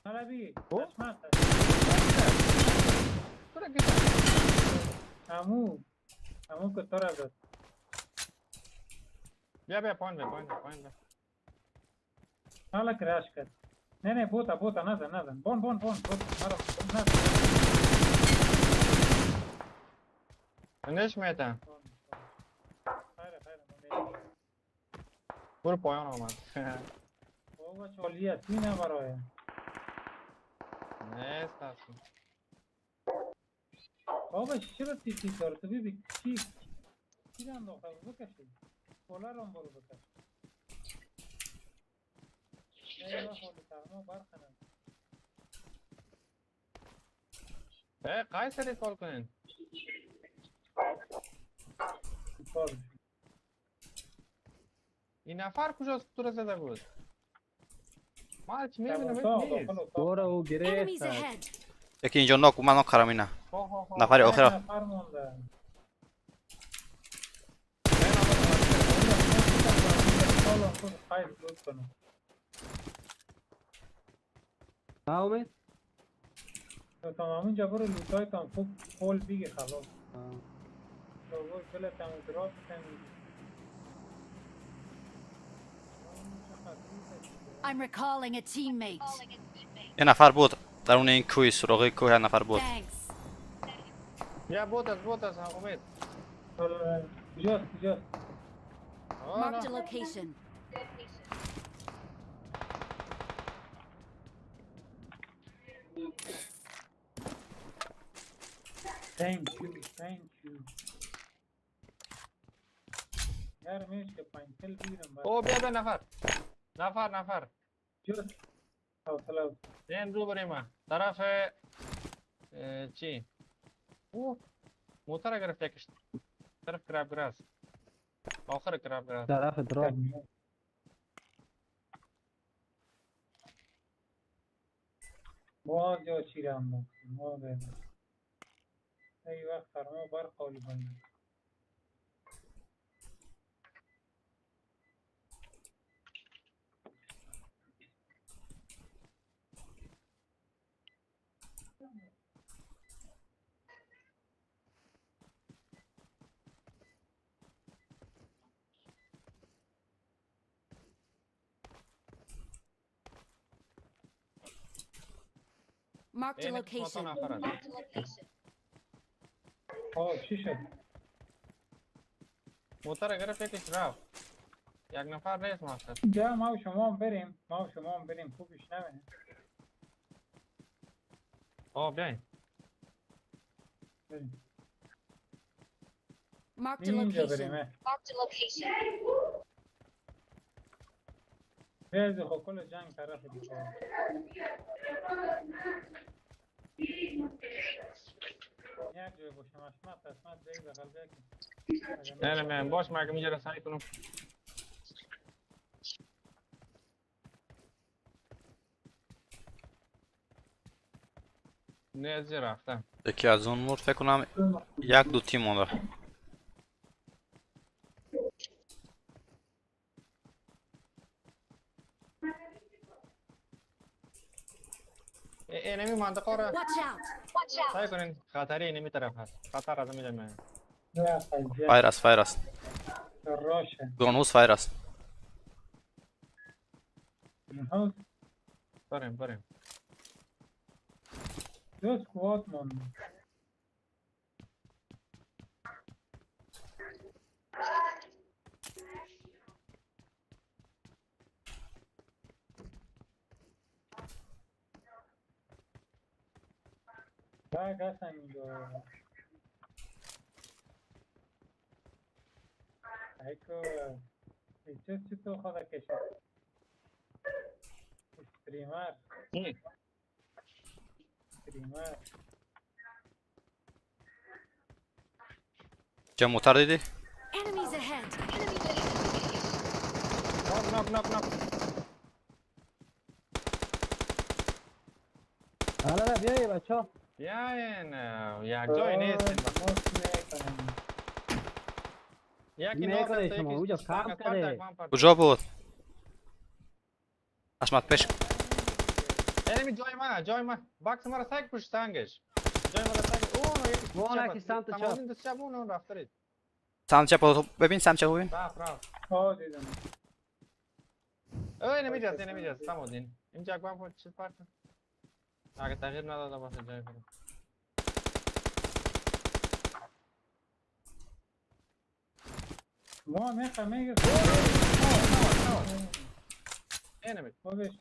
عربی. عمو عمو که تو را زد. بیا بیا پایین بیا پایین بیا پایین بیا. حالا crash کرد. نه نه بوتا بوتا نزن نزن. بون بون بون بوتا مرا نزن. نش میتم. خیره خیره. برو پایان آمد. بابا چالیه سینه برای. نیست اصلا. بابا چرا تیتی داره تو ببین چی چی انداخته بکشی بالا رو برو بکش. اه قیس recall کنین. این نفر کجاست تو رو زده بود؟ ما چی میبینم نیست. برو او گرفت. یکی اینجا knock من knock کردم اینا. نفر آخر. امید تمام اینجا برو loot ای تام خوب پول بیگه خلاص. برو کل تام drop تام. I'm recalling a teammate. یه نفر بود در اون این کوی سراغ کوه یه نفر بود. یا بود از بود از امید. کجاست کجاست؟ Marked a location. Thank you, thank you. یار میش که پنسل بگیرم. او بیا بیا نفر نفر نفر. جست حوصله. این رو بریم طرف چی؟ او موتور گرفت یکش طرف کراب گراس. آخر کراب گراس. طرف drop. باز یا چی رم ما به ای وقت فرما بر قالی بند. Marked a location. آه چی شد؟ موتر گرفت یکیش رفت. یک نفر نیست ماستر. جا ما و شما هم بریم، ما و شما هم بریم، خوبش نمه. آه بیاین. بریم. Marked a اینجا location. بریم. Marked a location. بیاید خب کل جنگ طرف دیگه. یک جای باشم اشمت اشمت دیگه بغل بیاید. نه نه من باش مگه میجا سعی کنم. نه از رفتم. یکی از اون مرد فکر کنم یک دو تیم مونده. اینمی منطقه را Watch out. Watch out. سعی کنین خطری اینمی طرف هست. خطر از اینجا میاد. فایر است، فایر است. راشه. گرونوس فایر است. بریم بریم. دو سکوات مونده. باگ هستن اینجا. ایکو چیز چطور خدا کشید؟ استریمر. استریمر. چه موتر دیدی؟ Enemies ahead. ناک ناک ناک ناک. حالا بیای بچه. بیاین یک جای نیستین. یکی میکنه شما اونجا کام کرده. کجا بود؟ اشمت پیش. اینمی جای من، جای من. باکس مرا سگ پشت سنگش. جای مرا سگ. اون یکی اون یکی سمت چپ. تمام دست چپ اون رفت رید. سمت چپ ببین، سمت چپ ببین. رفت رفت. آه دیدم. اوه نمیجاست نمیجاست تمام دین. اینجا گام چیز پارت. اگه تغییر نداده باشه جای خودم. ما میخوام میگه. اینمی. خودش.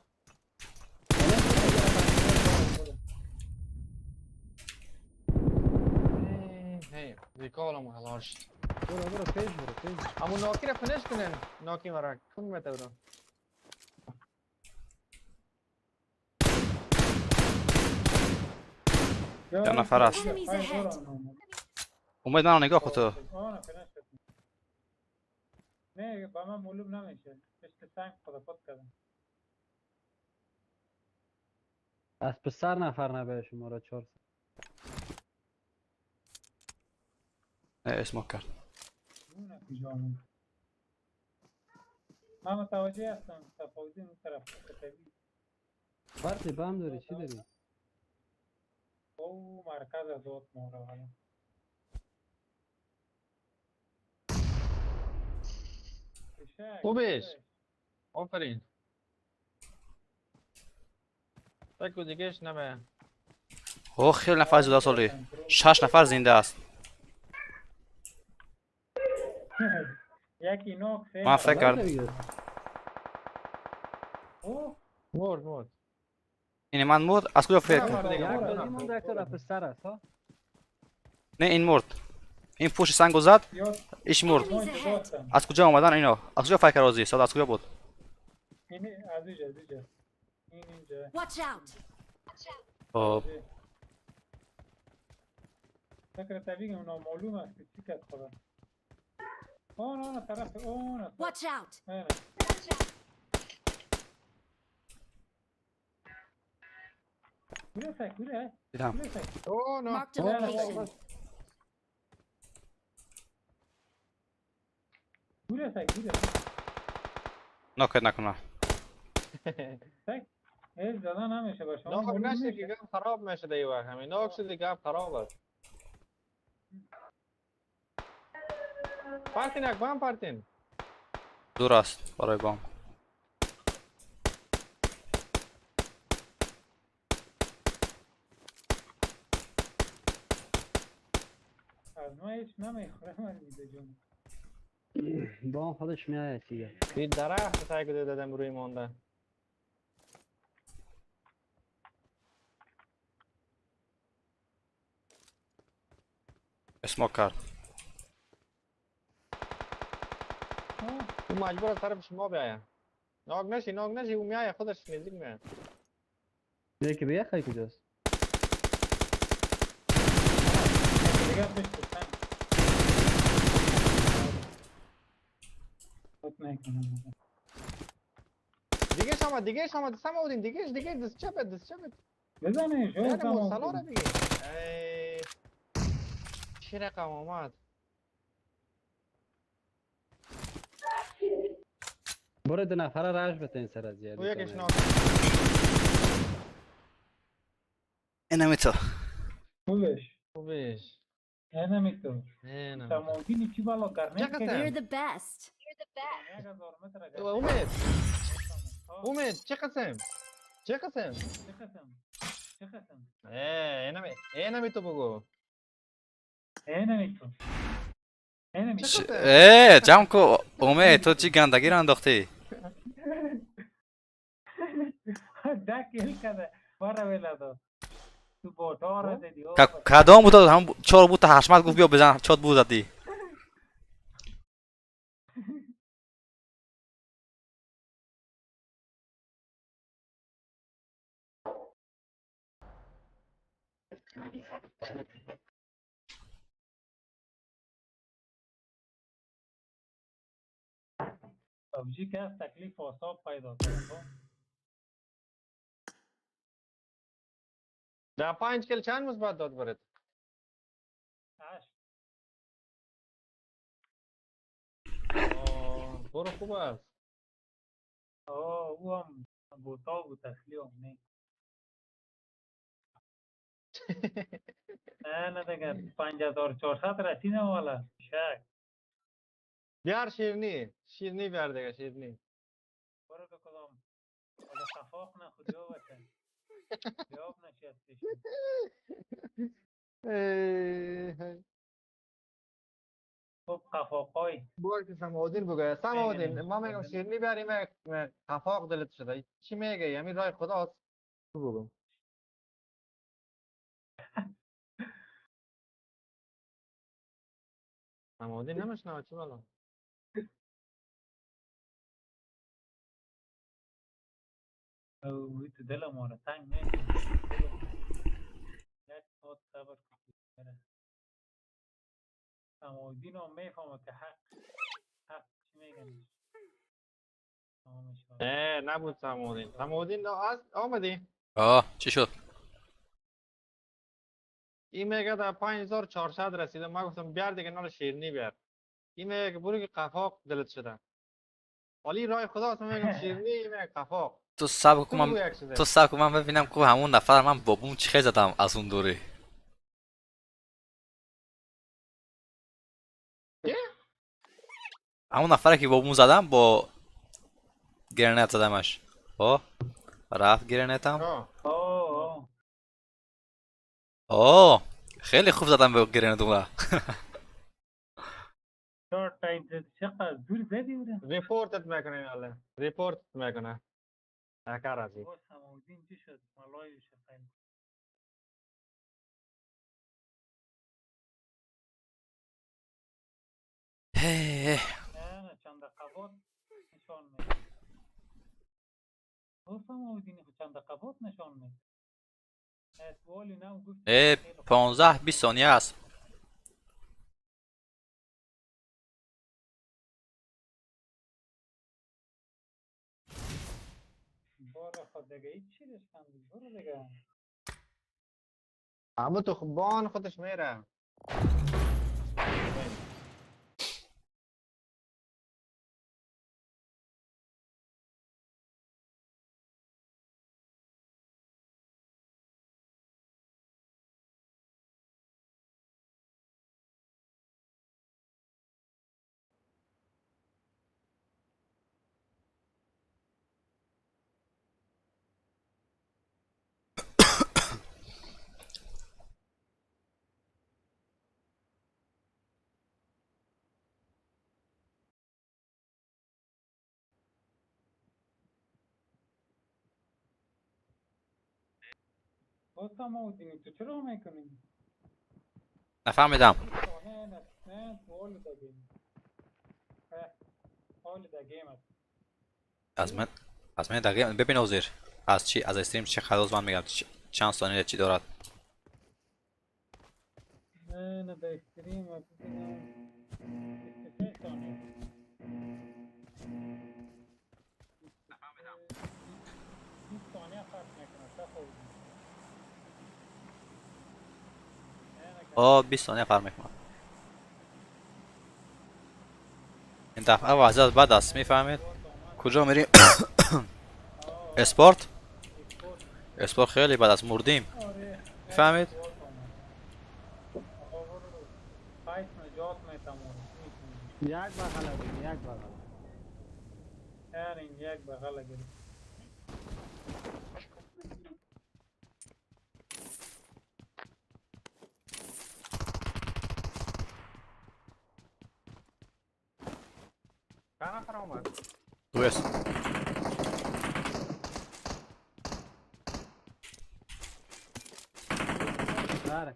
هی ریکالم حلاش. برو برو پیش برو پیش. امو ناکی را فنش کنن. ناکی مرا کن متورم. یه نفر است. اومد منو نگاه کن تو. نه با من معلوم نمیشه. پشت سنگ خدا پات کردم. از پسر نفر نبه شما را 4. نه اسمو کرد. من متوجه هستم تفاوتی این طرف طبیعی. فرقی با هم داری چی داری؟ او مرکز از ذات مورا حالا. خوبش. آفرین. تکو دیگهش نبه. او خیلی نفر زده سالی. 6 نفر زنده است. یکی نوک سه. من فکر کردم. مرد مرد. این من مرد از کجا فکر کرد؟ نه این مرد. این پوش سنگو زد. ایش مرد. از کجا اومدن اینا؟ از کجا فکر رازی؟ ساده از کجا بود؟ این از اینجا از اینجا. این اینجا. Watch out. خب. فکر طبیعی اونا معلوم است که چی کرد خدا. اون اون طرف اون. Watch out. کجا سگ کجا؟ دیدم. Marked a location. کجا سگ کجا؟ ناکت نکنه. سگ هیچ زدن نمیشه با شما. ناک نشه که گپ خراب میشه دیگه وقت همین ناک شد گپ خراب است. پارتین یک بام پارتین. دور است برای بام. از ما هیچ نمیخوره من میده جون. با خودش میآید دیگه. این درخت تایید دادم روی مانده. اسموک کرد. او مجبور از طرف شما بیاید. ناگ نشی ناگ نشی، او میآید خودش نزدیک میآید. یکی بیا خیلی کجاست؟ دیگه پشت سر. خود نکنم. دیگه شما دیگه شما سما بودین دیگه دیگه دست چپ دست چپ. بزنه شو یعنی سلام رو بگی. ای چه رقم آمد؟ برو دو نفره رش بتین سر از یه. او یکیش ناگ. اینمی تو. خوبش. خوبش. اینمی تو. سمودینی چی بالا گرنه You're the best. You're the best. امید. امید چه قسم؟ چه قسم؟ چه قسم؟ چه قسم؟ اینمی اینمی تو بگو. اینمی تو. اینمی تو. ای جمع کو امید تو چی گندگی رو انداختی؟ ده کیل کرده برا ویلا داد. تو بوتا را دیدی. کدام بود؟ هم چهار بود تا حشمت گفت بیا بزن چهار بود زدی. پبجی که از تکلیف آساب پیدا کرد. در 5 کل چند مثبت داد برات؟ 8. برو خوب است. او هم بوتا بود اصلی هم نه. نه نه دیگه 5400 رسیدم والا شک. بیار شیرنی شیرنی بیار دیگه شیرنی. برو به کدام حالا صفاق نه خودیا بچه بیاب نشی از پیش. خب قفاقای باش که سماودین بگه سماودین ما میگم شیرنی بیاریم قفاق دلت شده چی میگه؟ همین رای خداست تو بگم. سماودین نمیشنوه چی بالا؟ او تو دل ما را تنگ نکنه. یک ساعت صبر کن. سماودین هم میفهمه که حق حق چی میگن. نبود سماودین. سماودین آمدی؟ آه چی شد؟ این میگه در 5400 رسیده. ما گفتم بیار دیگه نال شیرنی بیار. این میگه برو که قفاق دلت شده. ولی رای خداست من میگم شیرنی، این میگه قفاق. تو صبر کن من تو صبر کن من ببینم کو همون نفر من بابوم چه زدم از اون دوره. همون نفره که بابوم زدم با گرنت زدمش. آه رفت گرنتم. آه خیلی خوب زدم به گرنت اون. چهار تایم چقدر دور زدی اون. ریپورتت میکنه الان. ریپورتت میکنه. هکر ازی. سماودین چی شد؟ مالای شد. هی نه چند قبات نشان میده. او سماودین خود چند قبات نشان میده. ای 15 20 ثانیه است. اما تو بان خودش میره. او سماودینی تو چرا میکنی؟ نفهمیدم. نه نه تو all the game. از من دقیقه ببین اوزیر از چی از استریم چه خلاص من میگم چند ثانیه چی دارد. نه نه به استریم ببینم 23 ثانیه. نفهمیدم. 20 ثانیه فرق میکنه. آه 20 ثانیه فرق میکنه. این دفعه وضعیت بد است میفهمید؟ کجا میریم؟ اسپورت؟ اسپورت خیلی بد است مردیم. میفهمید؟ یک بغل یک بغل یک بغل گرفت. چند نفر آمد؟ دو است. بله.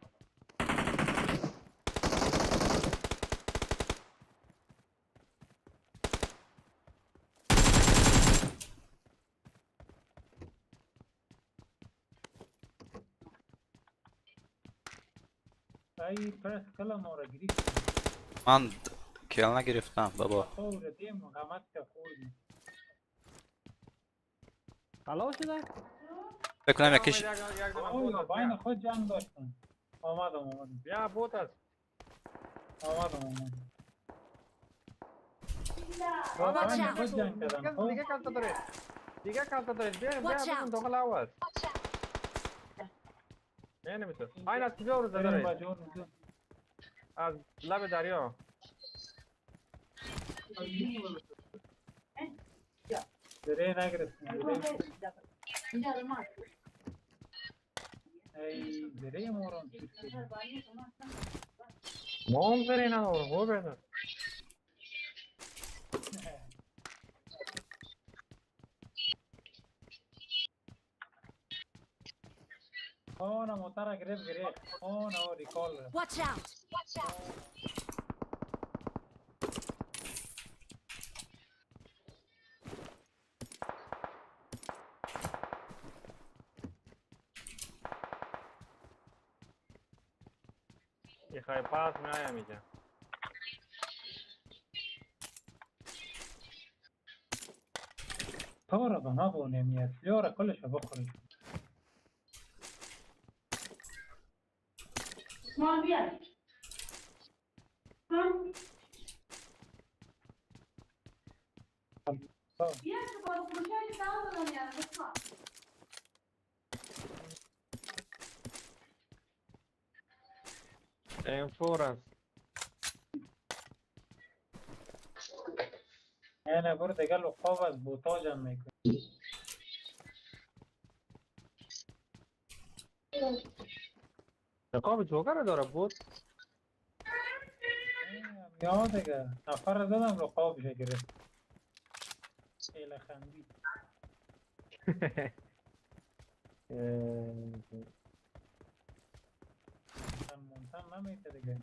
ای پرس کلا ما را گرفت. من کیل نگرفتم بابا. خلاص شده؟ فکر کنم یکیش باین خود جنگ داشتن. آمدم. بیا بوت است. آمدم. خود جنگ کردم. دیگه کلتا داره. دیگه کلتا داره. بیا بیا داخل آواز. نه نمیتونه. این از کجا رو داره؟ از لب دریا. دره نگرفتم. ای دره موران مام دره ندارم خب بهتر. آه نه موتر گرفت گرفت. آه نه ریکال. Watch out. Watch out. خواهی پاس می آیم اینجا. تو را به ما بونیم یارا کلش رو بخوریم. M4 است. نه برو دیگه لقاب از بوتا جمع میکنی. لقاب جوکر داره بود؟ یا دیگه نفر زدم لقابش گرفت. خیلی خندی. مونتن نمیته دیگه.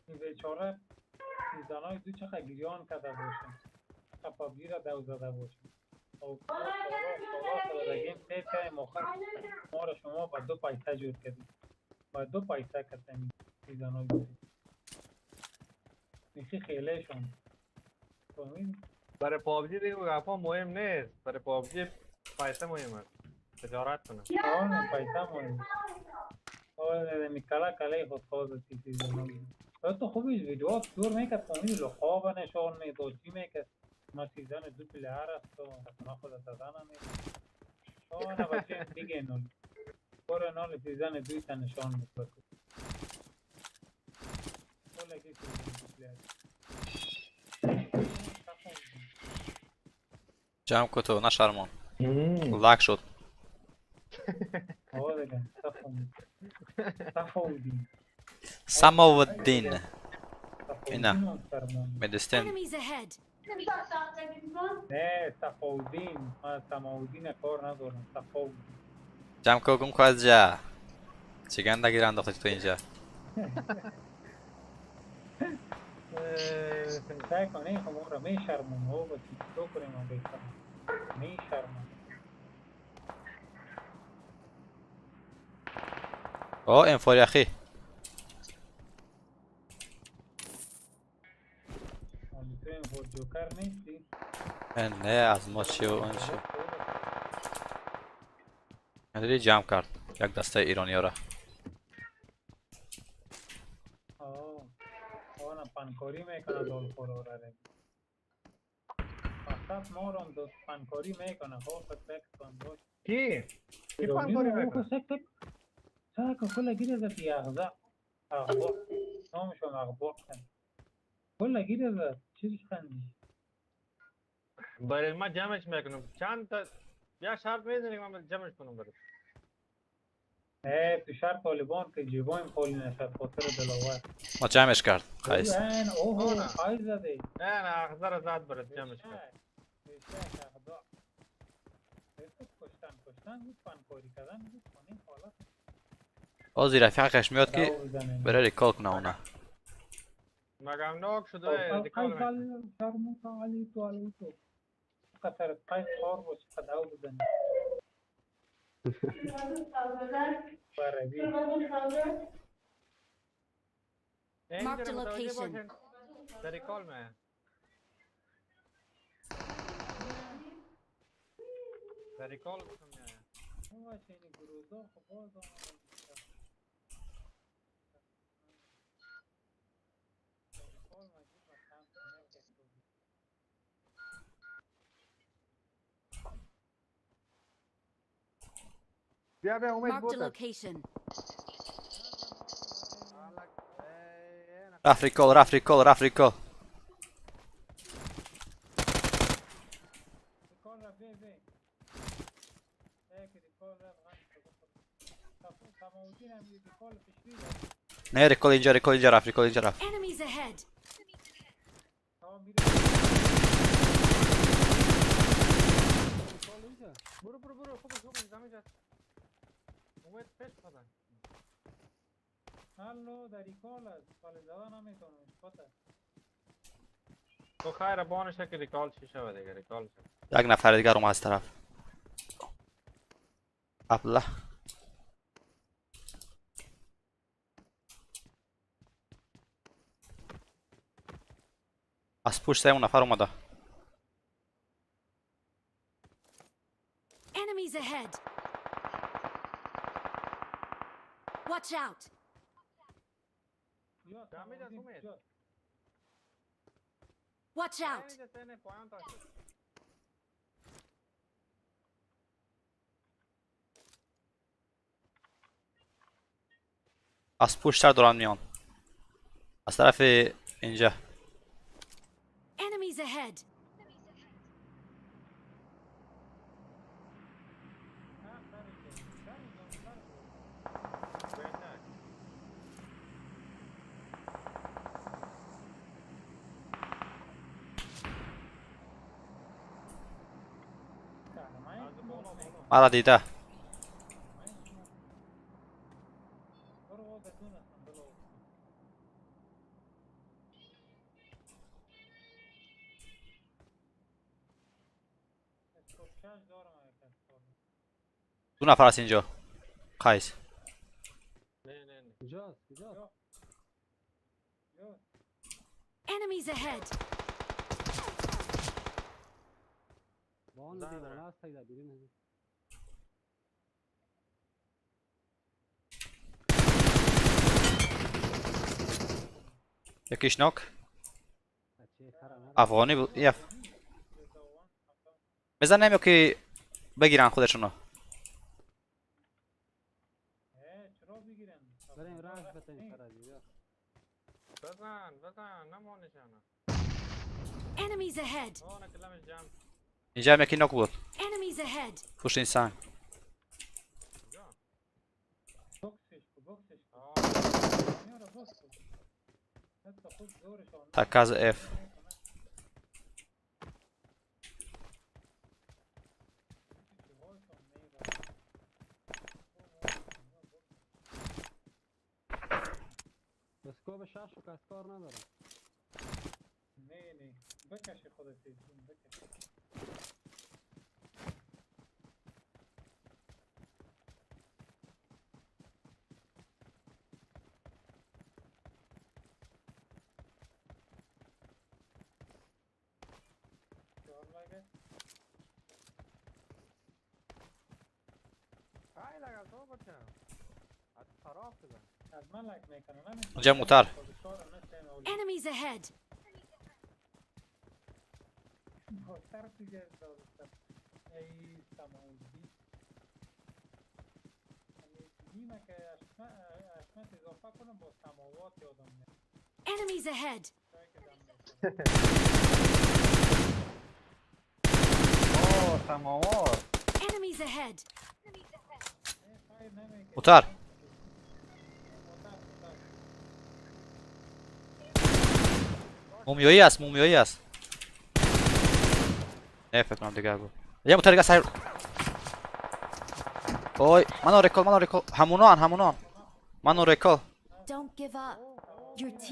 این بیچاره زنای دو چقدر گریان کرده باشه، پابجی را دو زده باشه. او سالا گیم سیف کردیم آخر ما را شما با دو پیسه جور کردیم. با دو پیسه کردیم این زنای دو. میخی خیلی شون. برای پابجی دیگه گپا مهم نیست. برای پابجی پیسه مهم است. تجارت کنه. آره پیسه مهم. آره میکلا کلی خود خود چیزی تو خوبیش ویدیو دور میکرد فهمیدی لقاب نشان میداد چی میکرد. ما سیزن دو پلیر است و ما خود زدن نمیداد. آره بچه دیگه نول. برو نول سیزن دوی تا نشان میداد. کلا کی سیزن دو پلیر. جمع کتو نشرمان. لک شد. آره دیگه صفودین. سماودین. اینا مدستن. نه صفاودین، من سماودین کار ندارم. صفاودین جمع کو گم کو از جا چه گندگی را انداختی تو اینجا. سعی کنه خب ما را میشرمم او با چی تو کنیم ما بیشرم میشرمم. او انفور اخی تو انفور جوکر نیستی؟ نه از ما چی و اون چی. دیدی جمع کرد یک دسته ایرانی را. آه پنکاری میکنه دول خورا را فقط ما رو دو پنکاری میکنه. خب فکر کن باش کی کی پنکاری میکنه؟ ساکو کل گیره زد یاغزا اغبا نامشون اغبا کل گیره زد چیزش خندی برای ما جمعش میکنم چند تا یا شرط میزنیم من جمعش کنم برات. تو شرط طالبان که جیبایم خالی نشد خاطر دلاور ما جمعش کرد قیس. اوه قیس زده. نه نه اخضر زد برات جمعش کرد. کشتن بود پنکاری کردن بود خانه حالت. آزی رفیقش میاد که بره ریکال کنه اونه. مگم ناک شده ریکال میکنه. شرموتا علی تو علی تو قطر قیس خار باشه قدعو بزنی. Marked a location. در ریکال میه. در ریکال میه. بیا بیا امید Marked a بوتر. location. رفت ریکال رفت ریکال رفت ریکال. نه ریکال اینجا ریکال اینجا رفت ریکال اینجا رفت. Enemies ahead. برو برو برو خوبش خوبش زمین جا. امید پیش بزن. الو در ریکال است ولی زده نمیتونم پته. تو خیر بانش که ریکال چی شود دیگه ریکال شد. یک نفر دیگر اومد از طرف. ابله از پشت اون نفر اومده. Enemies ahead. Watch out. Watch out. از پشت سر دارن میان از طرف اینجا. Enemies ahead. مرا دیده. دو نفر هست اینجا قیس. کجاست کجاست؟ Enemies ahead. با آن دیوانه است در بیرون. یکیش ناک افغانی بود. یف بزن نمیو که بگیرن خودشونو. بریم راش بزنیم فرازی بیا. بزن بزن نمانشانه. Enemies ahead. اینجا هم یکی ناک بود. Enemies ahead. پشت این سنگ. تکز اف. شش و کس کار ندارم. نه نه بکشی خودت بکش. اونجا موتر. Enemies ahead. Enemies ahead. Oh, سماوات. Enemies ahead. موتر. مومیایی است، مومیایی است. نه فکر کنم دیگه بود. یه موتر دیگه سر. اوی منو recall، منو recall. همونان همونان. منو recall.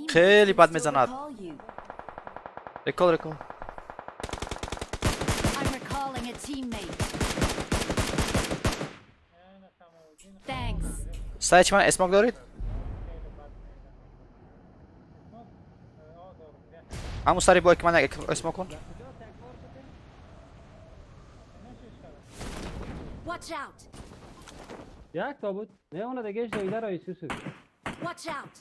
خیلی بد میزند. Recall recall. سعی چی من smoke دارید؟ همون سری با که من smoke کن. Watch out. یک تا بود. نه اون دیگه اش دویده را ایسوسو. Watch out.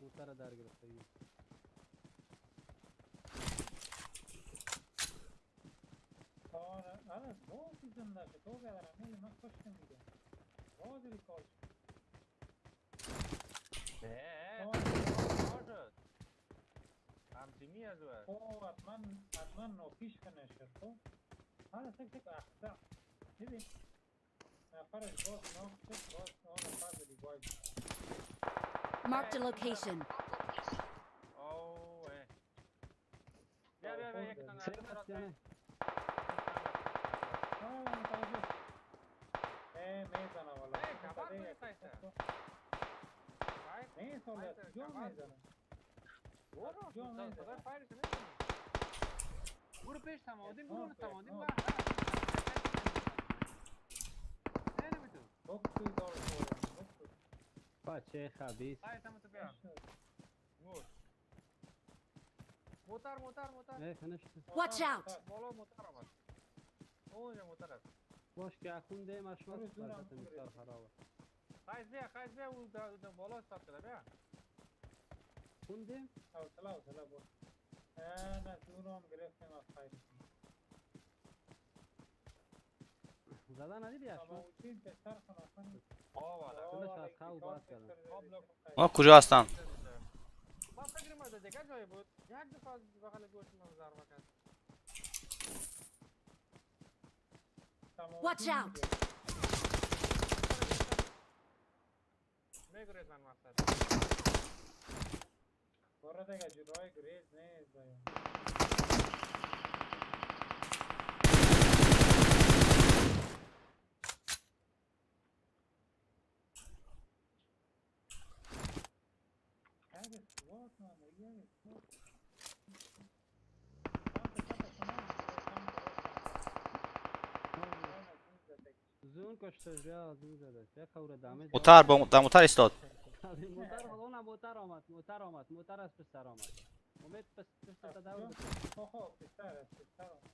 موتر در گرفته. Marked a location. برو پیش تمادین، برو تمادین. بچه خبیث. موتر موتر موتر. Watch out. بالا موتر آمد. اونجا موتر است. باش که اخونده مشمت وضعیت موتر خرابه. خیز بیا، خیز بیا، او بالا استاد کرده بیا. خوندیم؟ حوصله حوصله بود. نه دورم گرفتیم از خیر. زدن ندیدی اشما؟ ما کجا هستن؟ ما فکر ما دیگه جای بود. یک دفعه از بغل گوش ما ضربه کرد. Watch out. میگریز من مقصد. برو دیگه جلوی گریز نیست باید. موتر با در موتر ایستاد. موتر اونم موتر آمد، موتر آمد، موتر از پسر آمد. امید پس پشت دور. خب پسر از پسر آمد.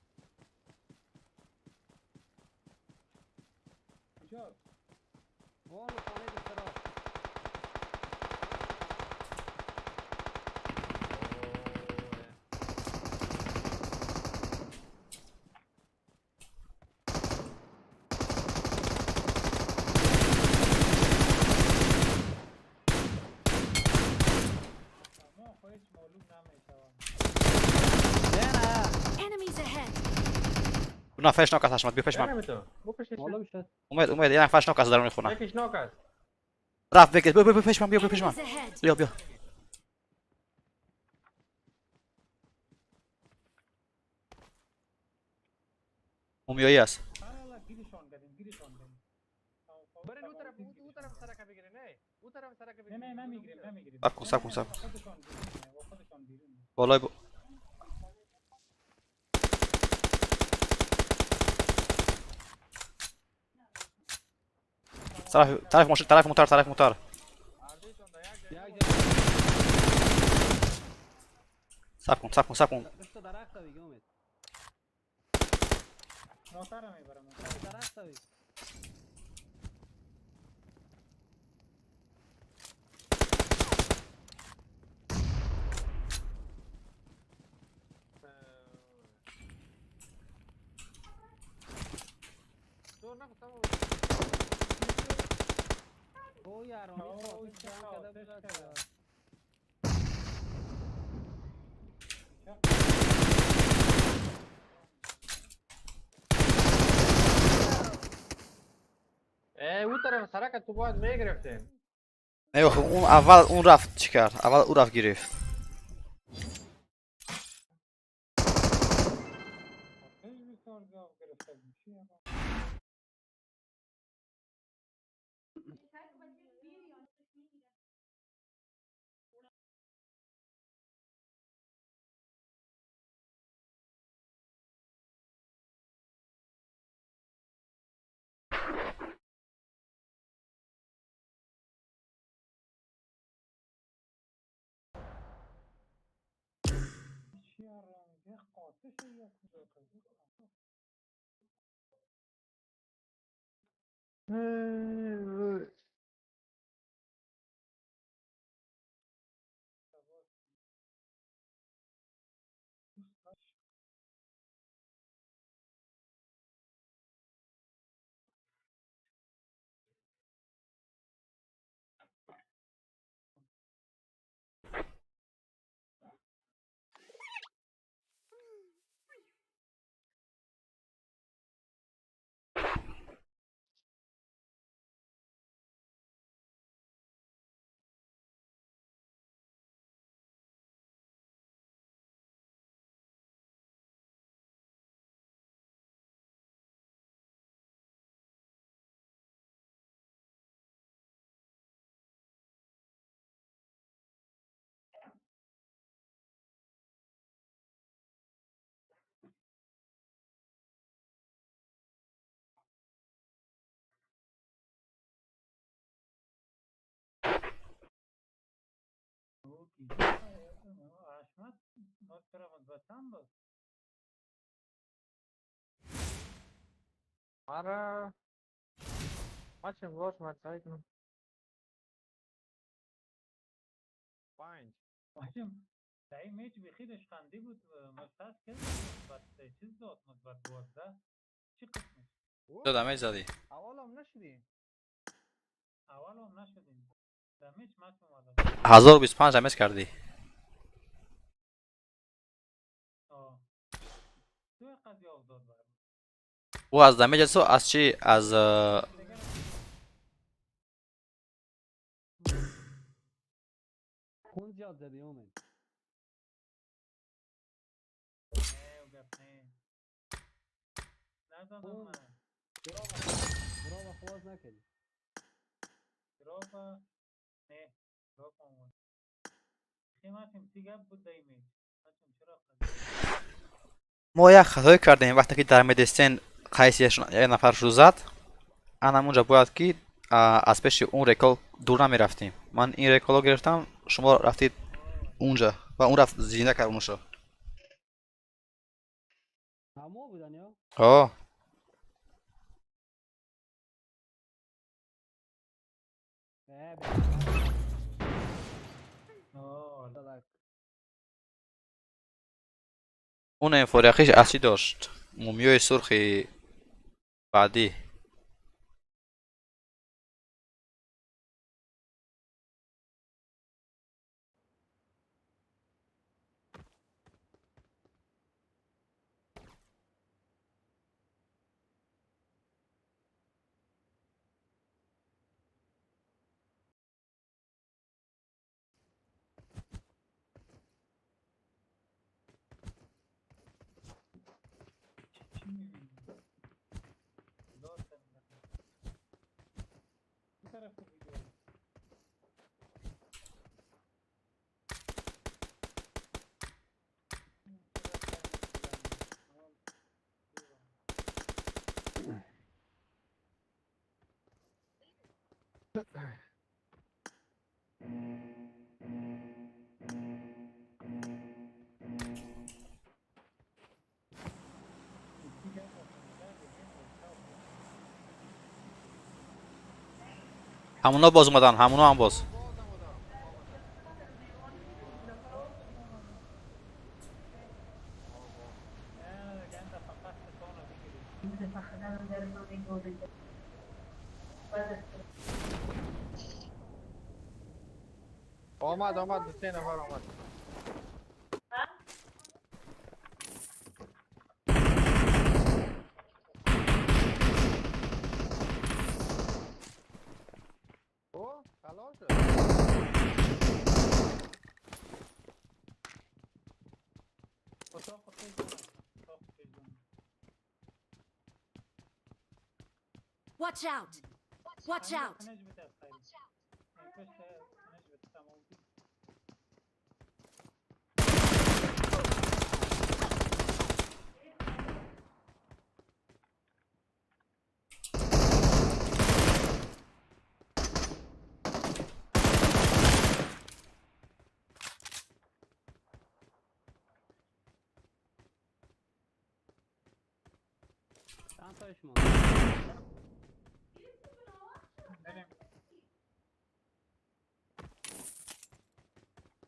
کجاست؟ اون خانه پسر. نه فش ناک است، بیا پیش من. اومد اومد یه نفر ناک است درون خونه. یکیش ناک است. رفت بگیر، بیا بیا پیش من، بیا پیش من. بیا بیا. مومیایی است. گیرشان کردیم گیرشان کردیم. برین اون طرف اون طرف سرک بگیرین. نه اون طرف سرک بگیرین. نه نه نمیگیریم نمیگیریم. صبر کن صبر کن صبر کن. بالای طرف ماشین طرف موتور طرف موتور. صبر کن صبر کن صبر کن. اون طرف سرک تو باید میگرفتیم. نه اون اول اون رفت چی کرد؟ اول اون رفت گرفت. آره ماچم باش ما سعی کنم پنج ماچم دایی میچ بخیرش خندی بود مستاز کرد مثبت چیز داد مثبت 12 چی قسمش دادم زدی اولم نشدی اولم نشدیم دمیچ ماچم 1025 دمیچ کردی. او از دمیج است از چی از خون زیاد زدی اومد. برا خواز نکردی. ما یک خطای کردیم وقتی که در مدستین قیسیش یک نفر رو زد، انا اونجا باید که از پیش اون ریکال دور نمی رفتیم. من این ریکال رو گرفتم، شما رفتید اونجا و اون رفت زنده کرد اونشو. همو بودن یا؟ آه اون انفوریاخیش از چی داشت؟ مومیای سرخی بعدی همونا باز اومدن، همونا هم باز. آمد آمد، سه نفر آمد. اوه خلاص شد. Watch out! Watch out! چند تایش ماند؟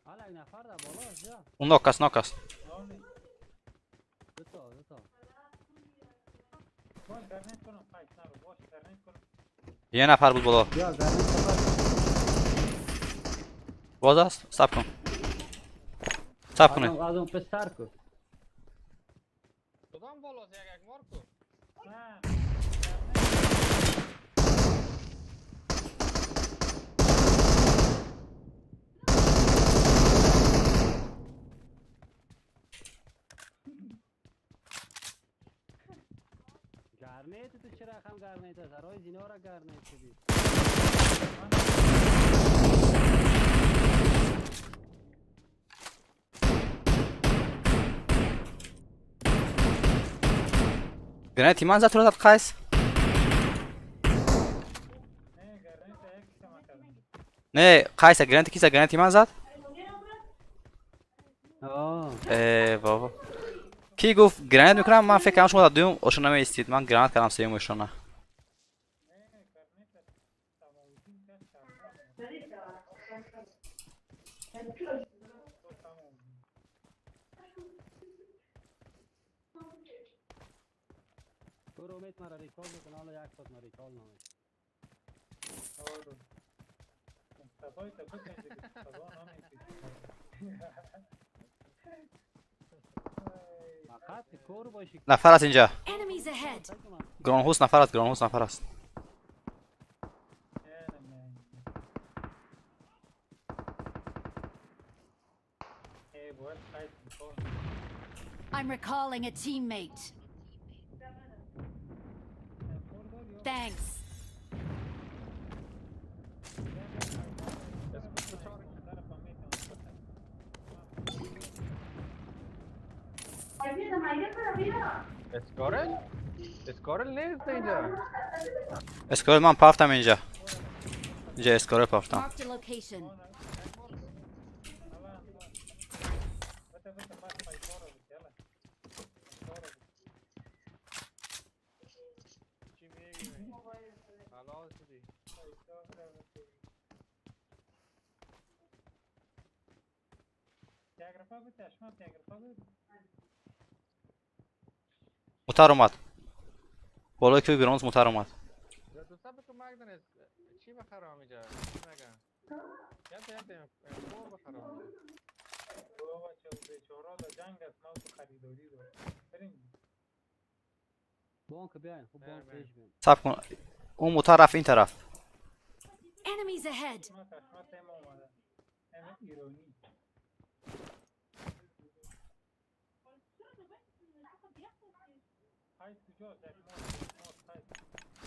حالا یک نفر در بالا است. یا اون ناک است، ناک است. دو تا دو تا. یه نفر بود بالا. یا گرنیت سفر. باز است، صبر کن، صبر کنید. از اون پسر کو. کدام بالاست؟ یک یک مار کو. گرنیت تو چرا رقم گرنیت است؟ رای زینا را گرنیت شدی. گرنیت من زد، تو رو زد قیس. نه قیس، گرنیت کیسه؟ گرنیت من زد. آه ای بابا، کی گفت گرنیت میکنم؟ من فکر کنم شما در دوم اوشون نمیستید، من گرنیت کردم سیوم اوشون. تو رومیت مرا ریکال بکن. حالا یک ساعت مرا ریکال نمید. فقط کور باشی. نفر است اینجا. Enemies ahead! گرانهوس نفر است، گرانهوس نفر است. I'm recalling a teammate. Thanks. اسکارل؟ اسکارل نیست اینجا. اسکارل من پافتم اینجا، اینجا اسکارل پافتم. Marked a location. چی میگی؟ خلاص شدی. موتر اومد بالای کوی گرانهوس، موتر اومد. دوستا بکن مگدن چی بخرم اینجا؟ چی مگم؟ یک تا یک تا بخرم. بانک بیاین، خوب بانک پیش بیاین. صبر کن، اون موتر رفت این طرف. Enemies ahead!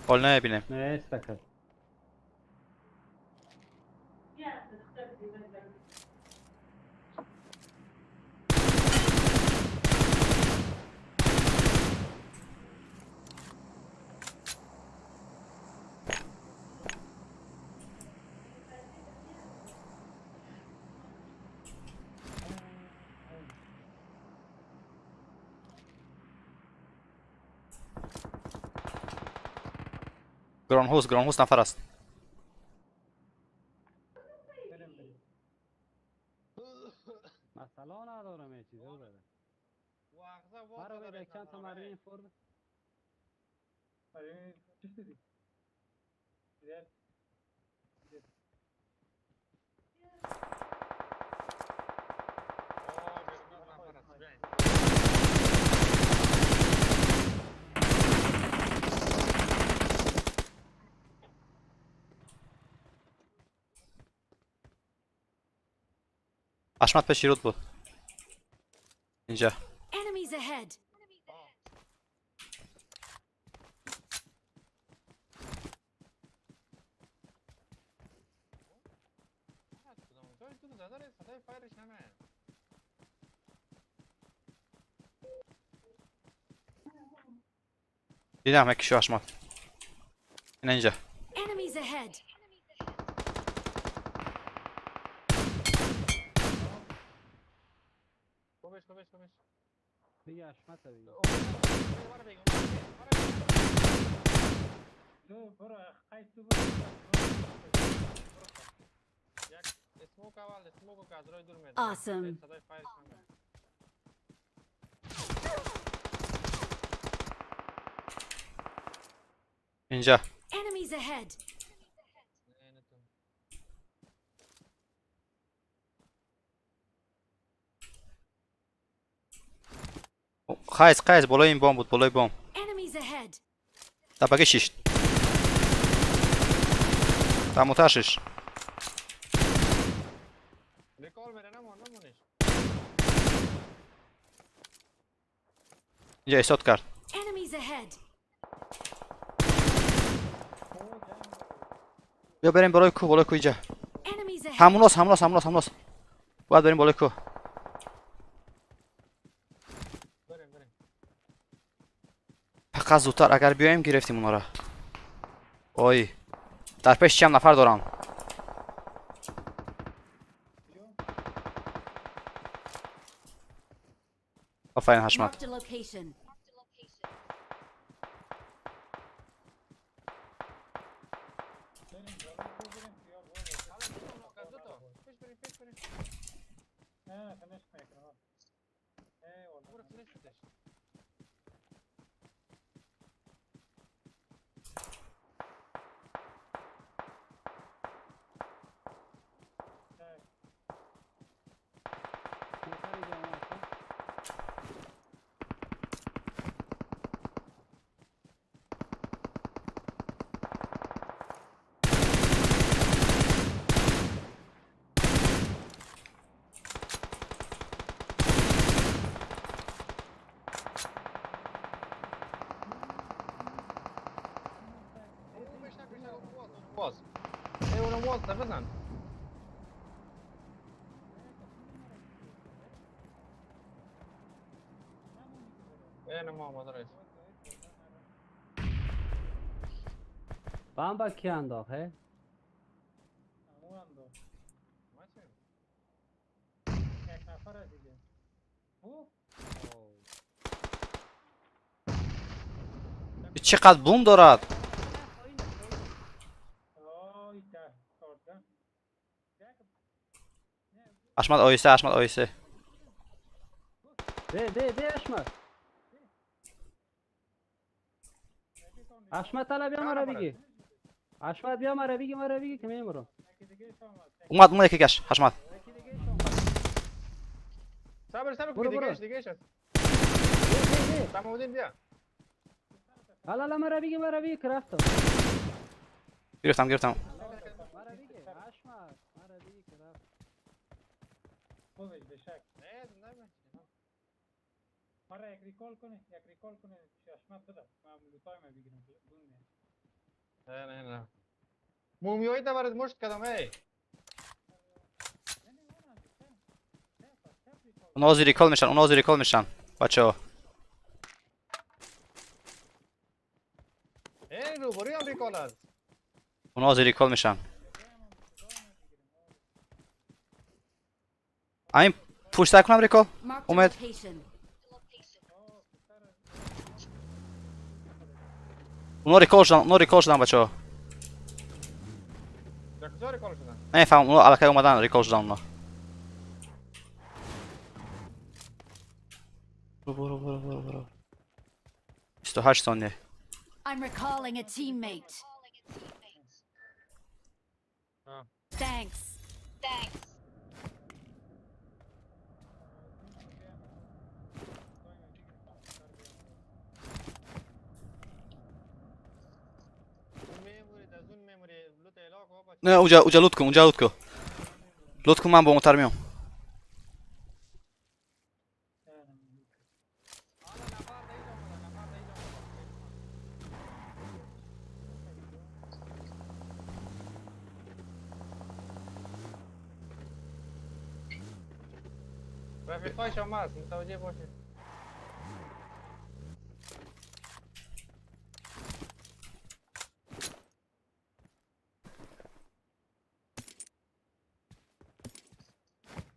حال نمیبینیم. نیست کرد. گران هوس نفر است. بریم. مثلا ندارم یه چیزی بره. مرا بده چند تا مرمی فور. آره چی شدی؟ حشمت پیش رود بود. اینجا. Enemies ahead. دیدم یکیشو حشمت. اینجا. Enemies ahead. کمش بگی حشمت بگی. برو قیس تو برو. یک اسموک اول اسموکو که از راه دور میاد. Awesome. صدای فایرش نمیاد. اینجا. Enemies ahead. نه تو. قیس قیس بالای این بام بود، بالای بام. Enemies ahead. طبقه 6. تموتر 6. ریکال میره نمونش. اینجا ایستاد کرد. Enemies ahead. بیا بریم بالای کوه، بالای کوه اینجا. Enemies ahead. هموناست هموناست هموناست هموناست. باید بریم بالای کوه. بریم بریم. فقط زودتر اگر بیایم گرفتیم اونا را. آی در پیش چند نفر دارن. آفرین حشمت. Marked a location. نه فنش میکنم. ای والله. برو فنش بدش. نفر اینجا آمد. باز ای اونم باز بزن. ای نه ما آماده رئیس. بام با کی انداخت هه؟ اون دو. یک نفر دیگه. او چقدر بوم دارد. آی ده چهارده. حشمت آیسته، حشمت آیسته. ده ده ده حشمت. حشمت طلب بیا مرا بگی. حشمت بیا مرا بگی، مرا بگی که میمرم. اومد اومد یکی گشت حشمت. صبر صبر برو، دیگه برو. دیگه شد. ده ده. تمام بیا. حالا لا مرا بگی، مرا بگی که رفتم. گرفتم گرفتم. مرا بگی حشمت، مرا بگی که رفت. خوبش به شک. نه نه مرا یک ریکال کنه، یک ریکال کنه. حشمت بده. من لوتای ما بگیرم. بون نه نه نه. مومیایی تا برات مشت کردم ای. اونا زیر ریکال میشن، اونا زیر ریکال میشن بچه ها. ای روبروی هم ریکال است. اونا زیر ریکال میشن. این پشت کنم ریکال. Marked a اومد. location. اونا ریکال شدن، اونا ریکال شدن بچه ها. کجا recall شدن؟ نمیفهمم اونا الکی اومدن recall شدن اونا. برو برو برو برو برو. 28 ثانیه. I'm recalling a teammate. Thanks. Thanks. نه اونجا loot کن، اونجا loot کن. loot کن، من با موتر میام. رفیقای شما هست، متوجه باشید.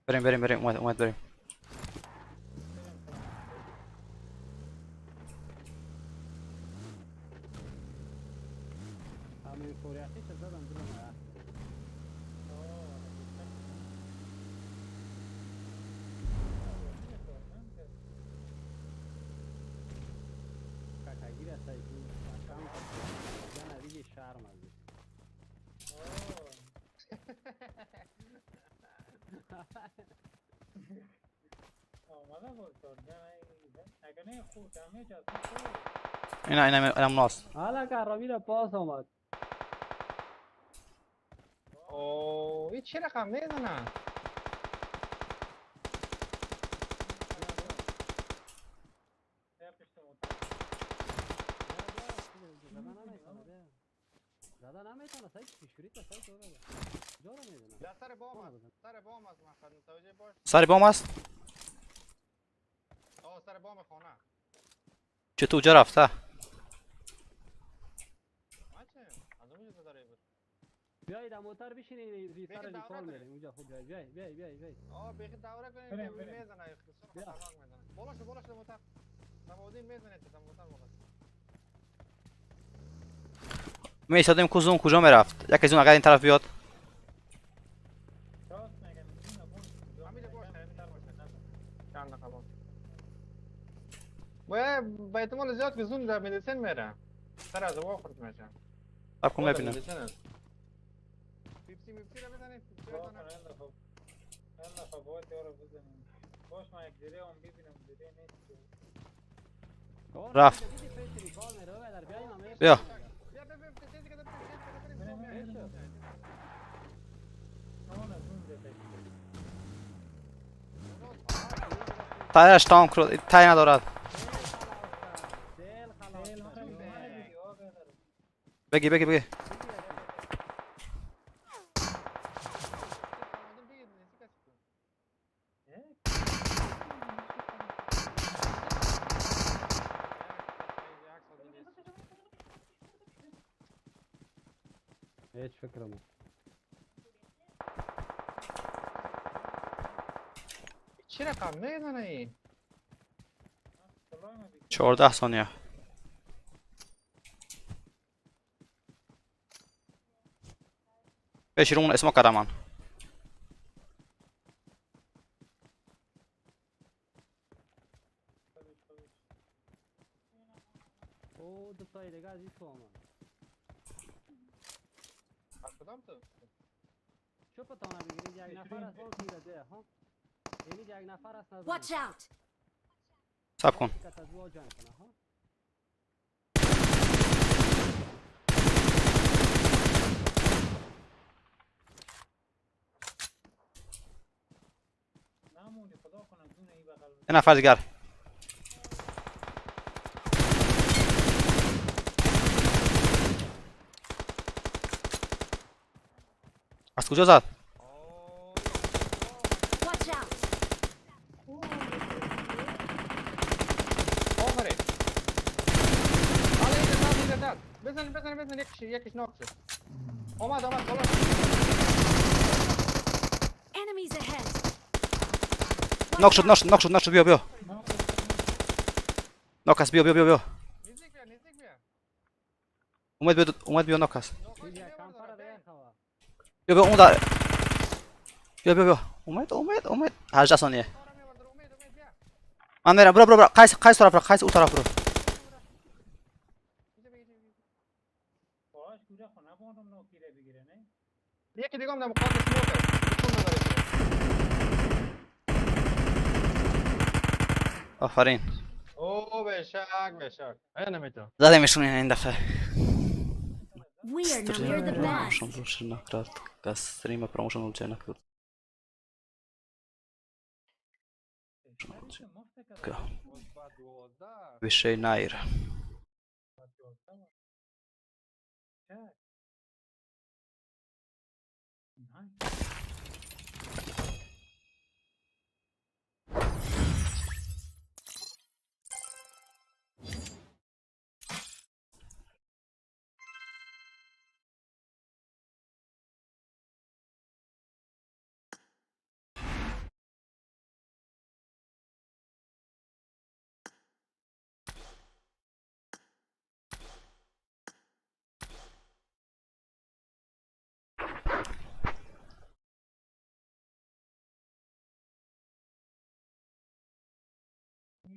بریم بریم بریم. اومد اومد، بریم. همین فوریتی چه زدم دلم رفت. کاکاگیر است که بچه‌ام زن دیگه شرم از. آمده بود اگه نه خوب دمیج از اینا اینا اینا مناس. حالا کهربی را پاس آمد. اوه این چه رقم میزنه؟ زده نمیتونه سعی پیشوری تا سعی تو جا را میزنه. در سر بام است، سر بام است، مقصد متوجه باش. سر بام است؟ آه سر بام خانه. چطور اونجا رفته؟ من چه؟ از اونجا داره بود. بیای در موتر بشینی سر recall میریم اونجا. خوب بیای بیای بیای بیای بیای. آه بیخی دوره کنیم که میزنه، بسیار خطرناک میزنه. بالا شو بالا شو موتر. تمودین میزنه تا موتر بالا. می ایستادیم کو zone کجا میرفت؟ یکی zone اگر این طرف بیاد. باید به احتمال زیاد که zone در مدیسن میره. سر از وا خورد میشه. صبر کن ببینم. پیپسی میپسی را بزنید. پیپسی بزنید. یالا خب باید یارو بزنیم. باش من یک دیره هم ببینم، دیره نیست. رفت. بیا. تایرش تمام کرد، تای ندارد. بگی بگی بگی. هیچ فکرمو چه رقم میزنه این؟ 14 ثانیه. بشیر اون اسما کردم من. او دو تای دیگه از این تو آمد. از کدام تو؟ چوب تانه بگیرید یک نفر از اون میره ده ها. یعنی یک نفر است نظر. Watch out. صبر کن. کس از او جنگ کنه ها. یه نفر دیگر. از کجا زد؟ Watch out. آفرین. حالا اینجا زد، اینجا زد. بزن بزن بزن، یکیش ناک شد. آمد آمد بالا. Enemies ahead. ناک شد ناک شد ناک شد ناک شد. بیا بیا. ناک است. بیا بیا بیا بیا. نزدیک بیا نزدیک بیا. اومد بیا اومد بیا ناک است. یک کمپر دیگه خوا. بیا بیا اون در، بیا بیا بیا. اومد اومد اومد. 18 ثانیه. من میرم. برو برو برو. قیس قیس طرف رو، قیس او طرف رو. یکی دیگه هم در مقابل smoke است. آفرین. او بشک بشک. آیا نمیتونم. زدیمشون این دفعه. We are not we're the best. Promotion лучше на кратко. Стрима promotion лучше на кратко. ویشه نایر.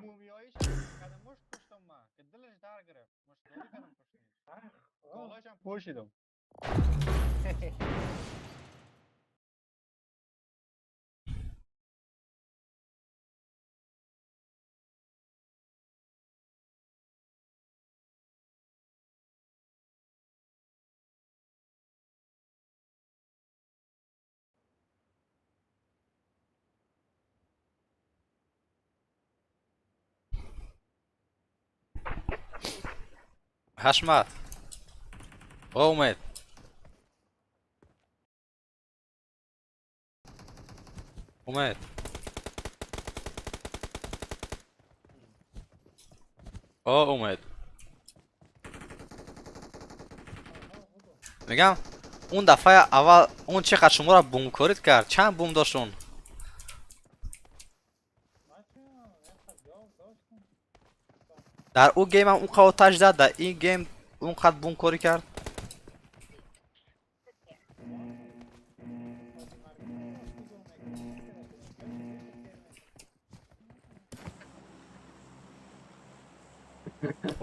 مومیاییش کردم مشت کشتم ما که دلش در گرفت مشت دوری کردم کشتم بالاش هم پوشیدم. حشمت اومد. اومد اومد. میگم اون دفعه اول اون چقدر شما را بوم کارید کرد، چند بوم داشت اون؟ در او game هم اون قد آتش زد، در این game اون قد بوم کاری کرد.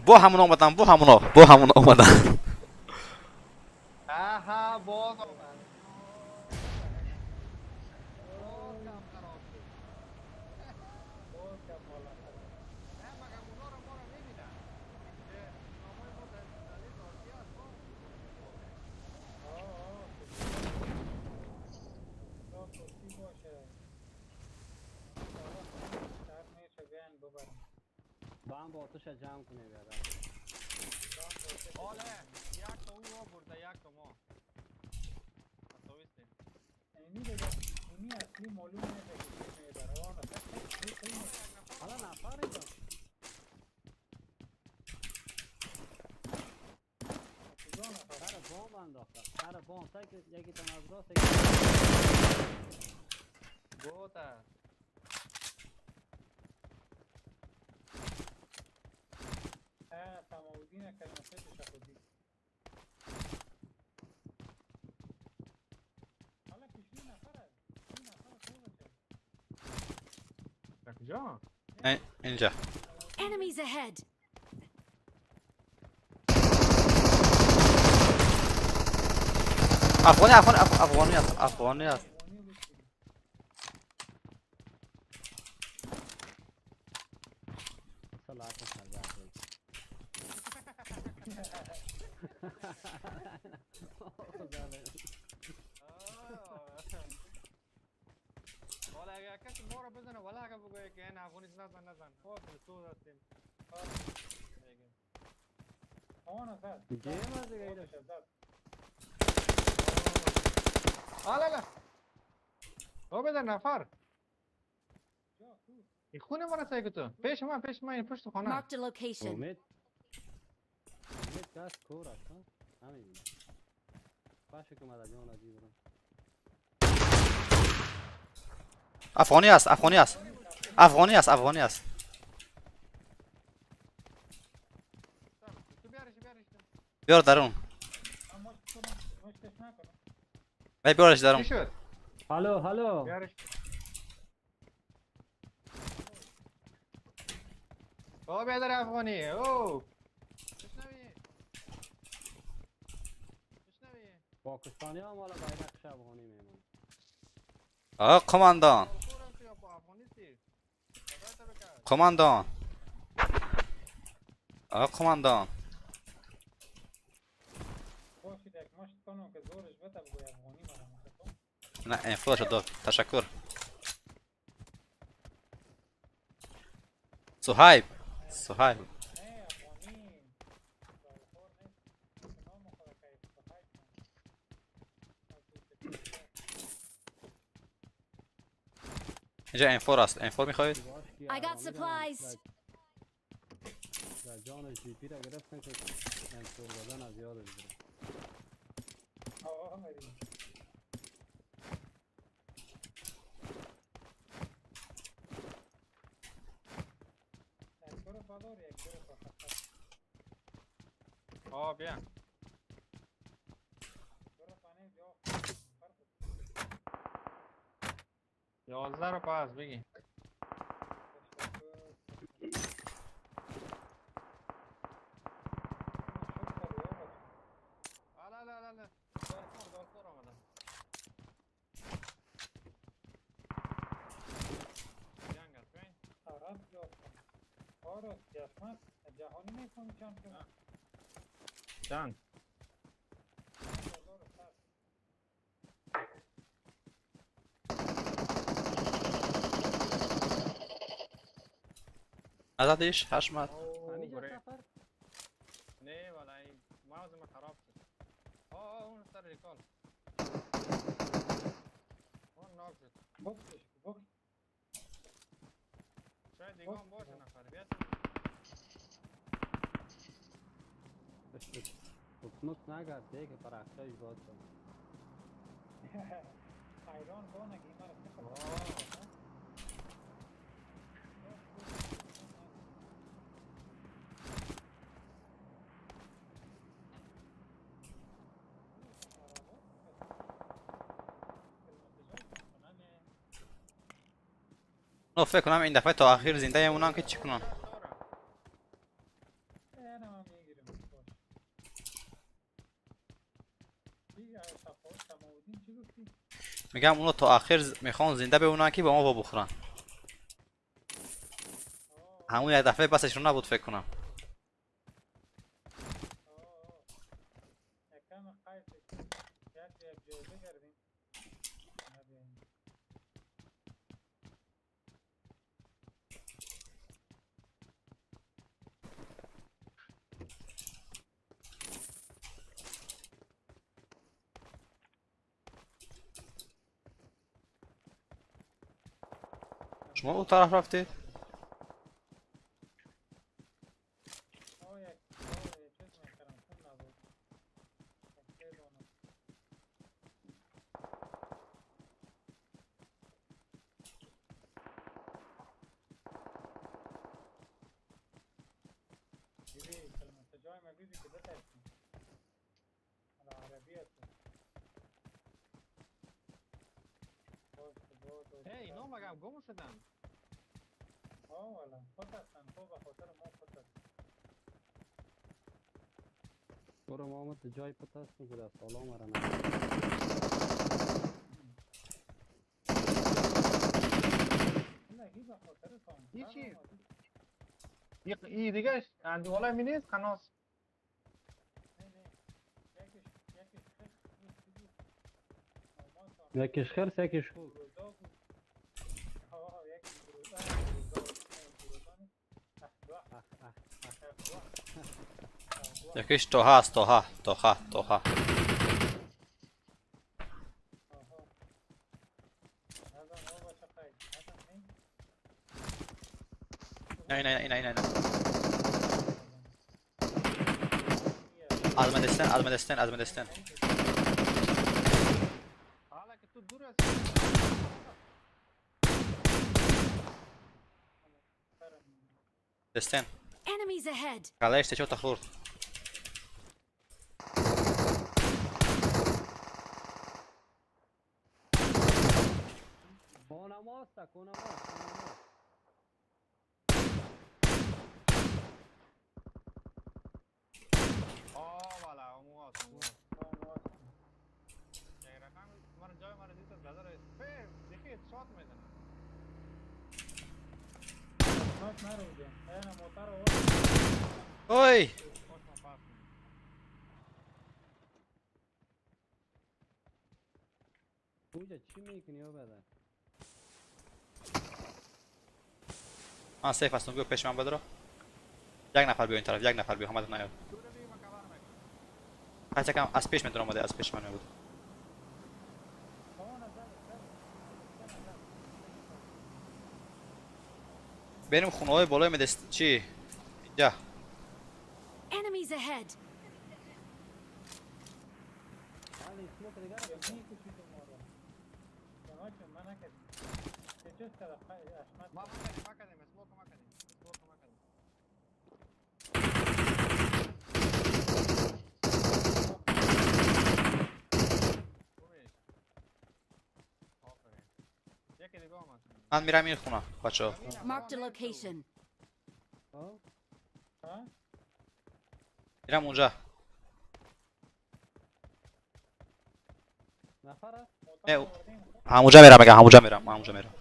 با همون آمدن، با همونا، با همون آمدن. آها باز آمد. با هم با آتش جمع کنه بیادر. حالا یک تا او برده یک تا ما. اینی اصلی معلوم نیست. حالا نفر اینجا. سر بمب انداخته. سر بمب. یکی تن از راست یکی گوتا. کجا؟ اینجا. Enemies ahead. افغانی افغانی افغانی است، افغانی است. حالا اگر کسی ما رو بزنه ولی اگر بگویه که این افغانی نزن نزن ما دلسوز هستیم. آلا لا او بزن نفر این خونه ما رو سعی تو پیش من پیش من این پشت خانه. Marked a location. امید امید دست کور است ها همین باشه که مدد جان عجیب رو. افغانی است، افغانی است، افغانی است، افغانی است. بیار درون. وای بیارش دارم. چی شد؟ هلو هلو. بیارش. بابا بیادر افغانی او بشنوی بشنوی. پاکستانی ها مال بیرق افغانی میمونه. آقا کماندان کماندان آقا کماندان نه انفلو شد. تشکر صهیب صهیب. اینجا انفور است. انفور میخواید؟ I got supplies. در جان جی پی را گرفتن که انفور دادن از یادش گرفت. آه بیا 11 رو پاس بگی. لا لا لا لا دالخور آمده. جنگ است بین عرب آره یاسمن جهانی میکنی چند چند نزدیش حشمت. نه والا این ماوس ما خراب شد. آه اون سر ریکال اون ناک شد. بکش بکش شاید دیگه هم باشه نفر بیاد. حکمت نگرد دیگه پرخشایش باز شد. ایران بانه که این نه فکر کنم این دفعه تا آخر زنده میمونم که چی کنم. میگم اونو تا آخر میخوان زنده بمونن که با ما بخورن. همون یک دفعه بسشون نبود فکر کنم. شما اون طرف رفتید؟ اینا مگم گم شدن؟ آه والا خود هستن تو به خاطر ما خود هستن. برو محمد جای پت هستم که در سلام را این چی؟ این دیگه اندیواله می نیست قناص. یکیش خرس یکیش خوب. یکیش توها است. توها توها توها. نه نه نه نه نه ازمدستن ازمدستن ازمدستن. حالا که تو دور هستی. دستن. Enemies ahead. کالش تچو خورد. است کونه ما. آه والا امو است یک رقم من جای من دیدم برادر دیگه شات میزنه. شات نرو جان. انا موتر اوی اونجا چی میکنی او بده؟ من سیف هستم، بیا پیش من بدرو. یک نفر بیا این طرف، یک نفر بیا، همه نیاد. هرچه کم از پیش من آمده، از پیش من بود. بریم خونه های بالای مدست چی؟ اینجا. Enemies ahead. من میرم این خونه بچه‌ها. Marked a location. میرم اونجا. نه همونجا میرم، میگم همونجا میرم، همونجا میرم.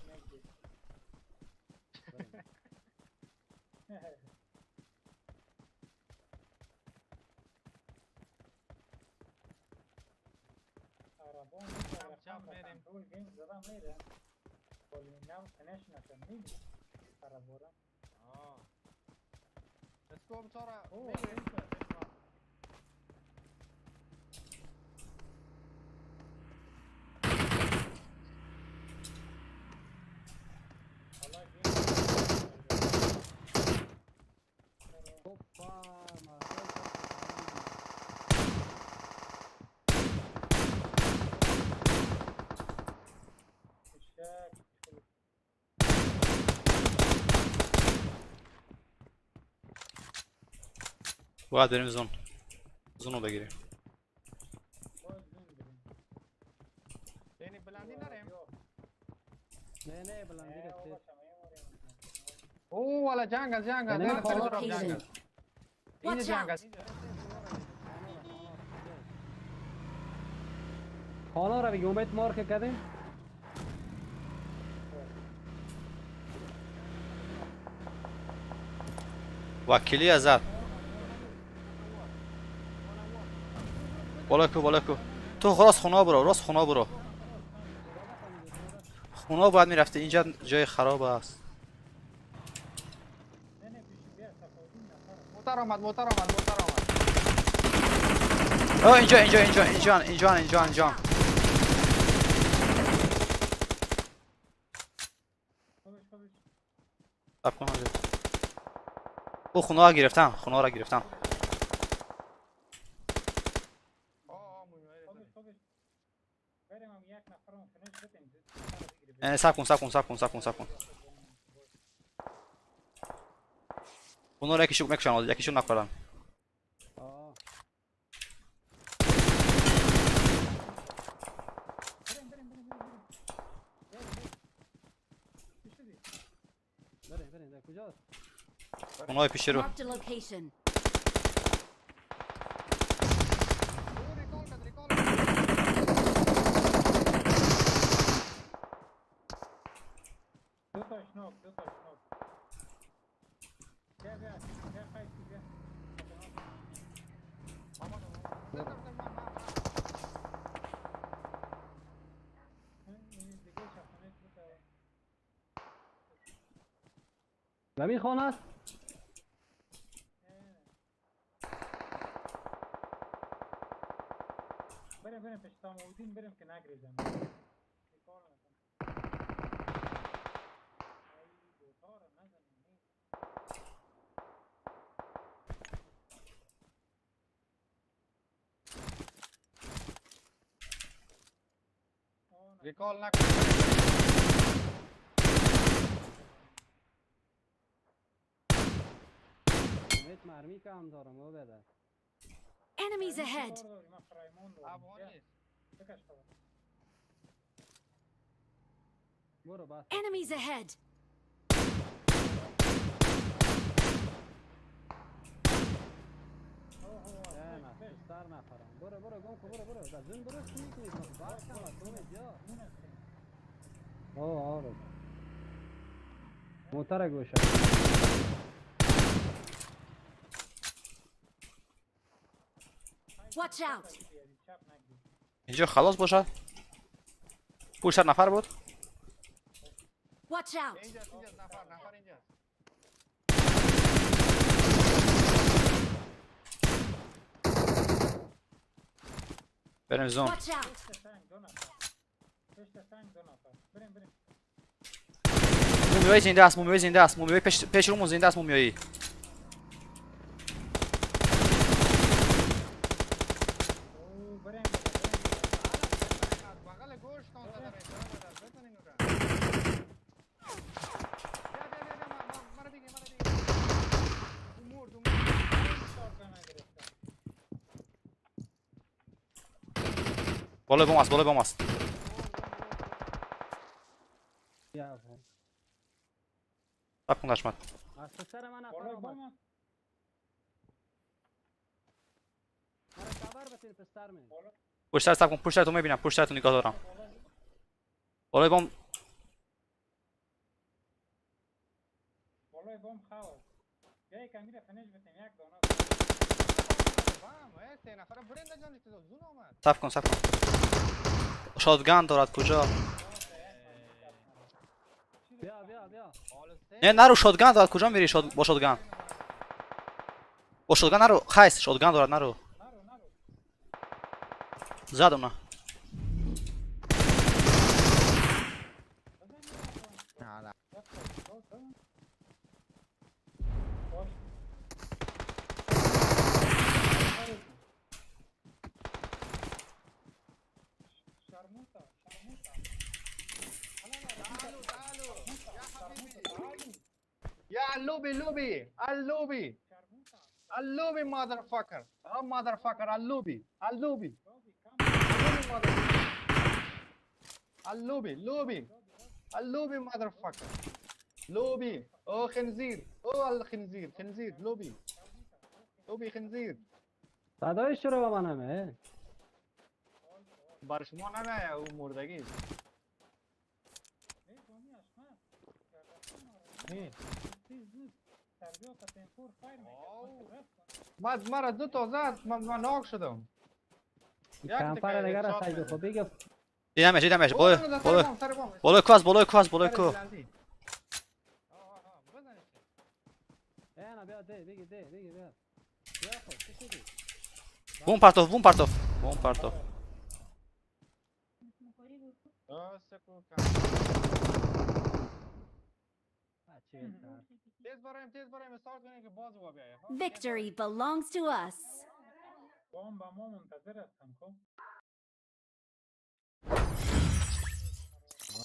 باید بریم زون. زون رو بگیریم. نه نه بلندی رفته. او والا جنگ است جنگ است. این جنگ است. خانه را بگی امید مارک کردیم. وکیلی ازت. بالا کو بالا کو. تو راست خونه برو، راست خونه برو. خونه باید میرفته، اینجا جای خراب است. موتر آمد موتر آمد موتر آمد. آه اینجا اینجا اینجا اینجا اینجا اینجا اینجا. صبر کن اونجا. او خونه را گرفتم، خونه را گرفتم. صبر کن صبر کن صبر کن صبر کن صبر کن. اونا رو یکیشو میکشن، یکیشو نکردن. اونای پیش رو. زمین خانه است؟ بریم بریم پیش تامودین بریم که نگریزم. ریکال نکن. مرمی کم دارم او بده. Enemies ahead. برو بس. Enemies ahead. نه سر نفرم. برو برو گم کن، برو برو در زون برو. چی میکنی؟ بس کم از تو بیا. آه آره موتر گوشه. Watch out. اینجا خلاص باشد. پشت نفر بود. Watch out. اینجا اینجا نفر نفر اینجا. بریم زون. Watch out. پشت سنگ دو نفر. بریم بریم. مومیایی زنده است، مومیایی زنده است، مومیایی پیش رومون زنده است مومیایی. او بریم. از بغل گوش تان زده بزنین اونجا. بیا بیا بیا بیا، مرا بگی مرا بگی. اون مرد اون مرد. شاتگان نگرفتم. بالای بام است، بالای بام است. بیا صبر کن حشمت. از سر من نفر بالای آمد. بام است. مرا خبر بتین پستر می. پشت سر صبر کن، پشت سر تو میبینم، پشت سر تو نگاه دارم. بالای بام. بالای بام خواست. بیا یکم میره فنش بتیم یک دانه. بام ای سه نفر برنده جان تو زون آمد. صبر کن صبر کن. شاتگان دارد کجا؟ بیا بیا بیا. نه نرو، شاتگان دارد کجا میری؟ با شاتگان، با شاتگان نرو. خیس شاتگان دارد نرو. زدم نه. نه شرموطه شرموطه. تعالوا تعالوا يا حبيبي يا اللوبي لوبي اللوبي اللوبي ماذر فاكر اه ماذر فاكر اللوبي اللوبي اللوبي لوبي اللوبي ماذر فاكر لوبي او خنزير او الخنزير خنزير لوبي لوبي خنزير. صدایش چرا به من همه؟ بر شما نمیایه او مردگی. من مرا دو تا زد، من ناک شدم. کمپر دیگه را سعی خب بگه. دیدمش دیدمش. بالای بالای بالای کو است، بالای کو است، بالای کو. نه بیا ده بگی ده بگی بیا. بیا خب چی شدی؟ بوم پرتوف، بوم پرتوف، بوم پرتوف. Victory belongs to us. بام با ما منتظر هستم. خب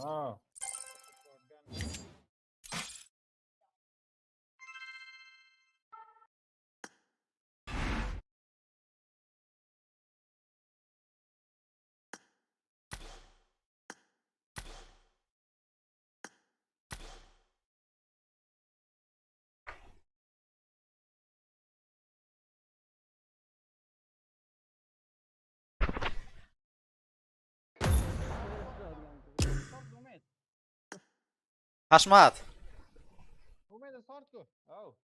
آه حشمت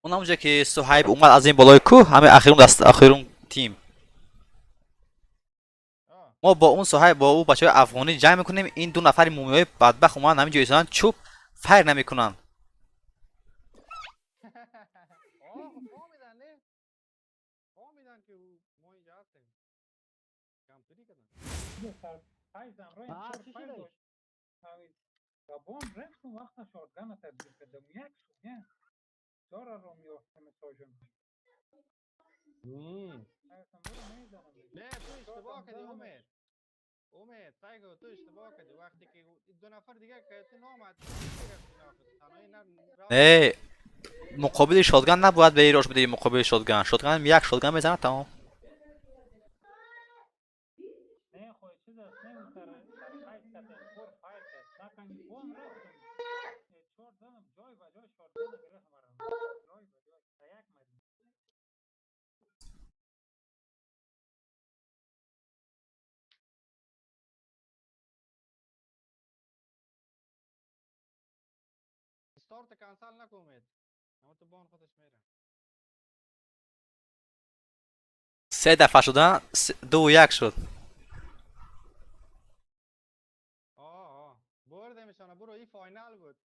اون اونجا که صهیب اومد از این بالای کوه، همه اخیرون دست اخیرون تیم ما با اون صهیب با او بچهای افغانی جمع میکنیم. این دو نفر مومیای بدبخت اومدن همینجا ایستادن، چوب فیر نمیکنن. بام رفتم وقت شاتگان تبدیل کردم یک سو چهار رو میافتم ساجن. نه تو اشتباه کردی امید. امید سایگو تو اشتباه کردی وقتی که دو نفر دیگه که تو نامد. نه مقابل شاتگان نباید به ایراش بدی. مقابل شاتگان شاتگان یک شاتگان میزنه تمام. نه خو چیز است نه سر سر فایت کردن فور فایت کرد. استارت کنسل نکن. اما تو بان خودش میره. سه دفعه شد، 2-1 شد. آه بردیمشان برو، این final بود.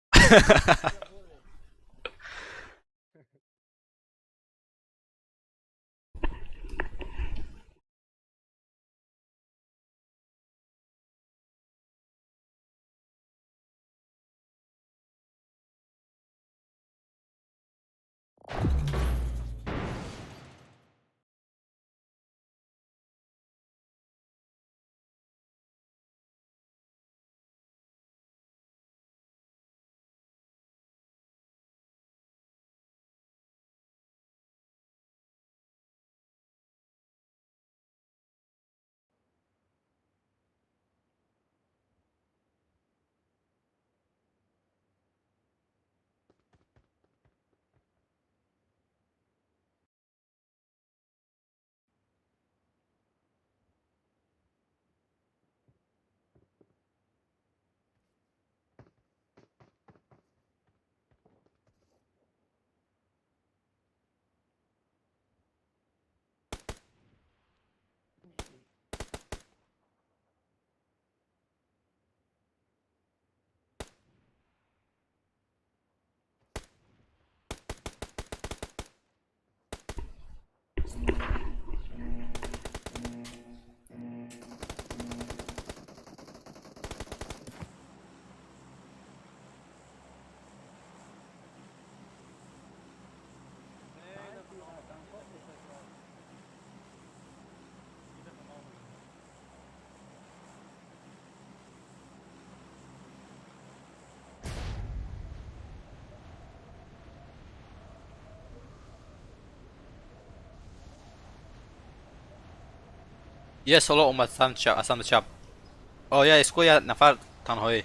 یه سولو اومد سمت چپ، سمت چپ. آه یه اسکو یه نفر تنهایی.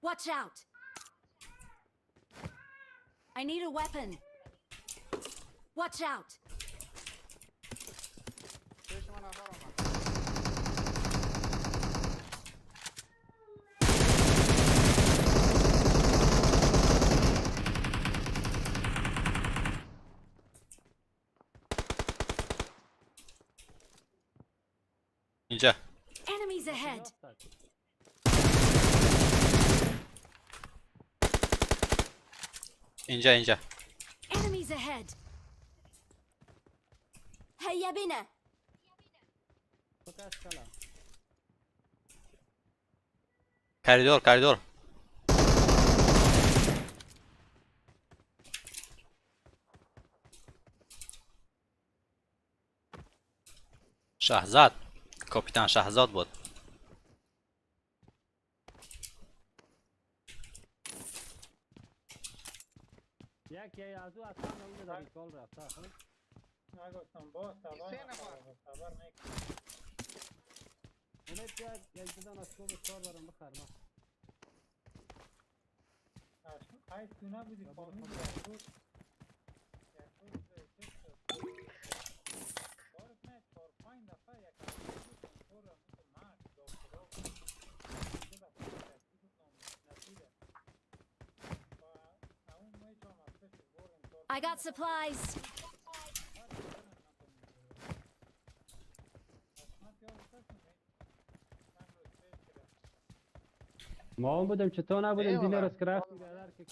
Watch out! I need a weapon. Watch out! اینجا. Enemies ahead. اینجا اینجا. Enemies ahead. هيا بنا. کریدور کریدور. شهزاد، کاپیتان شهزاد بود. یکی از او اصلا اون در ریکال رفته. نگفتم باز خبر نکنم. امید بیاد یک دادن از کوب کار برام بخر. ما ای تو نبودی فامیل بود. I got supplies. ما هم بودم چطور نبودیم دینر از کرفت بیادر که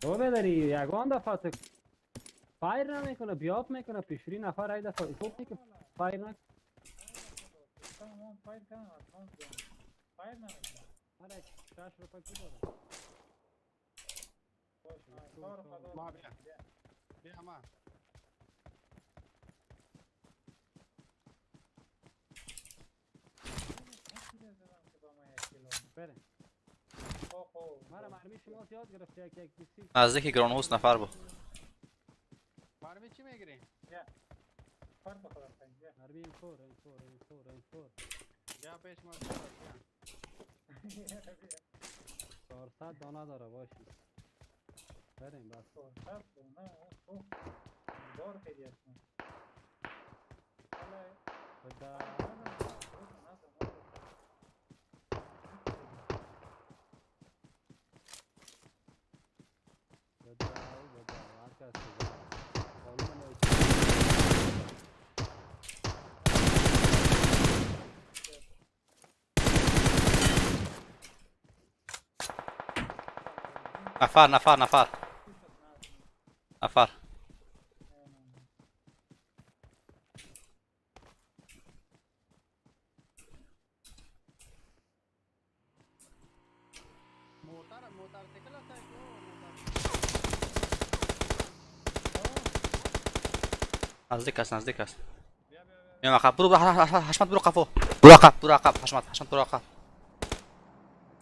تو بداری یگان دفعه فایر نمیکنه، بیاب میکنه پیشری نفر ای دفعه خوب که فایر نکنه. آره 6 روپیه کی داره؟ ما بیا بیا ما. بریم. مرا مرمی شما یاد گرفت یک یک بیسی. نزدیک گرانهوس نفر بود. مرمی چی میگیری؟ بیا. فرد بخور بیا. مرمی این فور این فور این فور این فور. بیا پیش ما. 400 دانه داره باشی. بریم بس. 400 دانه اوه بار خیلی هستن. خدا نفر نفر نفر نفر نزدیک است نزدیک است. میام عقب برو حشمت برو قفو برو عقب برو عقب حشمت حشمت برو عقب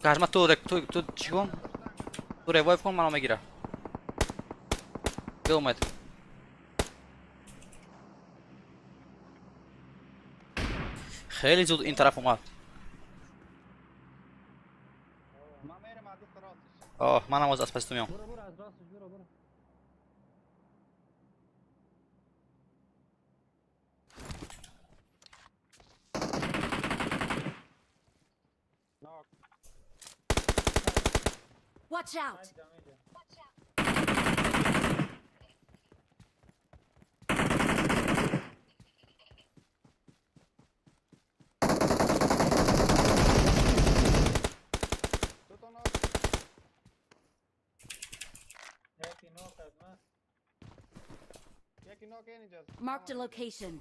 حشمت تو تو تو چی کن تو revive کن منو میگیره. بیا اومد خیلی زود این طرف اومد. آه منم از پس تو میام. برو برو از راستش برو برو. Watch out! Marked a location.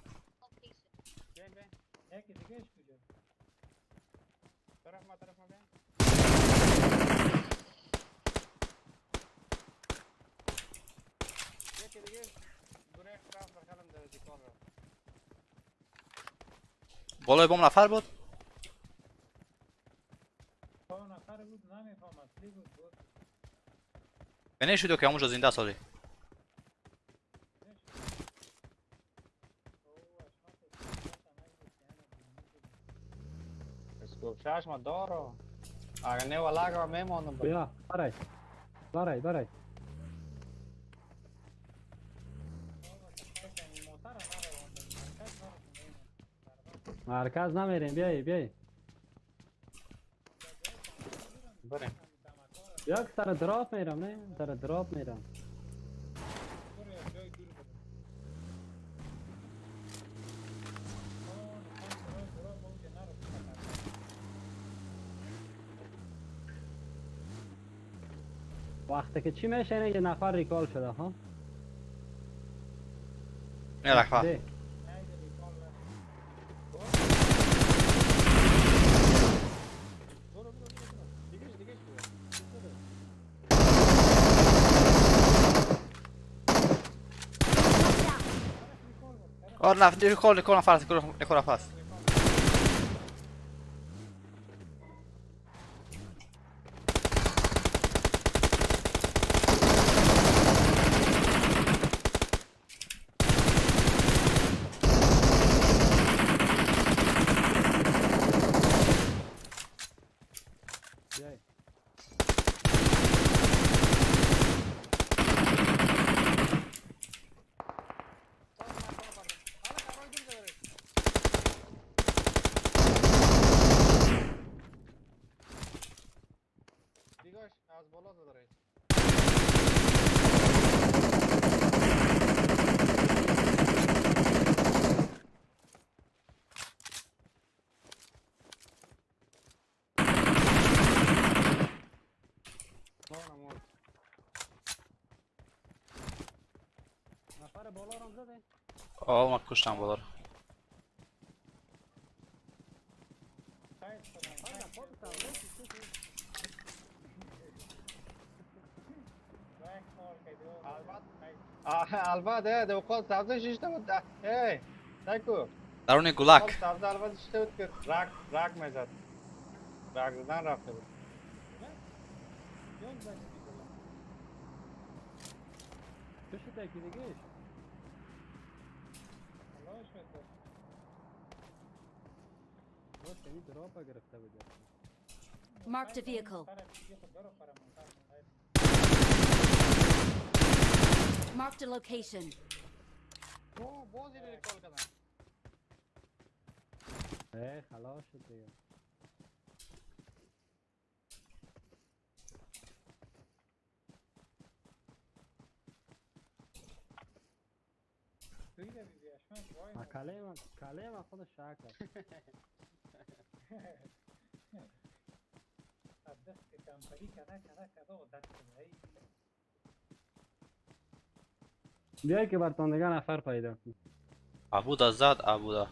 بالای بام نفر بود؟ نفر بود نمیفهم اصلی بود بود. به نشود که همونجا زنده سالی. چشم دارو. اگه نه والا میمونم. بیا برای برای برای. مرکز نمیریم بیای بیای. بریم. یک سر drop میرم نه سر drop میرم. وقتی که چی میشه اینه یه نفر recall شده ها. نه نفر. آره نفر recall recall نفر recall نفر. آه من کشتم بالا رو. البته ده وقت سبز شیشته بود. ای نکو درون گلک سبز البته شیشته بود که راک راک میزد. برگ زدن رفته بود. تو شد یکی دیگهش. باش یعنی دراپا گرفته بود. Marked a vehicle. Marked a location. او بازی ریکال کردن. اه خلاص شد دیگه. کله ما خود شک دست کمپری کده کده کده و دست کده. بیای که برتان دیگه نفر پیدا کنی. عبودا زد عبودا.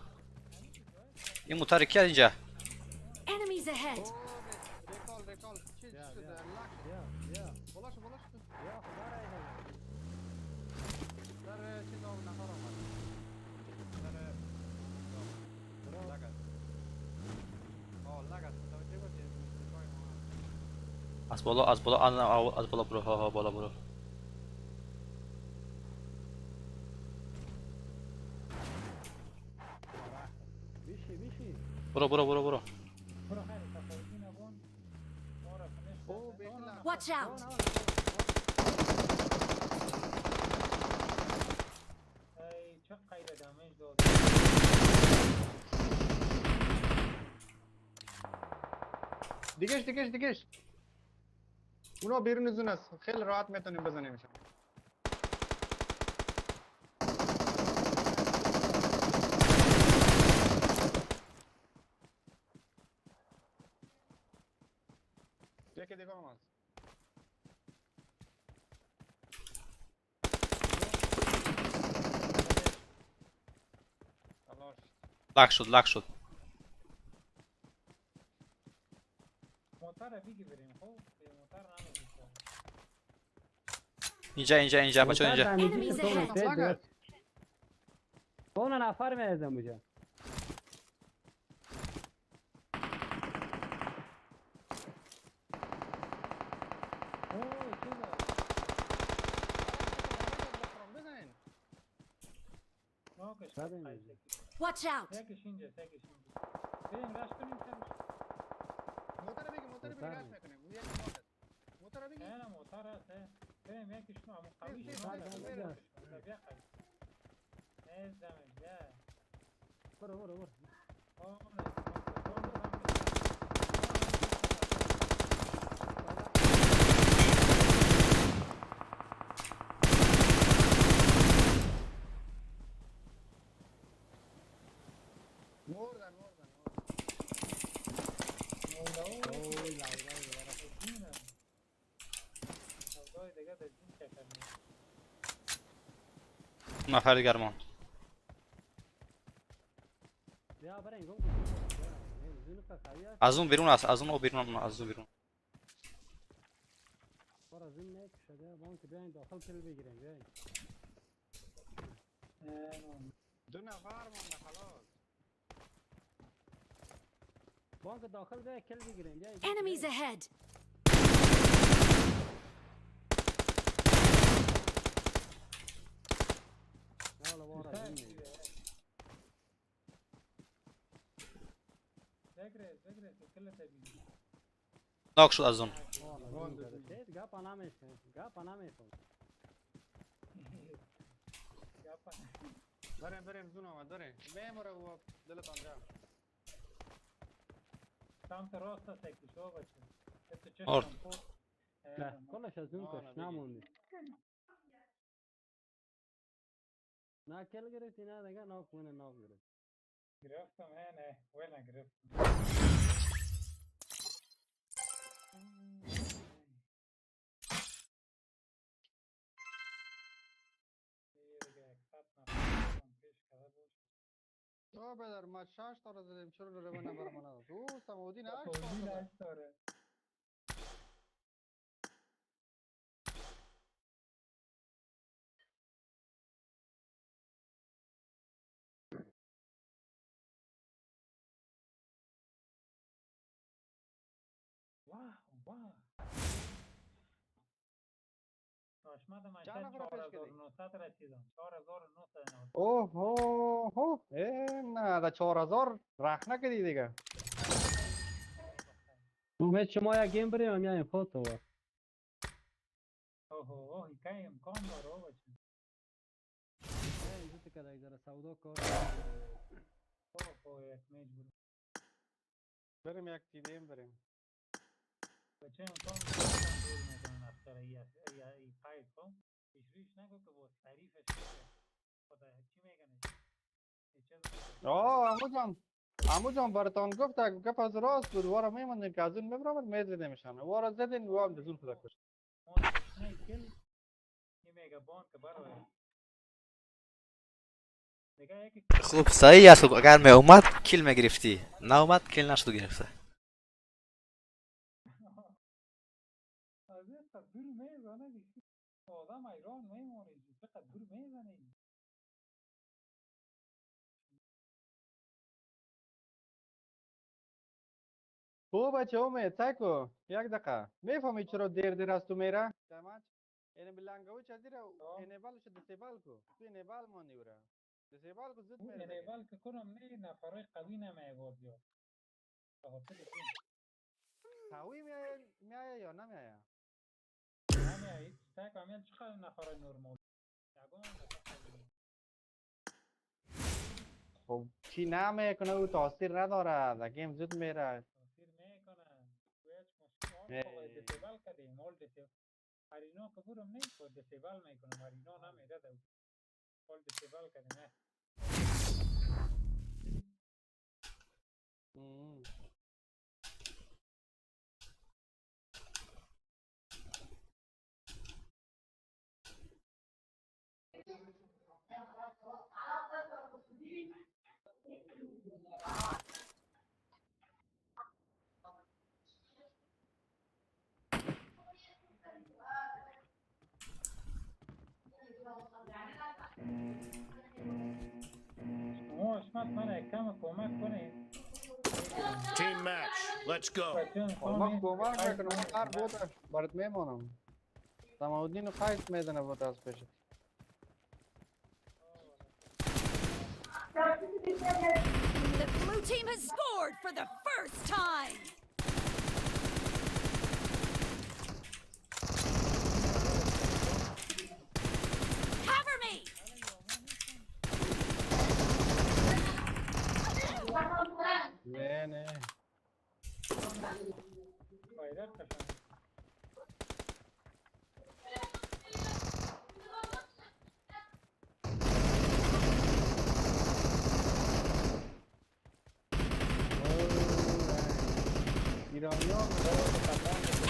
این موتور کی اینجا؟ Enemies ahead. ریکال ریکال چی شد؟ لاک بالا شو بالا شو. یا خدا را در چیز آب نفر آمد. در لگد. آه لگد. توجه باشید. از بالا از بالا از بالا برو. ها ها بالا برو. بیشی بیشی. برو برو برو برو. Watch out. دیگهش دیگهش دیگهش. اونا بیرون زون است. خیلی راحت میتونیم بزنیمشون. یکی دیگه هم هست. لاک شد لاک شد. اینجا اینجا اینجا بچه اینجا. اون نفر میزنم اونجا. Watch out. موتور بگی موتور بگی رش میکنیم. اون یک موتور. موتور بگی. نه موتور هست. بریم یکیش نو قوی برو برو برو. مردن مردن. نفر دیگر ماند. از اون بیرون است. از اون بیرون از اون بیرون. دو نفر مونده خلاص. بانک داخل بیا کل بگیریم. Enemies ahead. ناک شد از اون. بریم بریم زون آمد بریم. میموره و دلتان جمع. سمت راست است یکی شو بچه. نه کلش از اون کش نموندی. نه کل گرفتی نه دیگه ناک مونه ناک گرفت. گرفتم نه نه ولی نگرفتم. تو پدر ما 6 تا رو زدیم چرا رو نبر ما نداد. او سمودین 8 تا. چند نفر پیش کردی؟ 4900 رسیدم، 4990. اوه اوه اوه، نه در 4000 رخ نکردی دیگه. امید شما یک گیم بریم میایم خود تو. اوه اوه، کی امکان داره بچه؟ اینجا تو که ذره سودا کار. اوه اوه، یک میج بریم. بریم یک تیدیم بریم. بچه امکان داره میکنن افتر ای قید کن. پیشریش نگو که با تعریفش خدا چی میگنه؟ آه عمو جان، عمو جان براتان گفت گپ از راست بود، وارا میموندین که از اون میبرامد میزدیم میشن، وارا زدین و هم دزون خدا کشت. خوب صحیح است، اگر می اومد kill میگرفتی، نه اومد kill نشد گرفته. آدم ایران میمونه چقدر دور میزنه. او بچه اومد سایکو یک دقیقه میفهمی چرا دیر دیر از تو میره؟ تماچ اینه بلانگوچ از دیره enable شد disable کو، تو enable مانی وره disable کو زود میره. enable که کنم نه، نفرای قوی نمیاد یا قوی میایه یا نمیایه؟ نمیایه هیچ تک امیل چقدر نفرای نرمال خب چی نمیکنه او تاثیر نداره، در game زود میره. تاثیر میکنه هیچ مشکل. disable کردیم all disable arena که برم نه خود disable میکنم، arena نمیره دو all disable کردیم. نه Team match. Let's go. ما کمک میکنم، هر بود برات میمونم. سماودین و قیس میزنه بود از پیش. The blue team has scored for the first time. Cover me. نه نه.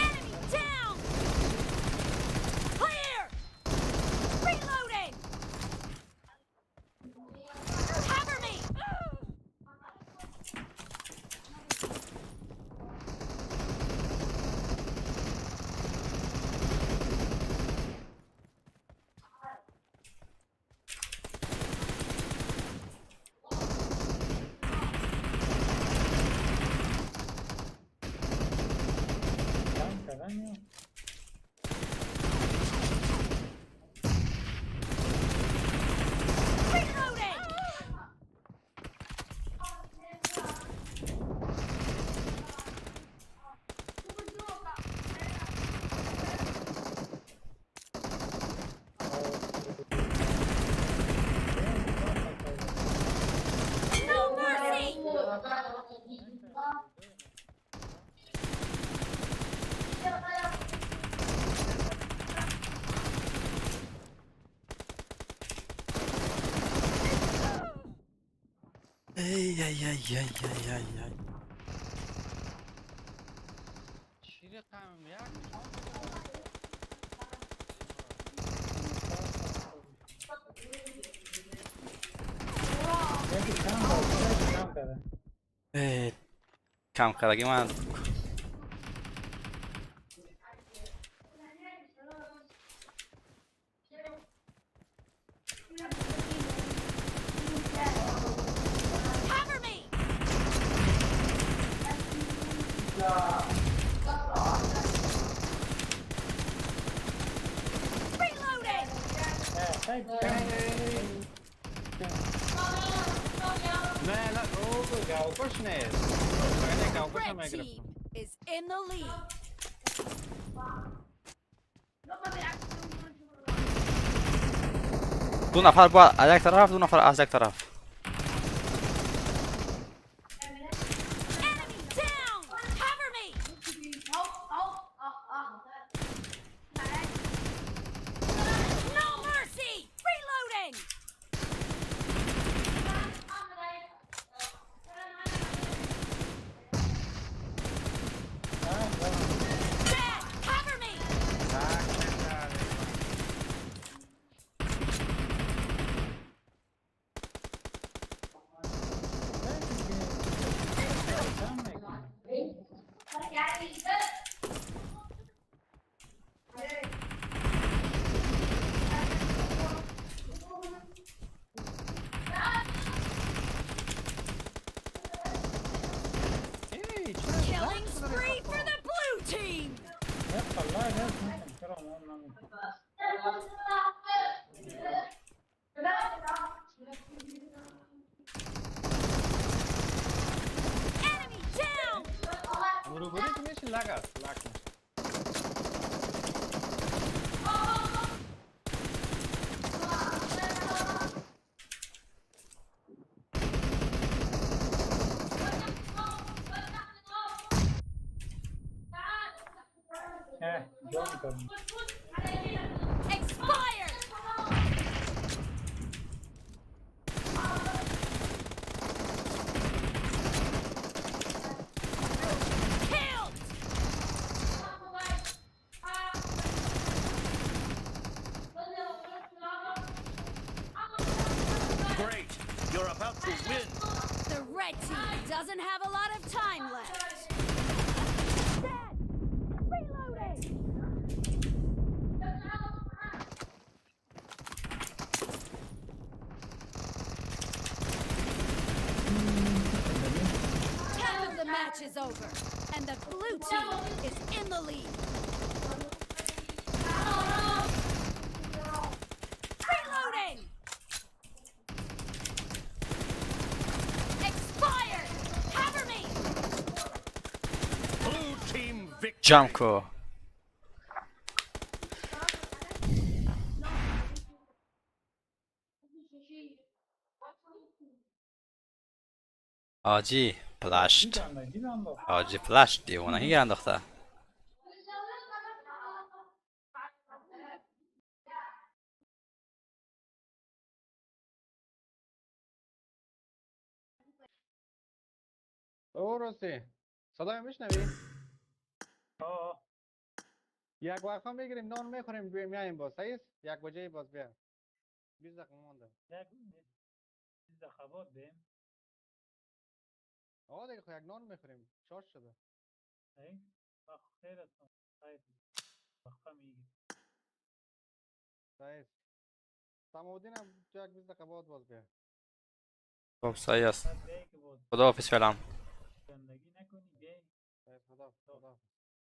Enemy down! Clear! Reloading! Cover me! Reloading! No mercy! ای ای ای ای ای ای ای. چی رقم یک ای، کم کردگی من. Cover me! نه نه او گاوکش نیست. فقط گاوکش هم Red team گرفتم. is in the lead. دو نفر با از یک طرف، دو نفر از یک طرف. Enemy down! Cover me! No mercy! Reloading! Dead! Cover me! ای چرا Killing spree for the blue team! چرا ما نمی‌کنیم؟ Enemy down! روبروی که میشه لگ است لگ میشه. اه، جا می‌کنم. Expired! Killed! Great. You're about to win. The red team doesn't have a lot of time left. Dead! Reloading! Half of the match is over, and the blue team is in the lead. Reloading! Expired! Cover me! Blue team victory. جمع کو. آجی پلشت. دیدم دیدم با آجی پلشت دیوانگی گیر انداخته. او راستی صدای میشنوی؟ آه. یک وقفه میگیریم، نان میخوریم، میایم باز. صحیح است؟ یک بجه باز بیا. 20 دقیقه مونده. یک 20 دقیقه بعد بیم. آقا دیگه خب یک نان میخوریم، شارژ شده. ای وقت خیر است، خیر، وقفه میگیریم. صحیح است. سماودین هم تو یک 20 دقیقه بعد باز بیا. خب صحیح است. بعد بیایی که باز خداحافظ فعلا.